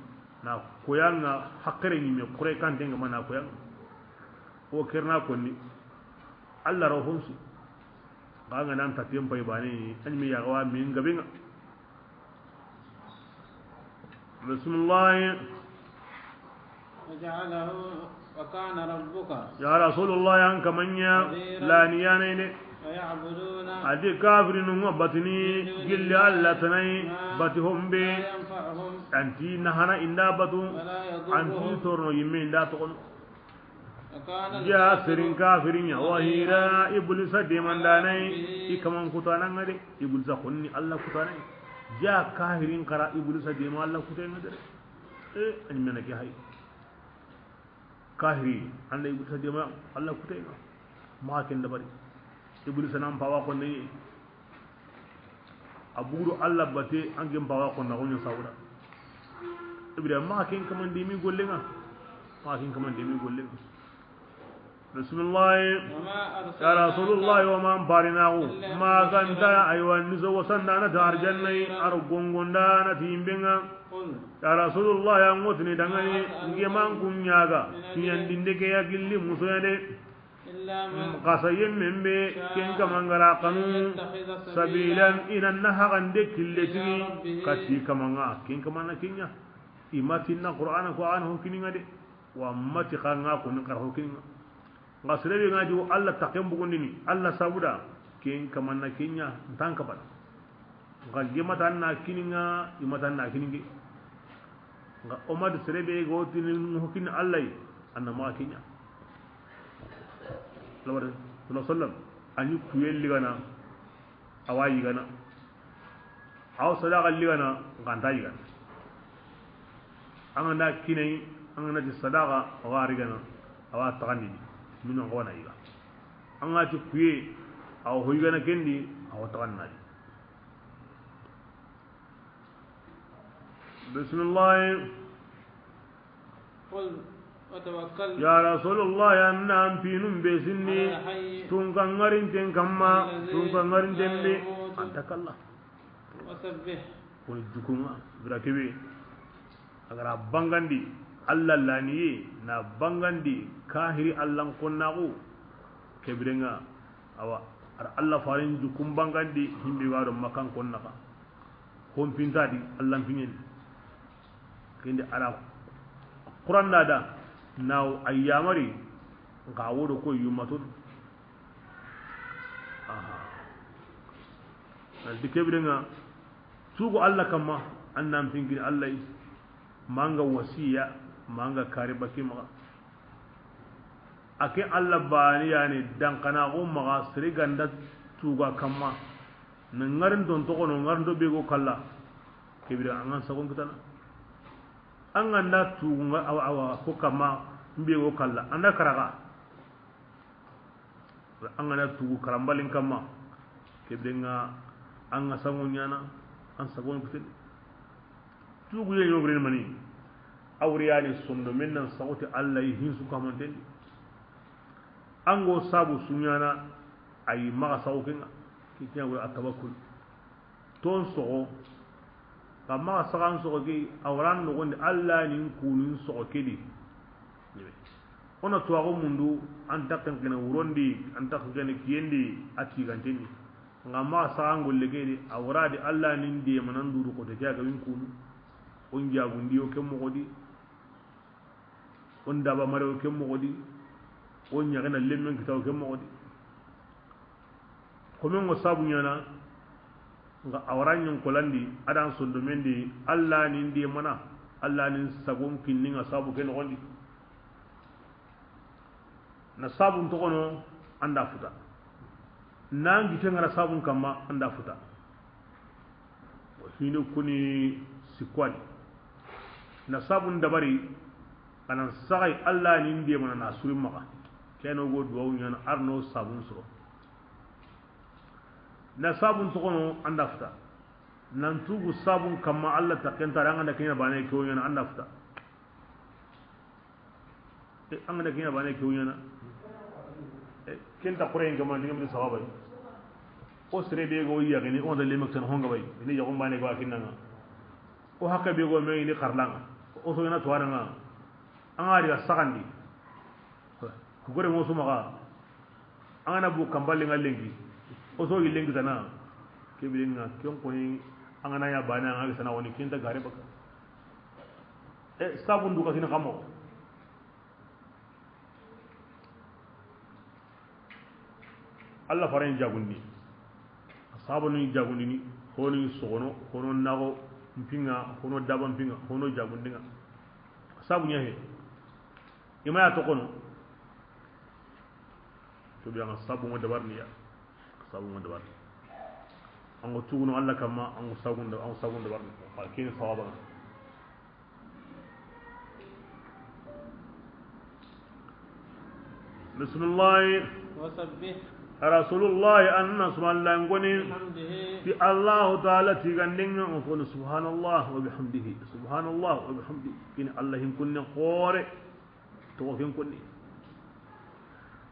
na koyanga hakkere ɲime kure kante nga mana koyanga. O kerna konni Allah raw honsu. Ga nga nan tatem pay bane anmi ya gawa min gabenga. Bismillah. وجعله وكان ربك Ya Rasulullah, yan kamanya قديرا laniyanene. ويعبدون A di kafirinu nga batini من دونه gilli Allah tanai ما bati hombe. لا ينفعهم Anti nahana inda batu. ولا يضرهم Anti torno yimme inda tokono. وكان Ja الكافر serin kafirin ya قديرا wahira Iblisa demandanai. به I kaman kutana nga de. Iblisa konni Allah kutanai. Ja kafirin kara Iblisa dema Allah kutai nga de. E, ani mena ke hay. Kahiri, anda Iblisa dema Allah kutenga. Ma ken dabari. Iblisa nan pawa ko ne. A bugudu Allah bate an ken pawa ko na ko nya sawda. Ibrahim ma ken kaman demi gollenga. Ma ken kaman demi gollenga. Bismillah. وما Ya أرسلناك Rasulullah, wa man parinahu. إلا Ma ganta مبشرا aywa niso wasanda na ta arjanna ونذيرا ar gongonda na timbenga. قل Ya Rasulullah, ya ngotini dangani, nge man kunyaga, kiyandinde ke ya gilli musoya de. إلا من Kasa yemmen be, ken شاء kamangara أن kanu, يتخذ سبيلا sabilan, inan na hagande kille إلى tigi, ربه kati kamanga, ken kamana kenya. Imatinna Qur'ana ko an ho kininga de, wa mati kanga ko nin kar ho kininga. Nga serebe nga di wo Allah taken bugundini, Allah sabuda, ken kamanna kenya, ntan kabana. Nga gemata na kininga, imata na kininge. Nga o ma ti sere be ga wo tini n ho kini Alla yi, an na maxa ke ɲa. Lawar sallallahu alaihi wasallam, a ɲi kuye ligana, a wa yigana. A wa sadaxa ligana, nga nta yigana. An ga na kini, an ga na ti sadaxa, a wa rigana, a wa taxandini. Mino nga wa na yiga. An ga ti kuye, a wa ho yigana ken di, a wa taxandini. Bismillah. قل وتوكل Ya Rasulullah, an na an pinun be sinni, على الحي tunka ŋarinten kamma, الذي tunka ŋarinten لا be, يموت an ta kalla. وسبح. Woni jukunga, bira kebe. A ga ra bangandi, Alla laniye, na bangandi, kahiri Allan konnaxu, kebirenga, awa, ar Alla farin jukun bangandi, himbe waro makan konnaka. Hompinta di, Allan piɲen. Kende ara Quran da, na a yamari, nka wodo ko yumatun. Aha. Aldi kebirenga, tugu Alla kamma, an nan pinkini Alla yi, manga wasiya, manga kare baki maga. A ke Alla bani yani, dankana go maga, sere ganda tuga kamma, na ngarin don togono, ngarin do be go kalla, kebire an gan sagon kitana. An ganda tugu nga awa, awa, ko kamma, mbe go kalla, anda karaga. An ga na tugu karambalin kamma, kebe nga an ga sango ɲana, an sagon kuteni. Tugu ye ɲogren mani, awriyani sondo men nan sagote Alla yi hinsu kamanten. An go sabu suɲana, ayi maxa sago kenga, ki kiɲa wala atawakkul. Ton soxo, xa maxa saxan soxo ke, a waran noxondi Alla nin kunun soxo ke di. O na tuwaxu mundu, an ta xenxene wurondi, an ta xenxene kiyendi, a tigantendi. Nga maxa saxan golle ke di, a waradi Alla nin demanan duru xote ke a ga win kunu. O n jagundi o ke moxo di. O n daba mare o ke moxo di. O ɲaxena lemmen kita o ke moxo di. Komen ŋo sabu ɲana, nga awara ɲin kolandi, adan sondomen di, Alla nin di mana, Alla nin sagon kinni nga sabu ke noxondi. Na sabun toxono, anda futa. Nan gite ngara sabun kamma, anda futa. Hino kuni sikwani. Na sabun dabari, anan sagai Alla nin di mana na suri maxa. Keno go duwawu ɲana, arno sabun soro. Na sabun toxono, anda futa. Nan tugu sabun kamma Alla ta kenta, an ga na kiɲa bane ke wo ɲana, anda futa. E, an ga na kiɲa bane ke wo ɲana. E, kenta xore ŋa ma diga mi sahaba yi. O sere be go yaxini, o da lemak tan honga bay. Ni yaxum bane go akinanga. O hakka be go me ni xarlanga. O so ina tuwananga. An ga diga saxandi. Ku gore mo su maxa. An ga na bu kamballe nga lenki. O so yi lenki tana. Kebirenga ken koni an ga na ya bana an ga sana woni kenta gare baka. E sabun duka sina kamo. Alla faren jagundi. Sabunu jagundini, honi sogono, hono nago mpinga, hono daba mpinga, hono jagundinga. Sabu ɲa he. Ima ya toxono. To biya nga sabu mo dabarni ya. Sabu mo dabarni. An go tuguno Alla kamma, an go sagun da, an go sagun dabarni. Ba kini sawaba. Bismillah. وسبح Rasulullah, anna subhanallah ngoni. بحمده Ti Allahu Ta'ala tigandenga, o kono subhanallah wa bihamdihi. Subhanallah wa bihamdihi. Kini Alla hin kunne xore. To ken konni.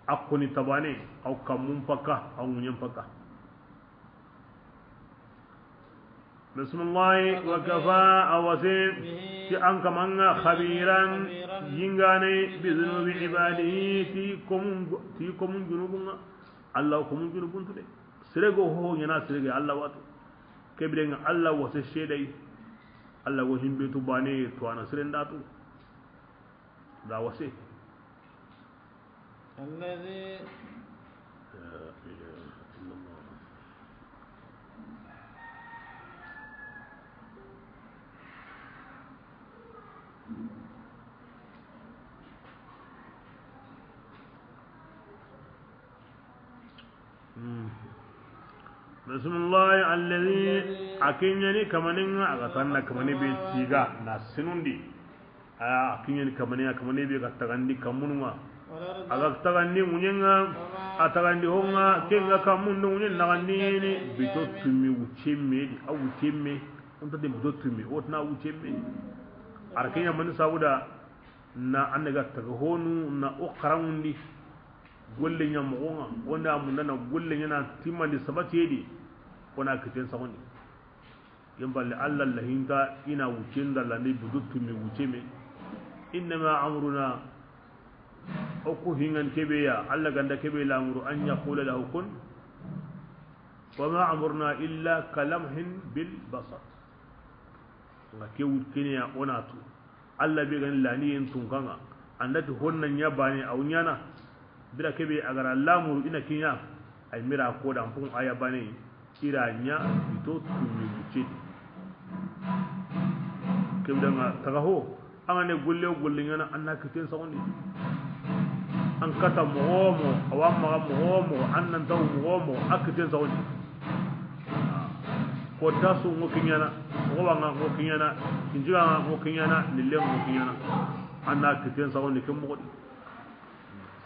A koni tabane, aw kamun paka, aw ŋuɲen paka. Bismillah, wa kafa, a wase, ti an kamanga, khabiran, yingane, bi dhunubi ibadihi, ti komun, ti komun junubunga. Alla komun junubun tude. Sere go ho ɲana sere ge Alla watu. Kebirenga Alla wase shedai. Alla go himbe tu bane to ana sere ndatu. Da wase. الذي لا إله إلا الله. Hmm. Bismillahi alladhi, a ke ɲa ni kamanen ŋa, a ga tanna kamane be tiga na sinundi. A ke ɲa ni kamanen ŋa, kamane be ga tagandi kamunun ŋa. A ga tagandi ŋuɲen ŋa, a tagandi hon ŋa, ken ga kamun do ŋuɲen naxandi ni, bito tumi wucce me di, a wucce me. O nta de bito tumi, o tana wucce me. A ra ke ɲa mani sabuda, na an daga taga honu, na o xaranŋundi. Golle ɲa moxo ŋa, o nda munda na golle ɲa na timmandi sabatiye di, o na kiten saxundi. Ken palle, Alla lahinta i na wuccen dallandi butu tumi wucce me. Innama amruna, o ku hingan kebe ya, Alla ganda kebe lamuru, an yaqula lahu kun, wa ma amruna illa kalamhin bil basar. Nga ke wut kene ya, o na tu. Alla be gani lani yen tunkan ŋa, an da ti honna ɲa bane, a wa ɲaana. Bira kebe a ga ra lamuru i na ke ɲa, ay mira ko dan pun a ya bane, i ra ɲa bito tumi wucce di. Kebe da ŋa taga ho, an ga ne golle wo golle ɲaana, an na kiten saxundi. An kata moxo wo moxo, a wa maxa moxo wo moxo, an nan taw moxo wo moxo, a kiten saxundi. Ko tasu ŋo ke ɲaana, moxo wa ŋa ŋo ke ɲaana, kinjiga ŋa ŋo ke ɲaana, lille ŋo ke ɲaana. An na kiten saxundi ke moxo di.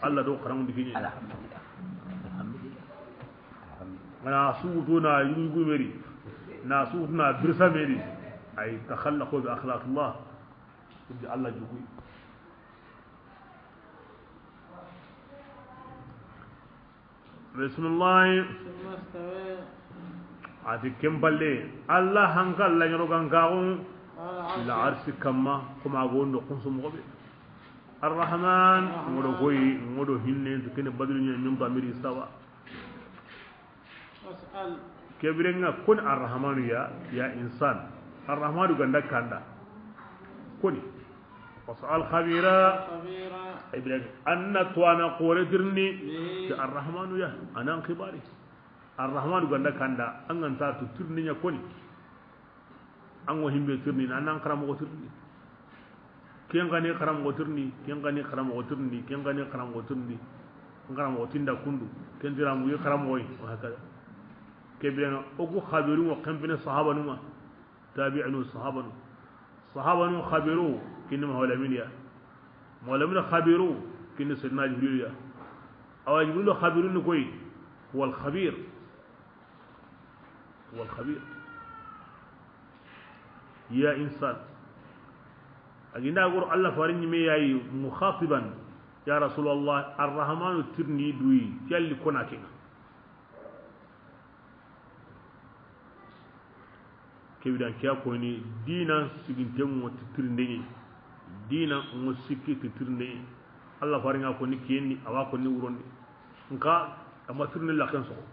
Alla do xaranŋundi ke ɲa. Alhamdulillah. Alhamdulillah. Alhamdulillah. Mana sugutu na yugu meri, na sugutu na birsa meri, ay takhallaqu bi akhlaqillah. Indi Alla juguy. Bismillah. ثم استوى A ti ken palle, Alla hanka Alla ɲoro gankaxu على العرش. La arsi kamma, kuma go no kunsu moxo be. Arrahman, الرحمن. Ŋo do koyi, ŋo do hinne, to kene badri ɲa min damiri sawa. واسأل. Ke bire ŋa koni Arrahmanu ya, ya insan. Arrahmanu ganda kanda. Koni. Was'al khabira. خبيرا. Ay bire an na tuwana xore tirni. به. Ke Arrahmanu ya, a nan xibari. Arrahmanu ganda kanda, an ga nta tu tirni ɲa koni. An ŋo himbe tirni, na nan xaranmoxo tirni. Ken xa ni xaranmoxo tirni, ken xa ni xaranmoxo tirni, ken xa ni xaranmoxo tirni. Xaranmoxo tinda kundu, ken tira mu yi xaranmoxo yi, wa hakada. Ke bire ŋa, o ku xabiru ŋo kempene sahabanu ŋa, tabi'inu sahabanu. Sahabanu xabiru, kini Mawlamini ya. Mawlamini xabiru, kini Sayyidina Jibril ya. Awa Jibril xabiru ni koyi, huwa al-khabir. Huwa al-khabir. Ya insan. A ginda goro Alla farin ɲime yayi mukhatiban. Ya Rasulallah, Arrahmanu tirni duyi, yalli kona ke ŋa. Ke bire an ke ya koni, dina siginte ŋo ti tirinde ɲa. Dina ŋo sikki ti tirinde ɲa. Alla farin ŋa koni kiyenni, a wa koni wurondi. Nka, a ma tirinde laken soxo.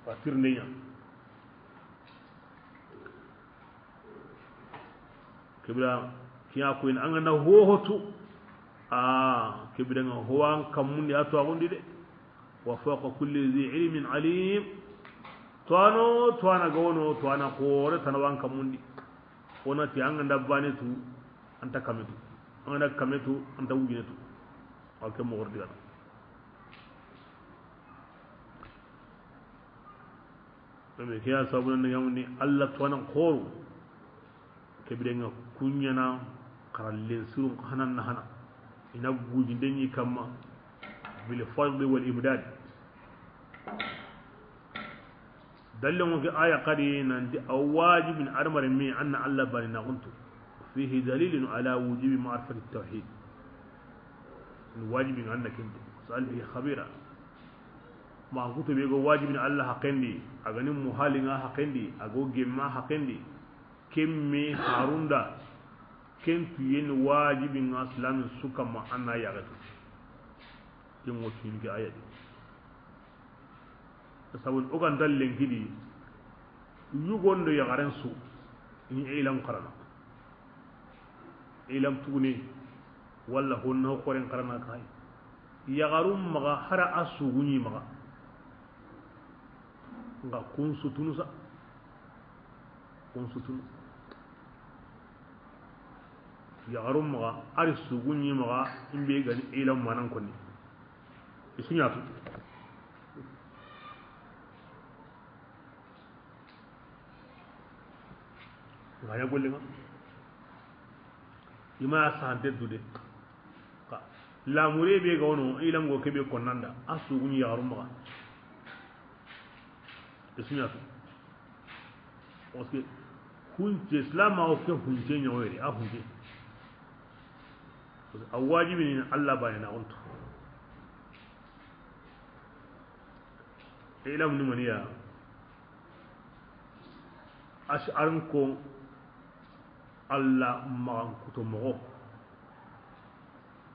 Wa tirinde ɲa. Ke bire, ke ya koyini, an ga na hoho tu. A, ke bire ŋa ho wa an kammundi, a tuwaxundi de. Wa fawqa kulli dhi ilmin alim. Tuwano, tuwana ga wono, tuwana xore tana wa an kammundi. O na ti an ga nda bane tu, an ta kame tu. An ga nda kame tu, an ta wujine tu. Wa ke moxo ri digana. Ame ke ya sabu na ɲamuni Alla tuwana xoro. Ke bire ŋa kuɲana xarallen sirun xanan na hana. I na gujinde ɲi kamma bil fadli wal imdad. Dallen ŋo ke aya xadi nanti a wajibin adamaren me an na Alla bani na xuntu. Fihi dalilun ala wujubi ma'rifati tawhid. Wajibin an na kinte. Sal bihi khabira. Ma kutu be go wajibin Alla haqendi, a ga ni muhali ŋa haqendi, a go gemma haqendi. Kemme harunda, ken tu yen wajibin ŋa silamin su kamma an na yaxe tu. Ken ŋo tun ke aya di. Sabu o ga nta lenki di, yugon do yaxaren su, i ɲi ilam xarana. Ilam tugune, walla honno xoren xarana kay. Yaxarum maxa, hara a sugu ɲi maxa. Nga kun sutunu sa. Kun sutunu. Yaxaru maxa, a ri sugu ɲi maxa, i be ga ni i la manan konni. I su ɲa tu. Ŋa ɲa golle ŋa. I ma sante du de. Ka lamure be ga wono, i lango ke be konnanda, a sugu ɲi yaxaru maxa. I su ɲa tu. Parce que hunce, silaamaxu ke hunce ɲa wo yere, a hunce. Parce que a wajibi ni Allah baane na xontu. Ilam ni maniya. Ash'arin ko Allah maxan kuto moxo.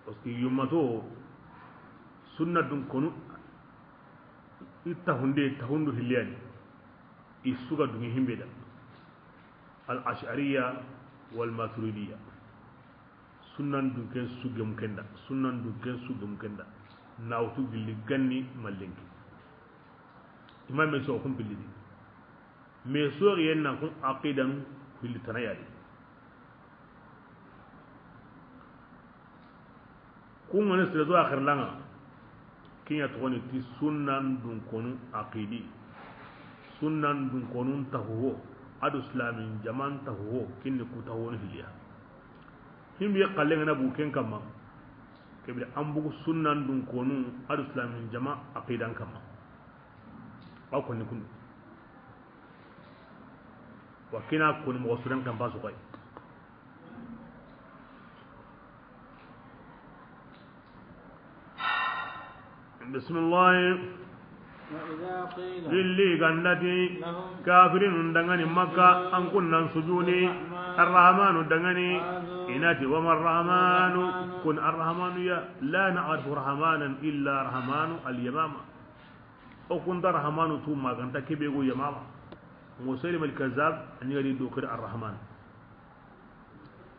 Parce que yummato sunna dun konu, i tahunde, tahundu hilliyani. I su ga dungi himbe da. Al ash'ariya wal maturidiya. Sunnan dunken su gemu kenda, sunnan dunken su gemu kenda. Na wutu gilli ganni mallenki. Imam me so kumpilidi. Me so yen na kun aqidan hilli tanayadi. Kun ngana sire do akhir langa. Kinya to ni ti sunnan dun konu aqidi. Sunnan dun konu tahuwo. Adu islamin jaman tahuwo. Kinni ku tahuwo ni hiliya. Himbe xalle ngana bu ken kamma. Kebire an bugu sunnan dun konu adu islamin jama aqidan kamma. Aw konni kundu. Wa kina koni moxo suren kan basu koy. Bismillah. وإذا قيل Illi gandati لهم kafirinun dangani Makka, اسجدوا an kunnan sujuni للرحمن Arrahmanu dangani, قالوا inati, وما الرحمن kun Arrahmanu ya, لا نعرف رحمنا إلا رحمن اليمامة. O kunta Rahamanu tu maganta kebe go Yamama. Musaylim al-Kazzab, a ni gadi do kir Ar-Rahman.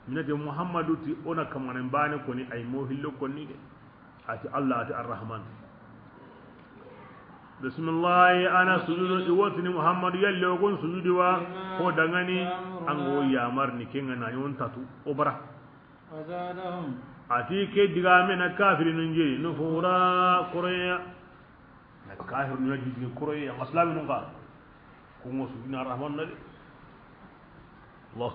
Minati Muhammadu ti ona kamanen bane koni ay mo hillo koni de. Ati Allah ati Ar-Rahman. Bismillah, ana sujudu iwatini Muhammadu yalle o gon sujudi wa ko dangani ango yamar ni kenga na yon tatu o bara. وزادهم Ati ke diga mena kafirinun je nufura koroya. Na kafirinu ya jiji koroye, amma silaminun ka. Ko ngo su dina Rahman na de. Allah.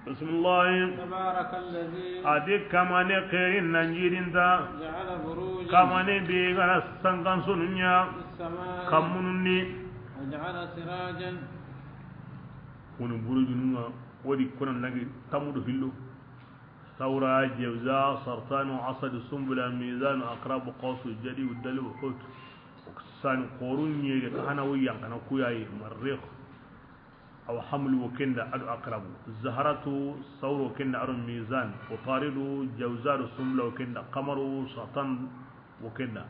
Bismillah. تبارك الذي Adi kamane xeerin nan jirinta. جعل بروجا Kamane be gana sankan sonunya. في السماء Kammunun ni. وجعل سراجا Kunu burujununga, wodi kuna nagi tamudu hillo. Saura, jawza, sartanu, asadu, sumbula, mizanu, akrabu, qawsu, jadi, uddalu, hut. Sani qorun yeri, kahana wo yankana kuyayi, marrikh. Aw hamlu wo kenda ado akrabu. Zaharatu, sauro kenda ado mizan. Utaridu, jawzadu, sumbula wo kenda. Qamaru, satan wo kenda.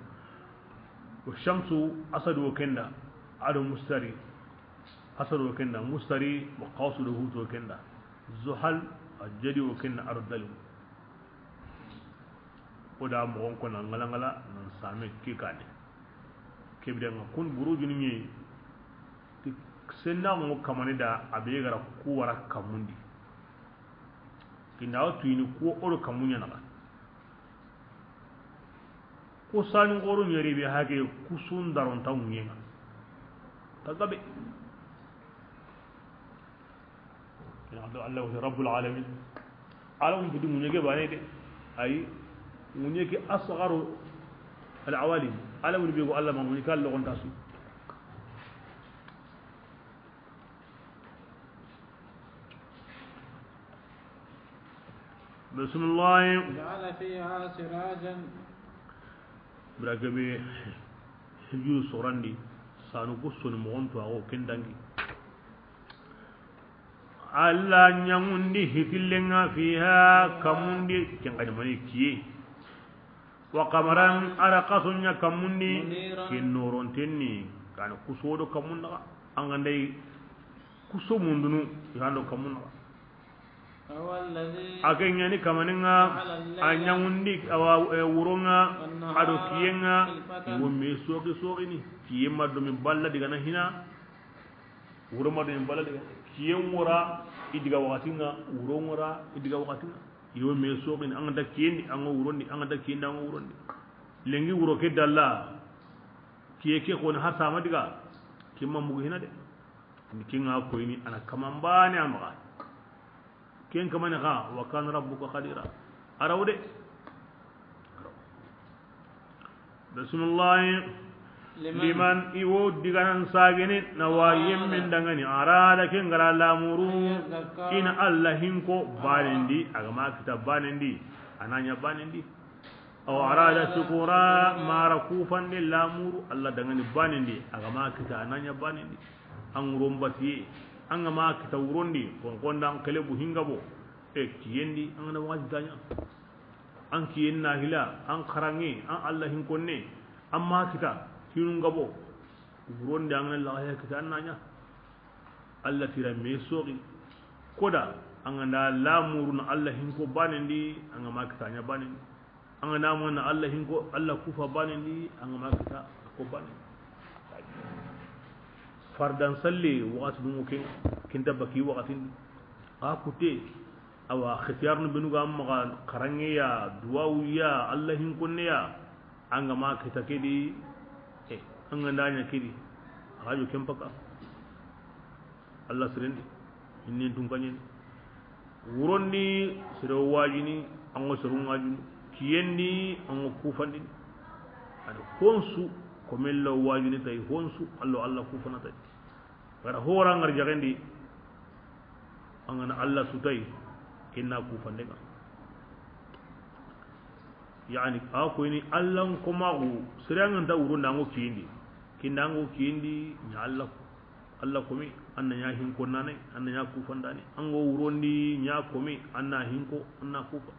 Wa shamsu, asadu wo kenda ado mustari. Asadu wo kenda mustari, wa qawsu do hutu wo kenda. Zuhal, a jadi wo kenda ado dalu. O da mogon ko na ngalangala nan same kikane. Kebde nga kun burujunu ñi. Ti senna mo kamani da abe gara ku wara kamundi. Kinda o tuyini ku o do kamunya na. Ku sani ngoro ñeri be hage ku sun daron ta ŋuñenga. Ta gabe. Ina do Allah wa rabbul alamin. Alamun bidi ŋuñe ke bane de. Ay ŋuñe ke asgharu al awalim. Alamun be go Allah ma ŋuñe ke Allah gon tasu. Bismillah. جعل فيها سراجا. Bira gabe hiju sorandi sanu ku soni mogon to ago kendangi. Allah ñaŋundi hitillenga fiha kamundi ken kadi mani kiye. Wa qamaran ara kasonya kamundi ken norontenni kana kusodo kamundaga angandai kuso mundunu yando kamundaga. A ke ɲa ni kamanin ŋa, a ɲaŋundi, awa, e, wuron ŋa, a do kiyen ŋa, i wo me soxi soxini. Kiyen ma do mi balla diga na hina, wuro ma do mi balla diga. Kiyen wora, i diga waxatin ŋa, wuron wora, i diga waxatin ŋa. I wo me soxini, an ga da kiyen di, an ga wuron di, an ga da kiyen di, an ga wuron di. Lenki wuro ke dalla, kiye ke xoni har sama diga, kin ma mugu hina de. Ni kin ŋa koyini, a na kaman bane a maxa. Ken kamani xa, wa kana rabbuka qadira. A ra wo de. Bismillahi. Liman. Liman, i wo diganan sagene na wa yemmen dangani, arada ken gara lamuru, ina Allah hinko banendi, a ga ma kita banendi, a na ɲa banendi. Aw arada shukura, mara kufande lamuru, Allah dangani banendi, a ga ma kita a na ɲa banendi. An wuron batiye, an ga ma kita wurondi, konkonda an kelebu hingabo, e kiyendi, an ga na waxati ta ɲa. An kiyen na hila, an xaranŋe, an Allah hinkonne, an ma kita, hinun gabo, wurondi an ga na laxaya kita an na ɲa. Allah tira me soxi, koda, an ga na lamuru na Allah hinko banendi, an ga ma kita ɲa banendi. An ga na mana Allah hinko, Allah kufa banendi, an ga ma kita ko banendi. Fardan salle, waxati dungo ken, kinta baki waxatindi. A kute, awa, xitiyarnu benu ga maxa, xaranŋe ya, duwawu ya, Allah hinkonne ya, an ga ma kita kedi, e, an ga na ɲa kedi, a ga jo ken paka. Allah sirendi, hinnin tunkaɲeni. Wurondi, sere wajini, an ŋo serun wajini. Kiyendi, an ŋo kufandini. Ani honsu, komello wajini tay, honsu, allo Allah kufana tay. Gara hora ngar jagendi, an ga na Allah sutay, kinna kufandenga. Yani, a koyini Allah n komaxu, sere an ga nta wurondi, an ŋo kiyendi. Kinda an ŋo kiyendi, ɲa Allah. Allah komi, an na ɲa hinko nane, an na ɲa kufandane. An ŋo wurondi, ɲa komi, an na hinko, an na kufa.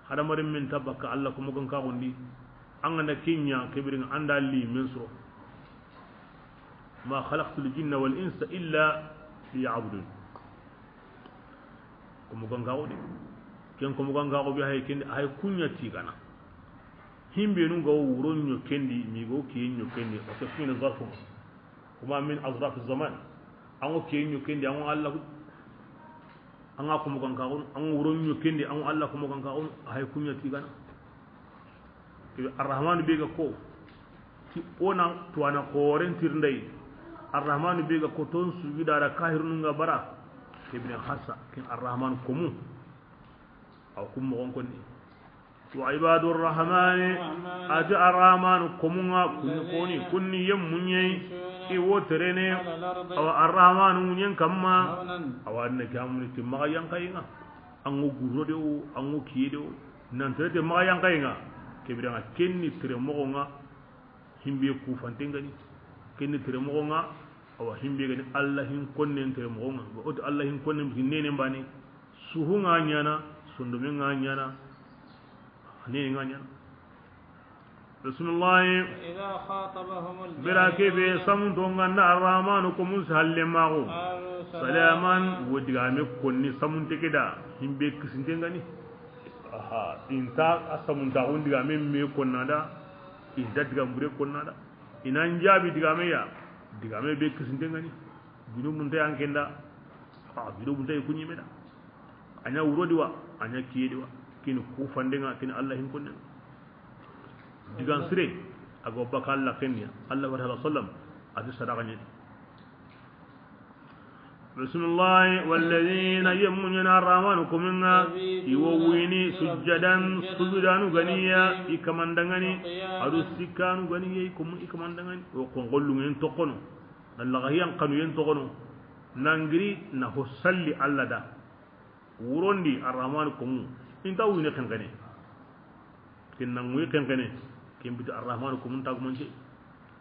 Hadamaren min ta bakka Allah komo gan kaxundi. An ga na kiɲa kebirin an da li men soro. Ma khalaqtul jinna wal insa illa liya'budun. Komo gan kaxu de. Ken komo gan kaxu be hay ken hay kuɲa tigana. Himbe nu ga wuro ɲo kendi, mi go kiye ɲo kendi, o ke fina zarfu. Kuma min azraf zaman. An ŋo kiye ɲo kendi, an ŋo Allah. An ga komo gan kaxun, an ŋo wuro ɲo kendi, an ŋo Allah komo gan kaxun, hay kuɲa tigana. Ke Arrahmanu be ga ko, ti ona tuwana xoren tirndey. Arrahmanu be ga ko ton sujudara kahirnun ga bara. Ke bine hasa, ken Arrahmanu komu. Aw kum moxon konni. Wa ibadur rahmani, ati Arrahmanu komunga, kunni koni, kunni yemmuɲey, i wo terene, awa Arrahmanu ŋuɲen kamma, awa anna kamuni ti maxa yankayenga, an ŋo gurro de o, an ŋo kiye de o, nan tere te maxa yankayenga, kebiranga kenni tere moxonga, himbe kufantengani, kenni tere moxonga, awa himbe gani Allah hin konnen tere moxonga, o ti Allah hin konnen biti nenen bani, suhunga ɲana, sondomenga ɲana, nenenga ɲana. Bismillahi. وإذا خاطبهم الجاهلون. Bira kebe samunto nganda Arrahmanu komun sahalle maxu. قالوا سلاما. Salaman, wo digame konni samunte keda, himbe kisinte ngani. Aha, inta a samunta ko digame me konnada, inta digambure konnada. Inan jabi digame ya, digame be kisinte ngani. Junubunta yankenda, a junubunta kuɲimeda. A ɲa wuro di wa, a ɲa kiye di wa, kini kufandenga, kini Allah hin konnen. Digan sire, a go baka Allah kenniya, Allah wa sallam, a ti sadaqa ɲi. Bismillah, walladhina yammununa Arrahmanu kominga, i wo wini sujjadan, sujudanu ganiya, i kamandangani, adu sikkanu ganiya, i komu i kamandangani, wo kongollungen tokono, na lagahiyan kanuyen tokono, nangiri na ho salli Allah da. Wurondi Arrahmanu komu inta wuyini xenxene. Ken na ŋuyi xenxene. Ken biti Arrahmanu komun tagumance.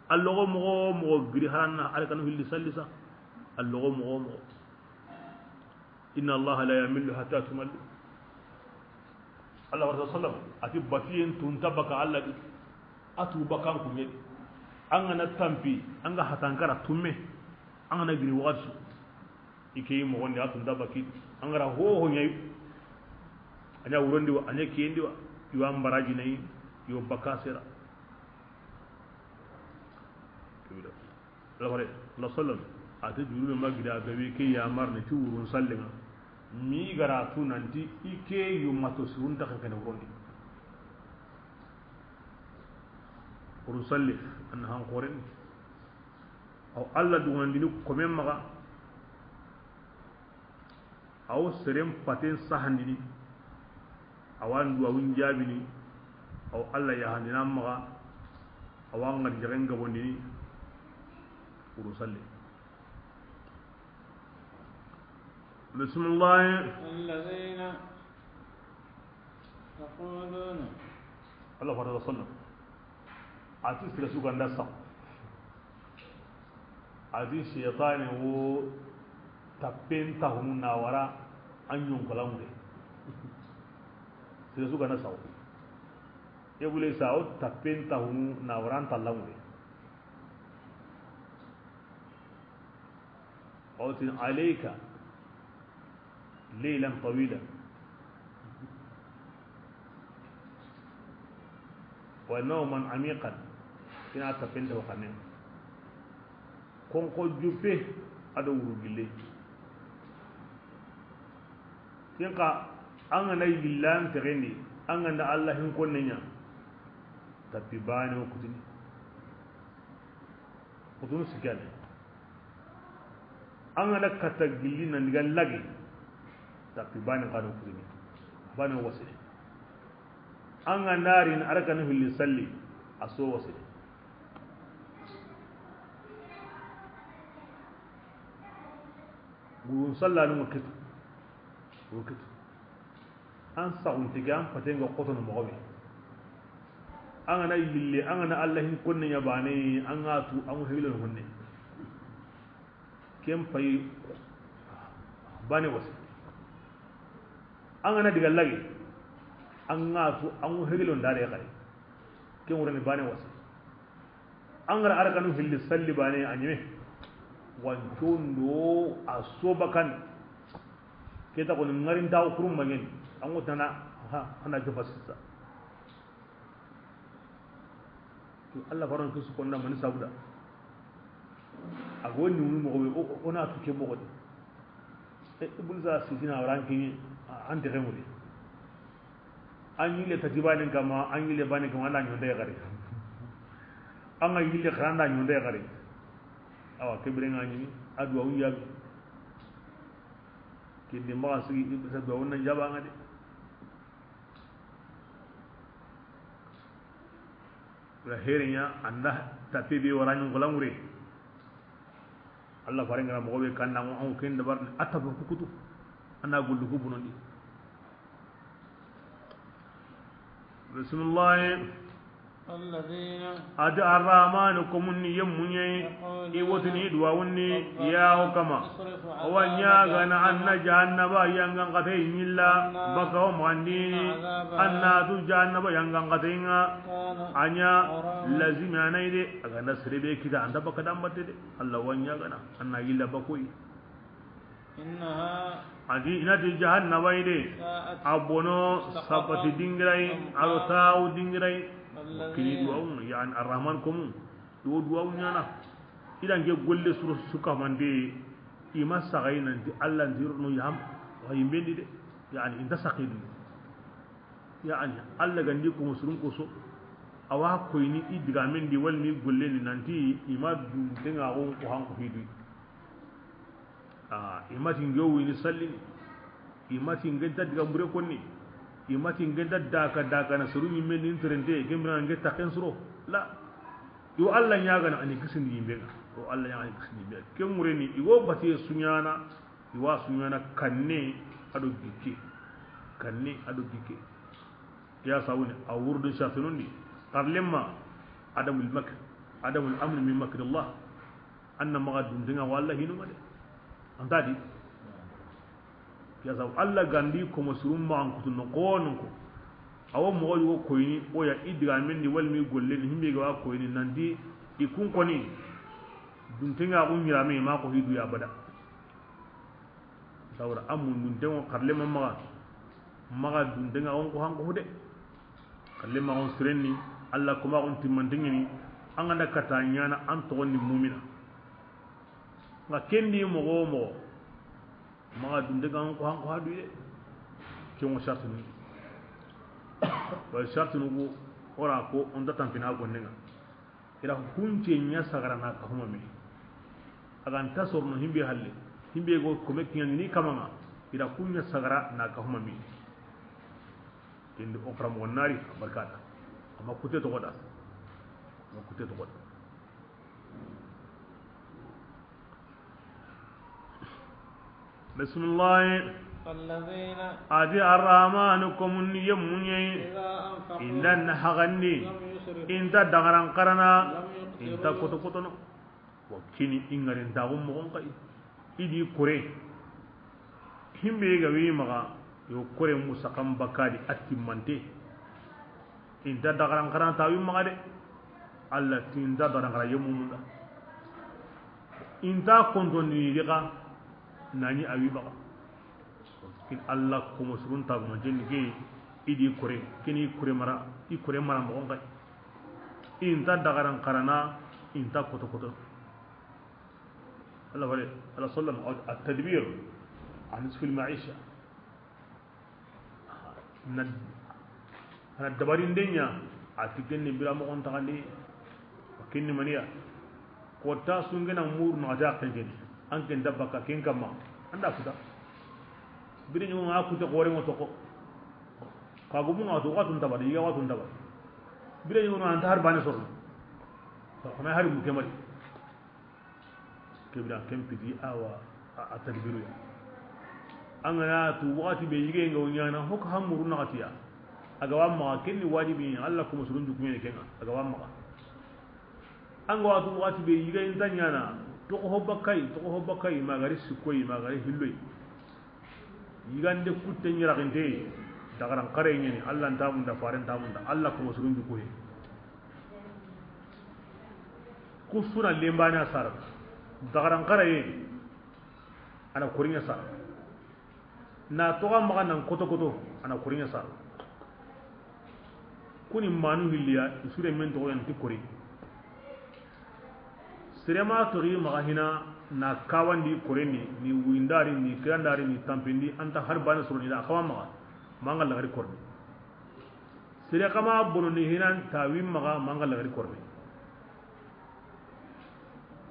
A loxo moxo moxo giri haranna arkanu hilli sallisa. A loxo moxo moxo. Inna Allaha la yamillu hatta tumallu. Allah wa sallam ati batiyen tunta baka Allah di. A tu bakan kuɲe di. An ga na tampi, an ga hatankara tumme. An ga na giri waxati su. I ke yi moxondi a tunta baki. An ga ra hoho ɲa yi, a ɲa wurondi wa, a ɲa kiyendi wa, i wa n baraji na yi, i wa bakka sera. Lafare, la sallam, a ti Jibrilu ma gida gabe ke yamar ni ti wurun sallinga. Mi ga ra tu nanti i ke yumma to surun ta kene wurondi. Wurun salli, an han xoren. Aw Alla dungandini komen maxa. Aw seren paten sahandini, awa n duwawun jaabini, aw Alla yahandina maxa, awa n ŋarjaxen gabondini. Wurun salli. Bismillahi. الذين يقولون. Alla fata sallam. A ti sere su ga nda saxu. A ti seytaane wo tappen taxunu na wara an ɲonkolanŋure. Sere su ga nda saxu. Ibulisa wo tappen taxunu na wara an tallanŋure. Aw tin alayka ليلا طويلا ونوما عميقا. Ina tapente waxane. Konko juppe a do wuru gille. Ken xa, an ga na yillan texendi, an ga na Alla hin konne ɲa, tapi baane wo kutini. Kutunu sikane. An ga na katta gilli nan diga lagi, tapi baane xa do kutini. Baane wo wasi. An ga na ri na a rakanu hilli salli, a so wasi. Gurun sallanu ma kitu. Wo kitu. An saxunte ke, an paten ga xotono moxo be. An ga na yille, an ga na Alla hin konne ɲa baane, an ga tu, an ŋa hegilon honne. Ken payi baane wasi. An ga na diga lagi, an ga tu, an ŋa hegilon dare xari. Ken wurani baane wasi. An ga ra a rakanu hilli salli baane a ɲeme. Wancondo a sobakan. Ke ta xoni ŋarintaxu kurum mangeni. An ŋo tana, ha, hana jofa sisa. Alla faron kisu konda mani sabuda. A go ni wunu moxo be, o, o, o na tu ke moxo di. E, Ibulisa sitina waran kini, a, an texe ŋuri. An yille tati banen kama, an yille banen kama, an da ɲonde xari. An ga yille xara, an da ɲonde xari. Awa, ke biren ŋa ɲi, a duwa wu ɲabi. Kindi maxa sigi, Ibulisa duwa wu na ɲabi an ŋa de. Wala hereɲa anda tapi be wara ɲi gola ŋure. Alla faren ga na moxo be kanda ŋo an ken dabar a tapi ku kutu. An na gollu ku bonondi. Bismillah. الذين. A ti Arrahmani komun ni yemmu ɲa yi. I wotini duwawun ni, ya o kama. O wa ɲaagana an na jahannaba yangan xatay ɲilla baka o maxandi. An na tu jahannaba yangan xatay ŋa. A ɲa lazimi a na yi de, a ga na sere be kita, an ta baka dan batte de. Alla wa ɲaagana an na yilla bakoyi. A ti, i na ti jahannaba yi de, a bono sabati dingira yi, a do tawu dingira yi. Kini duwawun, yani Arrahman komun. I wo duwawu ɲaana. I da nke golle suro su kamande, i ma saxayi nanti Alla nti rono yam, wa yimbendi de. Yani, i nta saxidi. Yani, Alla ga ndi ko musurun ko so. A wa koyini i digamendi wala ni gollendi nanti i ma duntenga xo ko hanko hidu. A, i ma ti nge wini sallini. I ma ti nge da diga mbure konni. I ma ti nge da daka daka na suru ɲimme ni nterente, ke mbira nge taken suro. La. I wo Alla ɲaagana a ni kisindi yimbe ŋa. I wo Alla ɲaagana a ni kisindi yimbe. Ke ŋureni, i wo batiye suɲana, i wa suɲana kanne a do gikke. Kanne a do gikke. Ya sawuni, a wurdu shartinundi. Xarlemma, adamul makr, adamul amn min makrillah. An na maxa duntenga wa Alla hinuma de. An ta di. Ke ya sabu Alla ga ndi ko musurun maxan kutu no ko no ko. Awo moxo yogo koyini, o ya i digamendi wala mi gollendi, himbe ga wa koyini nanti i kun koni. Duntenga kun yirame ma ko hidu ya bada. Sawra an mundunten ŋo xarle ma maxa, maxa dunten ŋa on ko hanko hude. Xarle ma on sirenni, Allah kuma on timmanten ŋa ni, an ga na kata ɲaana an toxon ni mumina. Nga kendi moxo wo moxo, maxa dunte ga ko hanko hadu de. Ke mo sartinu. Wa sartinu ko ora ko on ta tampina ko nenga. Ira hunce ɲa sagara na ka huma me. A ga nta sorno himbe halle. Himbe go kome kiɲani kamanga. Ira kuɲa sagara na ka huma me. Kendi o xaram wonnari barkata. Amma kute to goda. Amma kute to goda. Bismillah. الذين A ti Arrahmanu komun ni yemmuɲe. إذا أنفقوا Inda na hagandi. لم يسرفوا Inta dagaran karana. ولم يقتروا. Inta koto kotono. Wa kini i ŋarintaxu moxon xay. I di kore. Himbe ga wi maxa, yo kore musaxan bakadi a timmante. Inta dagaran karana ta wi maxa de. Allah ti inta dagaran kara yemunda. Inta kontoni diga nani a wi maxa. Kin Allah komo surun ta guma jenni ke i di kore, kini kore mara, i kore mara moxon xay. Inta dagaran karana, inta koto koto. Allah wale, Allah sallam, at-tadbir, an nisfil ma'isha. Na, na dabarinde ɲa, a ti kenni bira moxon taxandi, kenni maniya. Ko ta sungena muru na ta kenkeni. An ken dabba ka ken kamma. Anda futa. Bire ɲugo nga kute xore ngo toko. Ka gumu nga to waxatun tabari, ya waxatun tabari. Bire ɲugo anta har bane sorno. Ko na har mu kemari. Kebira ken piti awa a, a tadbiru ya. An ga na tu waxati be yige nga wo ɲaana, ho ka hamuru naxatiya. A ga wa maxa, ken ni wajibi, Allah kuma surun jukuɲe ne kenga. A ga wa maxa. An ga wa tu waxati be yiga inta ɲaana, toxo ho bakkay, toxo ho bakkay, ma gari sikkoy, ma gari hilloy. Yigande kutte ɲiraxinte, dagaran xare ɲeni, Allah nta munda, fare nta munda, Allah kuma surun jukuɲe. Kusuna lembana sara. Dagaran xaraye, ana koriɲa sara. Na toga maxa nan koto koto, ana koriɲa sara. Kuni manu hilliya, isure men togo yan ti kori. Sirema togi maxa hina na kawandi koreni, ni windari, ni kirandari, ni tampindi, anta har bane soroni da kawa maxa, manga lagari korni. Sere kama bono ni hinan tawi maxa manga lagari korbe.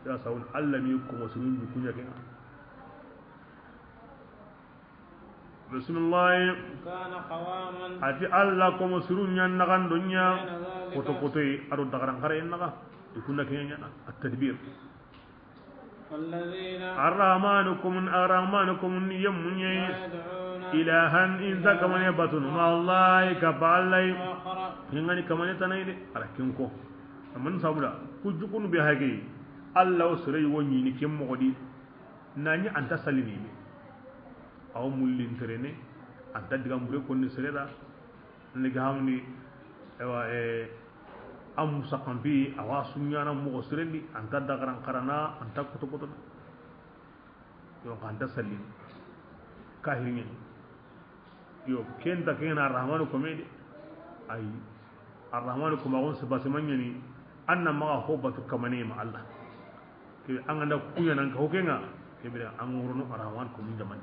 Ya sawun Allah mi ko musulun ju kunya ke. Bismillah. كان قواما Ati Allah ko musulun ɲa nagan dunya. بين ذلك Koto koto yi aro dagaran kare naga. Ikuna kenya at-tadbir. الذين Arrahmanu komun, Arrahmanu komun ni yemmunye. لا يدعون Ilahan inta kamane batunu ma Allah ka ba Allah. آخر. Kengani kamane tanay de, ara kenko. Aman sabuda, ku jukunu be hage, Allah o sere wo ɲini ken moxo di, nani anta salini me. Aw mullin terene, anta diga mure konni sere da, Ni ga hamni, ewa, e, an musaxanpi, awa suɲana moxo sirendi, anta dagaran xarana, anta koto koto. Yo, anta salli. Kahiriɲe. Yo, kenta kena Arrahmanu kome de. Ay. Arrahmanu kome, agon sebasemaɲani, anna maxa ho batu kamane ma Allah. Ke an ganda kuɲa nan ka hokenga, ke bire an ngorono Arrahman ko mun jamani.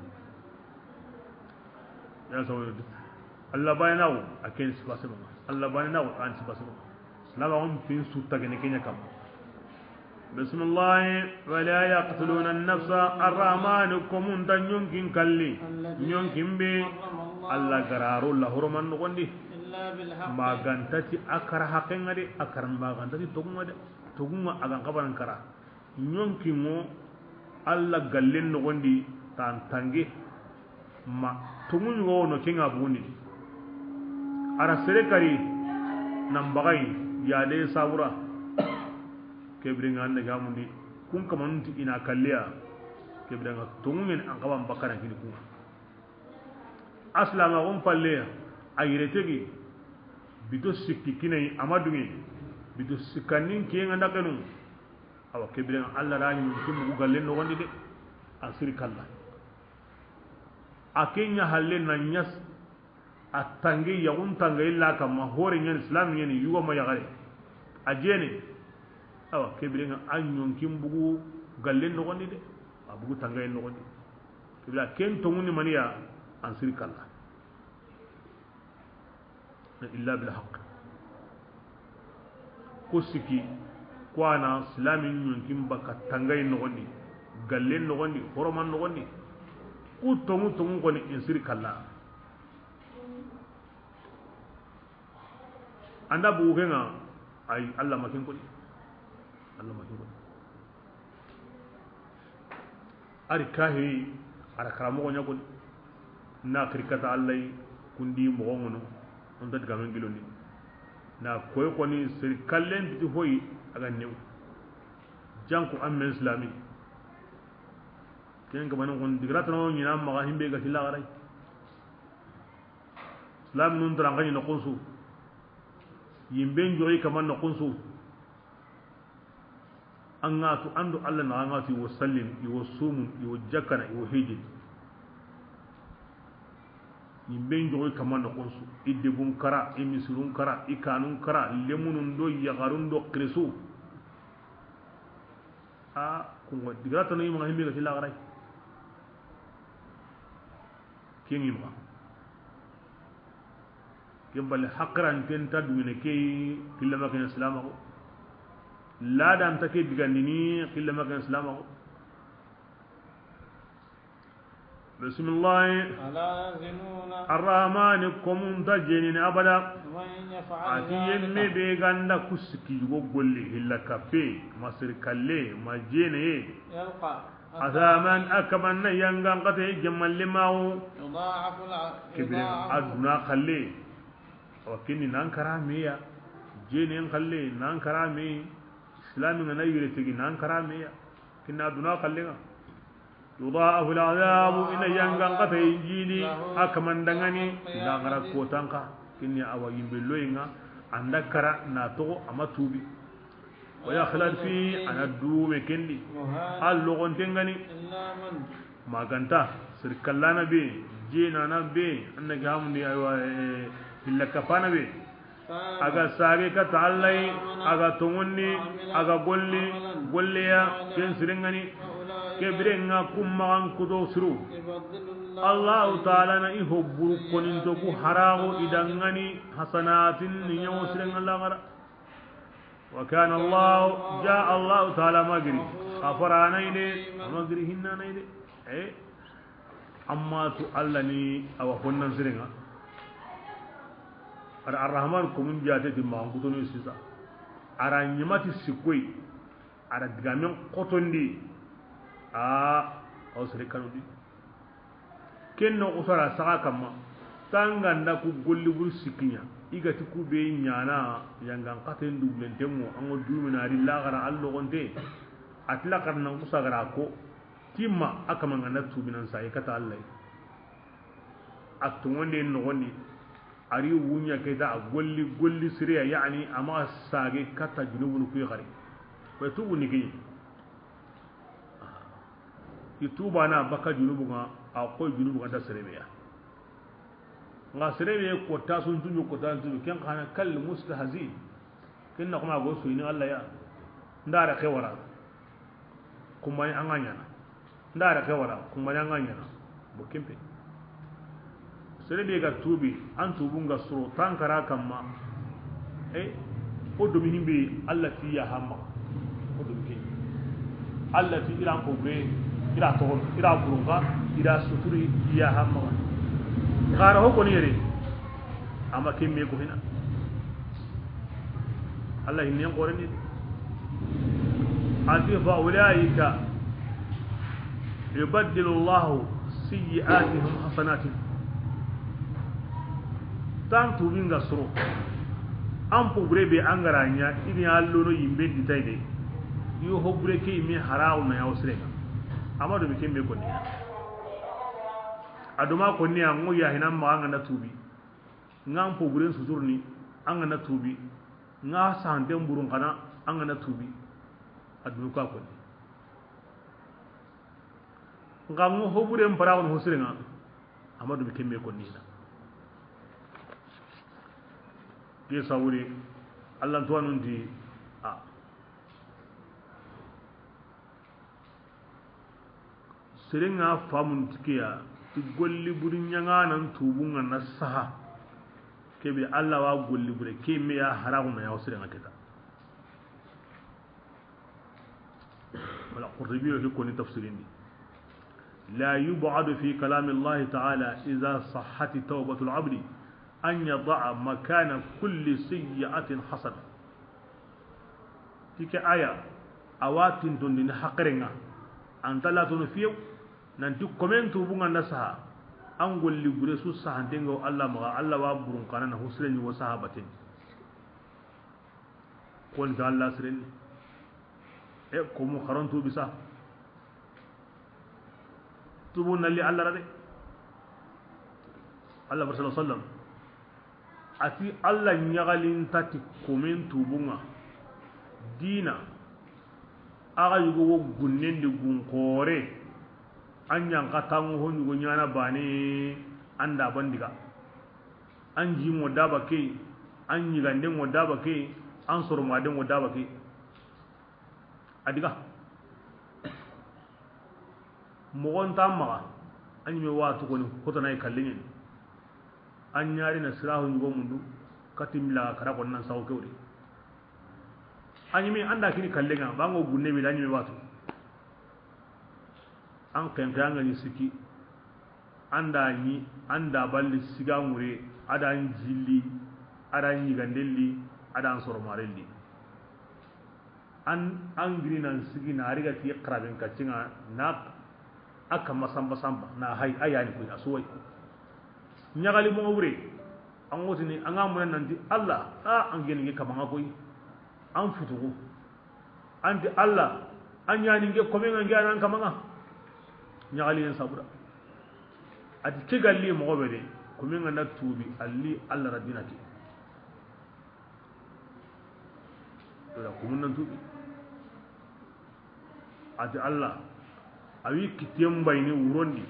Ya sawo Allah baynawo, a ken sibase ma. Allah baynawo, an sibase ma. Laba on pin su tagene kenya kam. Bismillah, ولا يقتلون النفس, Arrahman ko mun ta ɲonkin kalli, ɲonkin be Allah gararo la horoman nogondi. إلا بالحق. Magantati a kara hakenga de, a kara magantati togunga de, togunga agan kabaran kara. Ɲonkinŋo, Allah gallen nogondi tan tange ma tonŋu ɲugo wono kenga bugundi. Ara sere kari nan bagay yade sabura. Kebirenga ande gamundi kun kamanunti ina kalleya. Kebirenga tonŋu ɲen an kaban bakana kini kunga. Aslama gon palle a yire tegi. Bito sikki kinay ama dunge. Bito sikkanin kiyenga ndakenu. Awa kebiren Allah rani mun kimmu gallen nogondi de. An siri kalla. A ke ɲa halle na ɲa s-, a tange, yaxun tange illa kamma, hore ɲani, silami ɲani, yugo ma yaxare. A jene. Awa, ke birenga a ɲonkin bugu gallen noxondi de. A bugu tangayen noxondi. Ke bira ken tongundi maniya, an siri kalla. Illa bil haqq. Ku sikki, ku a na silami ɲonkin baka tangayen noxondi, gallen noxondi, horoman noxondi. Ku tongu tongu koni in siri kalla. Anda bugu kenga, ay, Allah ma ken koni. Allah ma ken koni. Ari kahiri, ara karamoxo ɲa koni. Na xiri kata Allah yi, kundi moxo ŋono, on ta digamen giloni. Na koy koni seri kallen biti hoyi, a ga new. Janko an men silami. Ken ga banan kon digira tano ɲina maxa himbe ga tilaxaray. Silaminun taranxaɲi noxun su. Yimben joxi kaman noxun su. An ga tu an do Allah naxa, an ga tu i wo sallin, i wo sumun, i wo jakkana, i wo hijin. Yimben joxi kaman noxun su. I debun kara, i misirun kara, i kanun kara, lemunun do yaxarun do xirisu. A kungo digira tano i maxa himbe ga tilaxaray. Ken ŋi maxa. Ken balle haqiranten ta dungene ke, killama ken silamaxo. Ladan ta ke digandini, killama ken silamaxo. Bismillahi. ألا يزنون. Arrahmani komun ta jenini abada. ومن يفعل ذلك. A ti yemme be ganda ku sikki yugo golli hilla kappe, ma siri kalle, ma jeneye. يلق Asaman, a kaman na yangan kate jammalle mawo. يضاعف الع-، Kebire يضاعف. A duna kalle. Awa kinni nan kara meya. Jenen kalle nan kara me. Islami ngana yire tegi nan kara meya. Kinna duna kalle nga. يضاعف العذاب, ina yangan kate injini, a kaman dangani, na gara kotanka. Kinni awa yimbe loyinga, anda kara na togo ama tubi. ويخلد فيه, a na dume kendi. A logonten gani. Maganta, sirkallana be, jenana be, an na ga hamundi, aywa, eh, illa kapana be. A ga sage kata Allahi, a ga tongonni, a ga golli, golleya, ken sirengani. Ke birenga kummagan kudo suru. Allahu Taala na i hobburu koninto ku harago idangani hasanatin ni ɲawo sirenga lagara. وكان الله, ja Allahu Taala ma giri, غفورا, a ma giri hinnanayde. Eh, amma tu Allah ni awa honnan sirenga. Ar-, Arrahman ko mun jate ti ma kutonu sisa. Ara nyimati sikkoy. Ara digamen kotondi. A, aw sere kanudi. Ken no usara saga kamma. Tanganda ku golli buru sikkinya. I ga ti ku be ɲana yangan katen dublen tengo, an go dumina ri lagara allogonte. Atla karna usagara ko. Timma a kama ngana tubinan sa i kata Allah. A tongonde nogondi. Ari wunya keta a golli, golli siriya, yani a ma sage kata junubunu kuyi xari. Ko tubu ni kiyi. I tuba na baka junubu nga, a koy junubu nga da serebe ya. Nga serebe ko ta sun tunju ko ta sun tunju, ken xana kal mustahzi. Ken na kuma go suyini Allah ya. Ndara ke wara. Kumbani an ga ɲana. Ndara ke wara. Kumbani an ga ɲana. Bo kempe. Sere be ga tubi, an tubu nga soro tankara kamma. E, o domi himbe Allah ti ya hamma. O domi ke. Allah ti iran ko be, ira to, ira burunga, ira suturi ya hamma. Gara ho ko ni yere. Ama kemme ko hina. Allah hinne qorani. Ati fa ulaika yubaddilu Allahu sayyi'atihim hasanatin. Tan tubi nga soro. An pogure be angara nya, ini allono yimbe ditayde. Yo hobure ke me harawo na yawo sirega. Amado be kemme ko ni. Aduma ko ni an ngo ya hinan ma anga na tubi. Nga an poguren suturni, an ga na tubi. Nga santen burun kana, an ga na tubi. A dunu ka koni. Nga ngo hoburen paragon hosirenga. Amadu be kemme ko nina. Ke sawuri, Allah tuwanun di a. Seren ŋa famun ti ke ya, ti golli buri ɲaŋanan tubun ŋa na saha. Kebe Allah wa golli bure, ke me ya haramu na ya seren ŋa kita. Wala Qurtubi yo ke koni tafsirin di. لا يبعد في كلام الله تعالى إذا صحت توبة العبد أن يضع مكان كل سيئة حسنة. Ti ke aya, a wa tintondini haqiren ŋa. An ta latono fiyew, nanti komen tubun ŋa nda saha, an golli bure su sahanten ŋa wo Allah maxa, Allah wa burun xana na husire ɲi wo saha baten. Kon ta Allah sirenni. E, ko mu xaron tubi sa. Tubu nalli Allah ra de. Allah bar sallallahu alaihi wasallam. A ti Allah ɲaxalin ta ti komen tubun ŋa. Dina. Axa yugo wo gunnen di gun xoore. An ɲanka tango ho ɲugo ɲana bane an da bandiga. An jimo daba ke, an ɲiganden ŋo daba ke, an soromaden ŋo daba ke. A diga. Moxon ta maxa, an ɲime wa tugoni kotanayi kalleɲeni. An ɲari na sirahu ɲugo mundu, kati mila kara kon nan sawo kewri. An ɲime an da kini kallenŋa, bango gunne bi da an ɲime watu. An xenxe an ga ɲi sikki, an da ɲi, an da balli siga ŋure, a da an jilli, a da an ɲigandelli, a da an soromarelli. An, an giri nan sigi na riga ti xaraben kaccinŋa na a kamma samba samba na hay a yani kuy a suway. Ɲaxali moxo wure, an ŋotini an ga muna nanti Allah, a an geni nge kamanŋa koy. An futuxu. An ti Allah, an ɲani nge komen ŋa nge a nan kamanŋa. Ɲaxaliyen sabuda. A ti ke ga li moxo be de, komen ŋa na tubi, a li Allah ra dina ke. Wala kumun nan tubi. A ti Allah, a wi kitiyen bayini wuron di.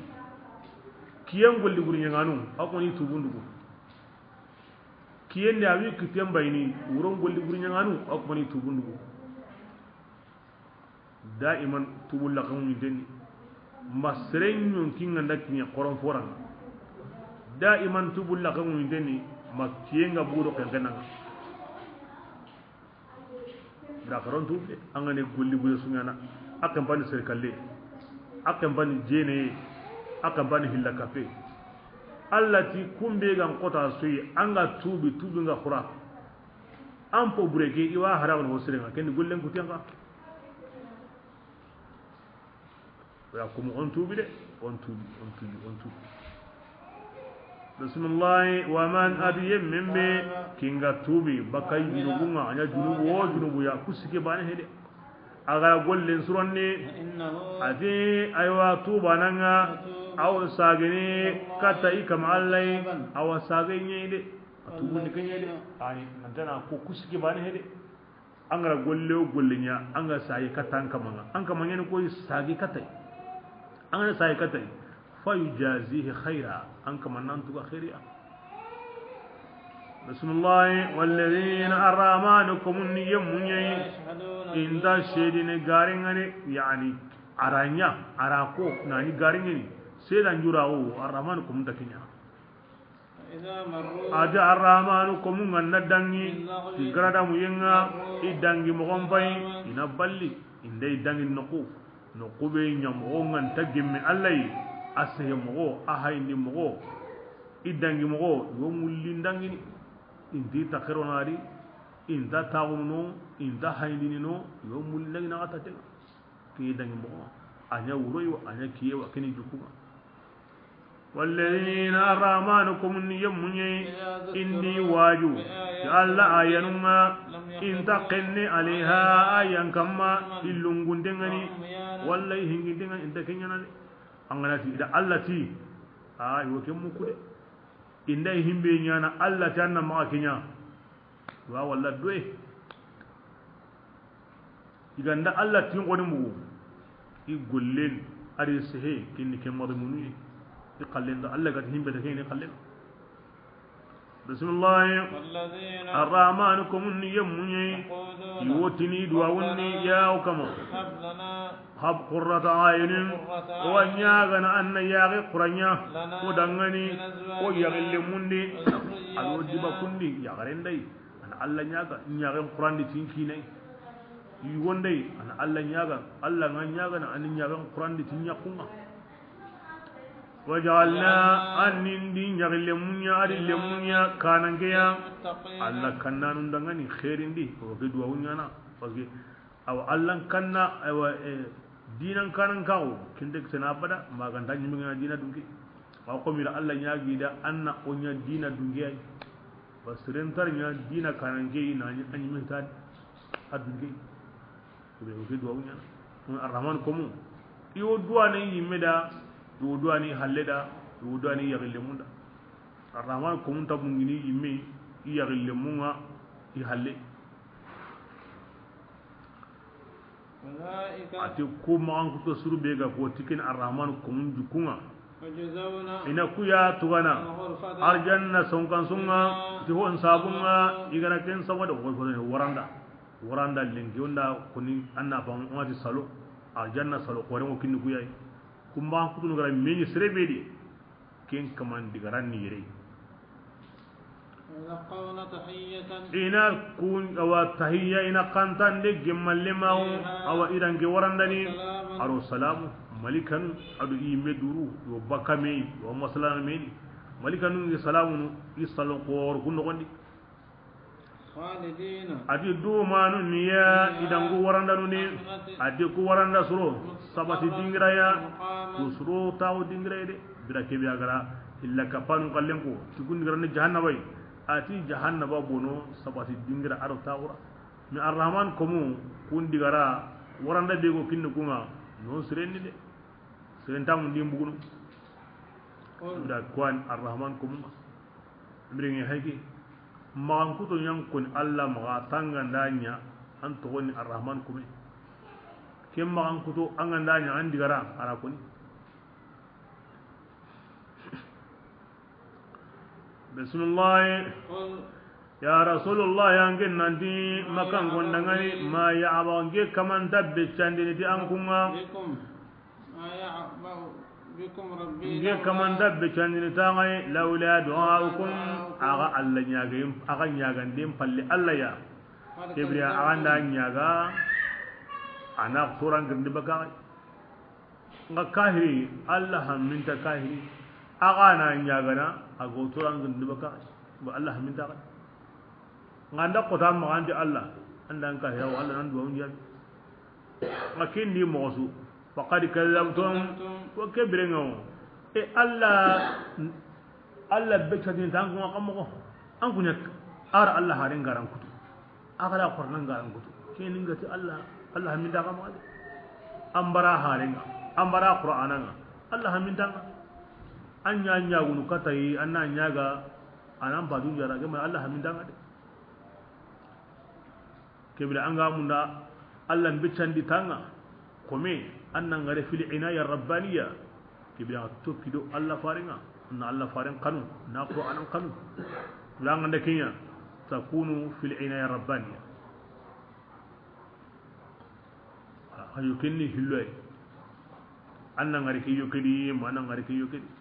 Kiyen golli buri ɲaŋanu, a koni tubundugu. Kiyen de a wi kitiyen bayini wuron golli buri ɲaŋanu, a koni tubundugu. Daiman tubu laxaŋuɲinten ni. Ma seren ɲonkin ŋa nda kiɲe xoron foran ŋa. Daiman tubu laxaŋuɲinten ni. Ma kiyen ŋa budo xenxenan ŋa. Bira xaron tubi de, an ga ne golli bure su ɲana, a xenpani sere kalle, a xenpani jeneye, a xenpani hilla kappe. Allah ti kumbe gan xota soyi, an ga tubi, tubi nga xura. An po bure ke, i wa haramun ho siren ŋa, ken ni gollen kutiyen ŋa. Ya kumu on tubi de, on tubi, on tubi, on tubi. Bismillahi, wa man, a ti yemmen be, kinga tubi, bakay junubun ŋa, a ɲa junubu wo junubu ya, ku sike bane hede. A ga ra gollen suronne, a ti, aywa, tubanan ŋa, aw sagene, katta i kama Allah, awa sage ɲe de, a tubun ni ke ɲe de, ani, nantana ko ku sike bane hede. An ga ra golle wo golle ɲa, an ga sayi katta an kamanŋa. An kamanŋa ni koy sagi kattay. An ga na sayi kattay. Fa yujazihi khaira. An kamanŋa nan tuga khairiya. Bismillah. Walladhina, arrahmanu komun ni yemmu ɲa yi. Inda shedine garingane, yani, aranya, arako, nani garingani. Sedan jurawo, arrahmanu komun ta kiɲa. A ti arrahmanu komun ŋa na dangi ti garadamuyen ŋa, i dangi moxon pay, i na balli, i nda i dangi noqu, noqu be ɲa moxo ŋa nta gemme Allah yi, a sehe moxo, a hayindi moxo, i dangi moxo, i wo mulli n dangini, i nti taxero nari, i nta taxunu no, i nta hayindini no, i wo mulli n dangini a xa tatenŋa. Ke dangi moxo, a ɲa wuroyi wa, a ɲa kiye wa, keni jukunŋa. Walladhina, arrahmanu komun ni yemmu ɲa yi, indi waju ti Allah ayanun ŋa, i nta kenne alayha, ayan kamma, i lungunten ŋa ni, walla i hinginten ŋa ni, i nta ke ɲana de. An ga na ti, i da Allah ti, a, i wo ke muku de. I nda i himbe ɲana, Allah ti an na maxa ke ɲa. Wa walla doye. I ga nda Allah tin xoni mugu, i gollen, a ri sehe, kinni ke madmunu ye. Xallen da, Allah ga ti himbe da ke ni xallen. Bismillah. والذين Arrahman komun ni yemmu ɲi. يقولون I wo tini duwawun ni, ربنا ya o kama. هب لنا Hab qurrata ayunin. قرة أعين Wa ɲaagana an na yaxe xuranya. لنا Ko dangani. من أزواجنا Ko yaxille mundi. وذرياتنا A wo diba kundi yaxaren dai. An Allah ɲaaga ɲaaxen xurandi tin kinai. Yugon dai an Allah ɲaaga, Allah nga ɲaagana an ɲaaxen xurandi tin ɲakunga. وجعلنا An nin di ɲaxille munya, a di le munya kanankeya. للمتقين Allah kannanun dangani xeerindi, o ke duwawu ɲana. Parce que awa Allah kanna, awa, eh, dinan kanan kawo kinte kitana abada, maganta ɲimingana dina dunke. Awa komira Allah ɲaagi da an na o ɲa dina dunke ay. Ba sirentar ɲa dina kananke na ɲi an ɲimita a dunke. Be o ke duwawu ɲana. Arrahman komu. I wo duwane yimme da, i wo duwane halle da, i wo duwane yaxille munda. Arrahman komun tabungini yimme, i yaxille munga, i halle. أولئك A ti ku maxankuto suru be ga ko tikin Arrahman komun jukunga. يجزون I na ku ya tugana. الغرفة Arjanna sonkan sunga, بما ti hon sabunga, صبروا i gana ken sawa da ko ko waranda. Waranda lenki onda koni anna fam on ti salo. Arjanna salo ko rengo kinni ku yayi. Ku maxankutunu gara meɲi sere be di. Ken kaman digaran ni yere. يلقون تحية I na kun awa tahiyya i na kantande gemmalle mawo فيها awa irange warandani وسلام aro salamu malikanu ado i meduru yo bakame yo masalana meni malikanu ngi salamunu i salon kor kun nogondi. خالدين A di dumanu niya فيها idangu warandanu ni. أبدا A di ku waranda suro sabati مستقرا dingiraya ومقاما ku suro tawo dingiraye de. Bira kebe agara illa kapanu kallen ko ti kun digara ni jahannaba yi. A ti jahannaba bono sabati dingira aro tawura. Mi Arrahman komu kun digara waranda be go kinni kunga non sirenni de. Siren tamu ndi mbugunu. Da kuwan Arrahman komu. Mbiringi hayki. Maxankuto ɲan koni Allah maxa tanga nda ɲa an togoni Arrahman kome. Ken maxankuto an ga nda ɲa an digara ara koni. Bismillah. قل Ya Rasulullah, yangen nanti makan gondangani ma ya aba nge kamanta beccandini ti an kunga. بكم ما يعبأ بكم ربي Nge لولا kamanta beccandini tangai laula du'aukum. دعاؤكم Aga Allah ɲaga aga ɲaganden palle Allah ya. قد Kebriya aga nda كذبتم ɲaga. Ana turan girndi baka. Nga kahiri Allah hamminta kahiri. Aga na ɲagana ago turan girndi baka. Ba Allah hamminta ka. Nga nda kota maxa anti Allah, an da an kahira wa Allah nan duwawun jaabi. Nga ken di moxo su, faqad kadzabtum, wa ke birenga wo. E Allah, Allah be cadin tan ko an moxo. An kunya ar Allah haren garan kutu. Agara Qur'an garan kutu. Ken ni ngati Allah, Allah haminta ka maxa de. An bara harenga, an bara Qur'ananga. Allah haminta nga. An ɲa ɲagunu katayi, an na ɲaga, anan badu jara, gema Allah haminta nga de. Kebira an ga munda Allah mbiccandi tanga kome an na ngare fil inaya rabbaniya. Kebira tokki do Allah farenga, na Allah faren kanu, na Qur'anan kanu. Kula nganda kenya takunu fil inaya rabbaniya. Ayo kenni hilloy. An na ngare ke yo kedi, ma na ngare ke yo kedi.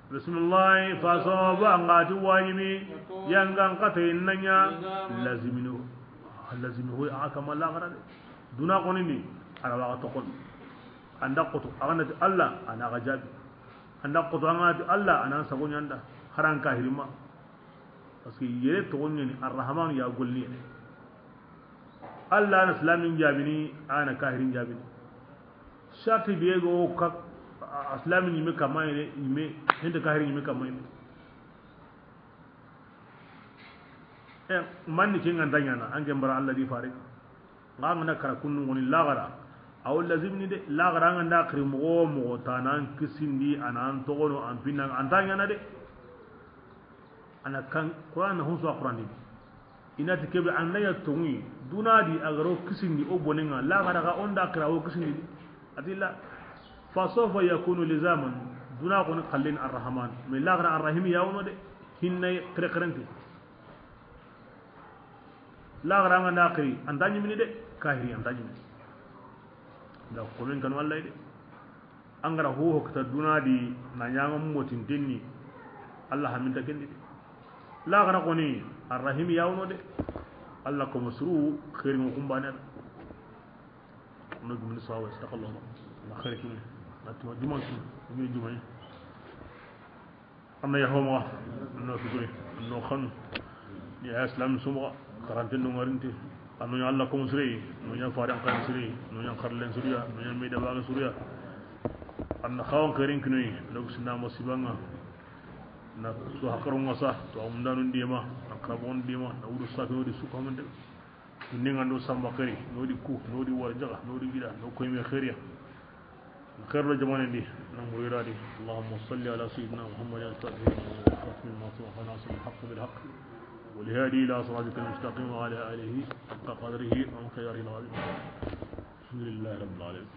Bismillah, faso ba ngati wajibi, yangan kata innanya, lazimino. Lazimi hoy aka mala garade. Duna konini, ara wa to kon. Anda koto, agana ti Allah, ana ga jabi. Anda koto, agana ti Allah, ana sago ɲanda. Haran kahirima. Parce que yere toxo ɲani Arrahmanu ya golli yere. Allah na islamin jabini, ana kahirin jabini. Sarti be go ka islamin ɲime kamayne, ɲime hende kahirin ɲime kamayne. E manni ke nganta ɲana anke mbara Allah di fare. Nga ngana kara kunnu ngoni lagara. Aw lazimni de lagara nganda khiri mogo mogo tanan kisindi anan togono an pinna anta ɲana de. Ana kan Qur'an na hunsu Qur'an di. Inati kebe andanya tongi dunadi agaro kisindi o bonenga lagara ga onda kira o kisindi. Adilla. Fa sawfa yakunu lizaman. Duna xoni xallin Arrahman, mais laxara Arrahim ya wono de. Hinnay xerexerente. Laxara anga na xiri, anta ɲimini de. Kahiri anta ɲimini. Da komen kanu Allah de. Angara ho ho kita duna di, na ɲaŋa motintenni. Allah haminta kendi de. Laxara xoni Arrahim ya wono de. Allah ko masuru xeeri mo kumbane da. No gumni sawa, sadaqallahu. Na xeeri kini. Na tuma juma kini. Ni juma ni. Anna yahoma, anna suguri, anna xanu. Ya islam suma, karante no ngarinte. Anno ya Allah ko musri, no ya faran kan siri, no ya xarlen suriya, no ya meda baga suriya. Anna xawan xeerin kinoyi, no sina masibanga. Na su hakarun wasa, to amdanu ndima, akrabon ndima, na wudu sakino di sukamande. Ni ŋa no samba xeeri, no di ku, no di warjaga, no di gida, no koyme xeeriya. Xeeri do jamanen di, na murira di. اللهم صل على سيدنا محمد الفاتح لما أغلق والخاتم لما سبق ناصر الحق بالحق والهادي إلى صراطك المستقيم وعلى آله حق قدره ومقداره العظيم. الحمد لله رب العالمين.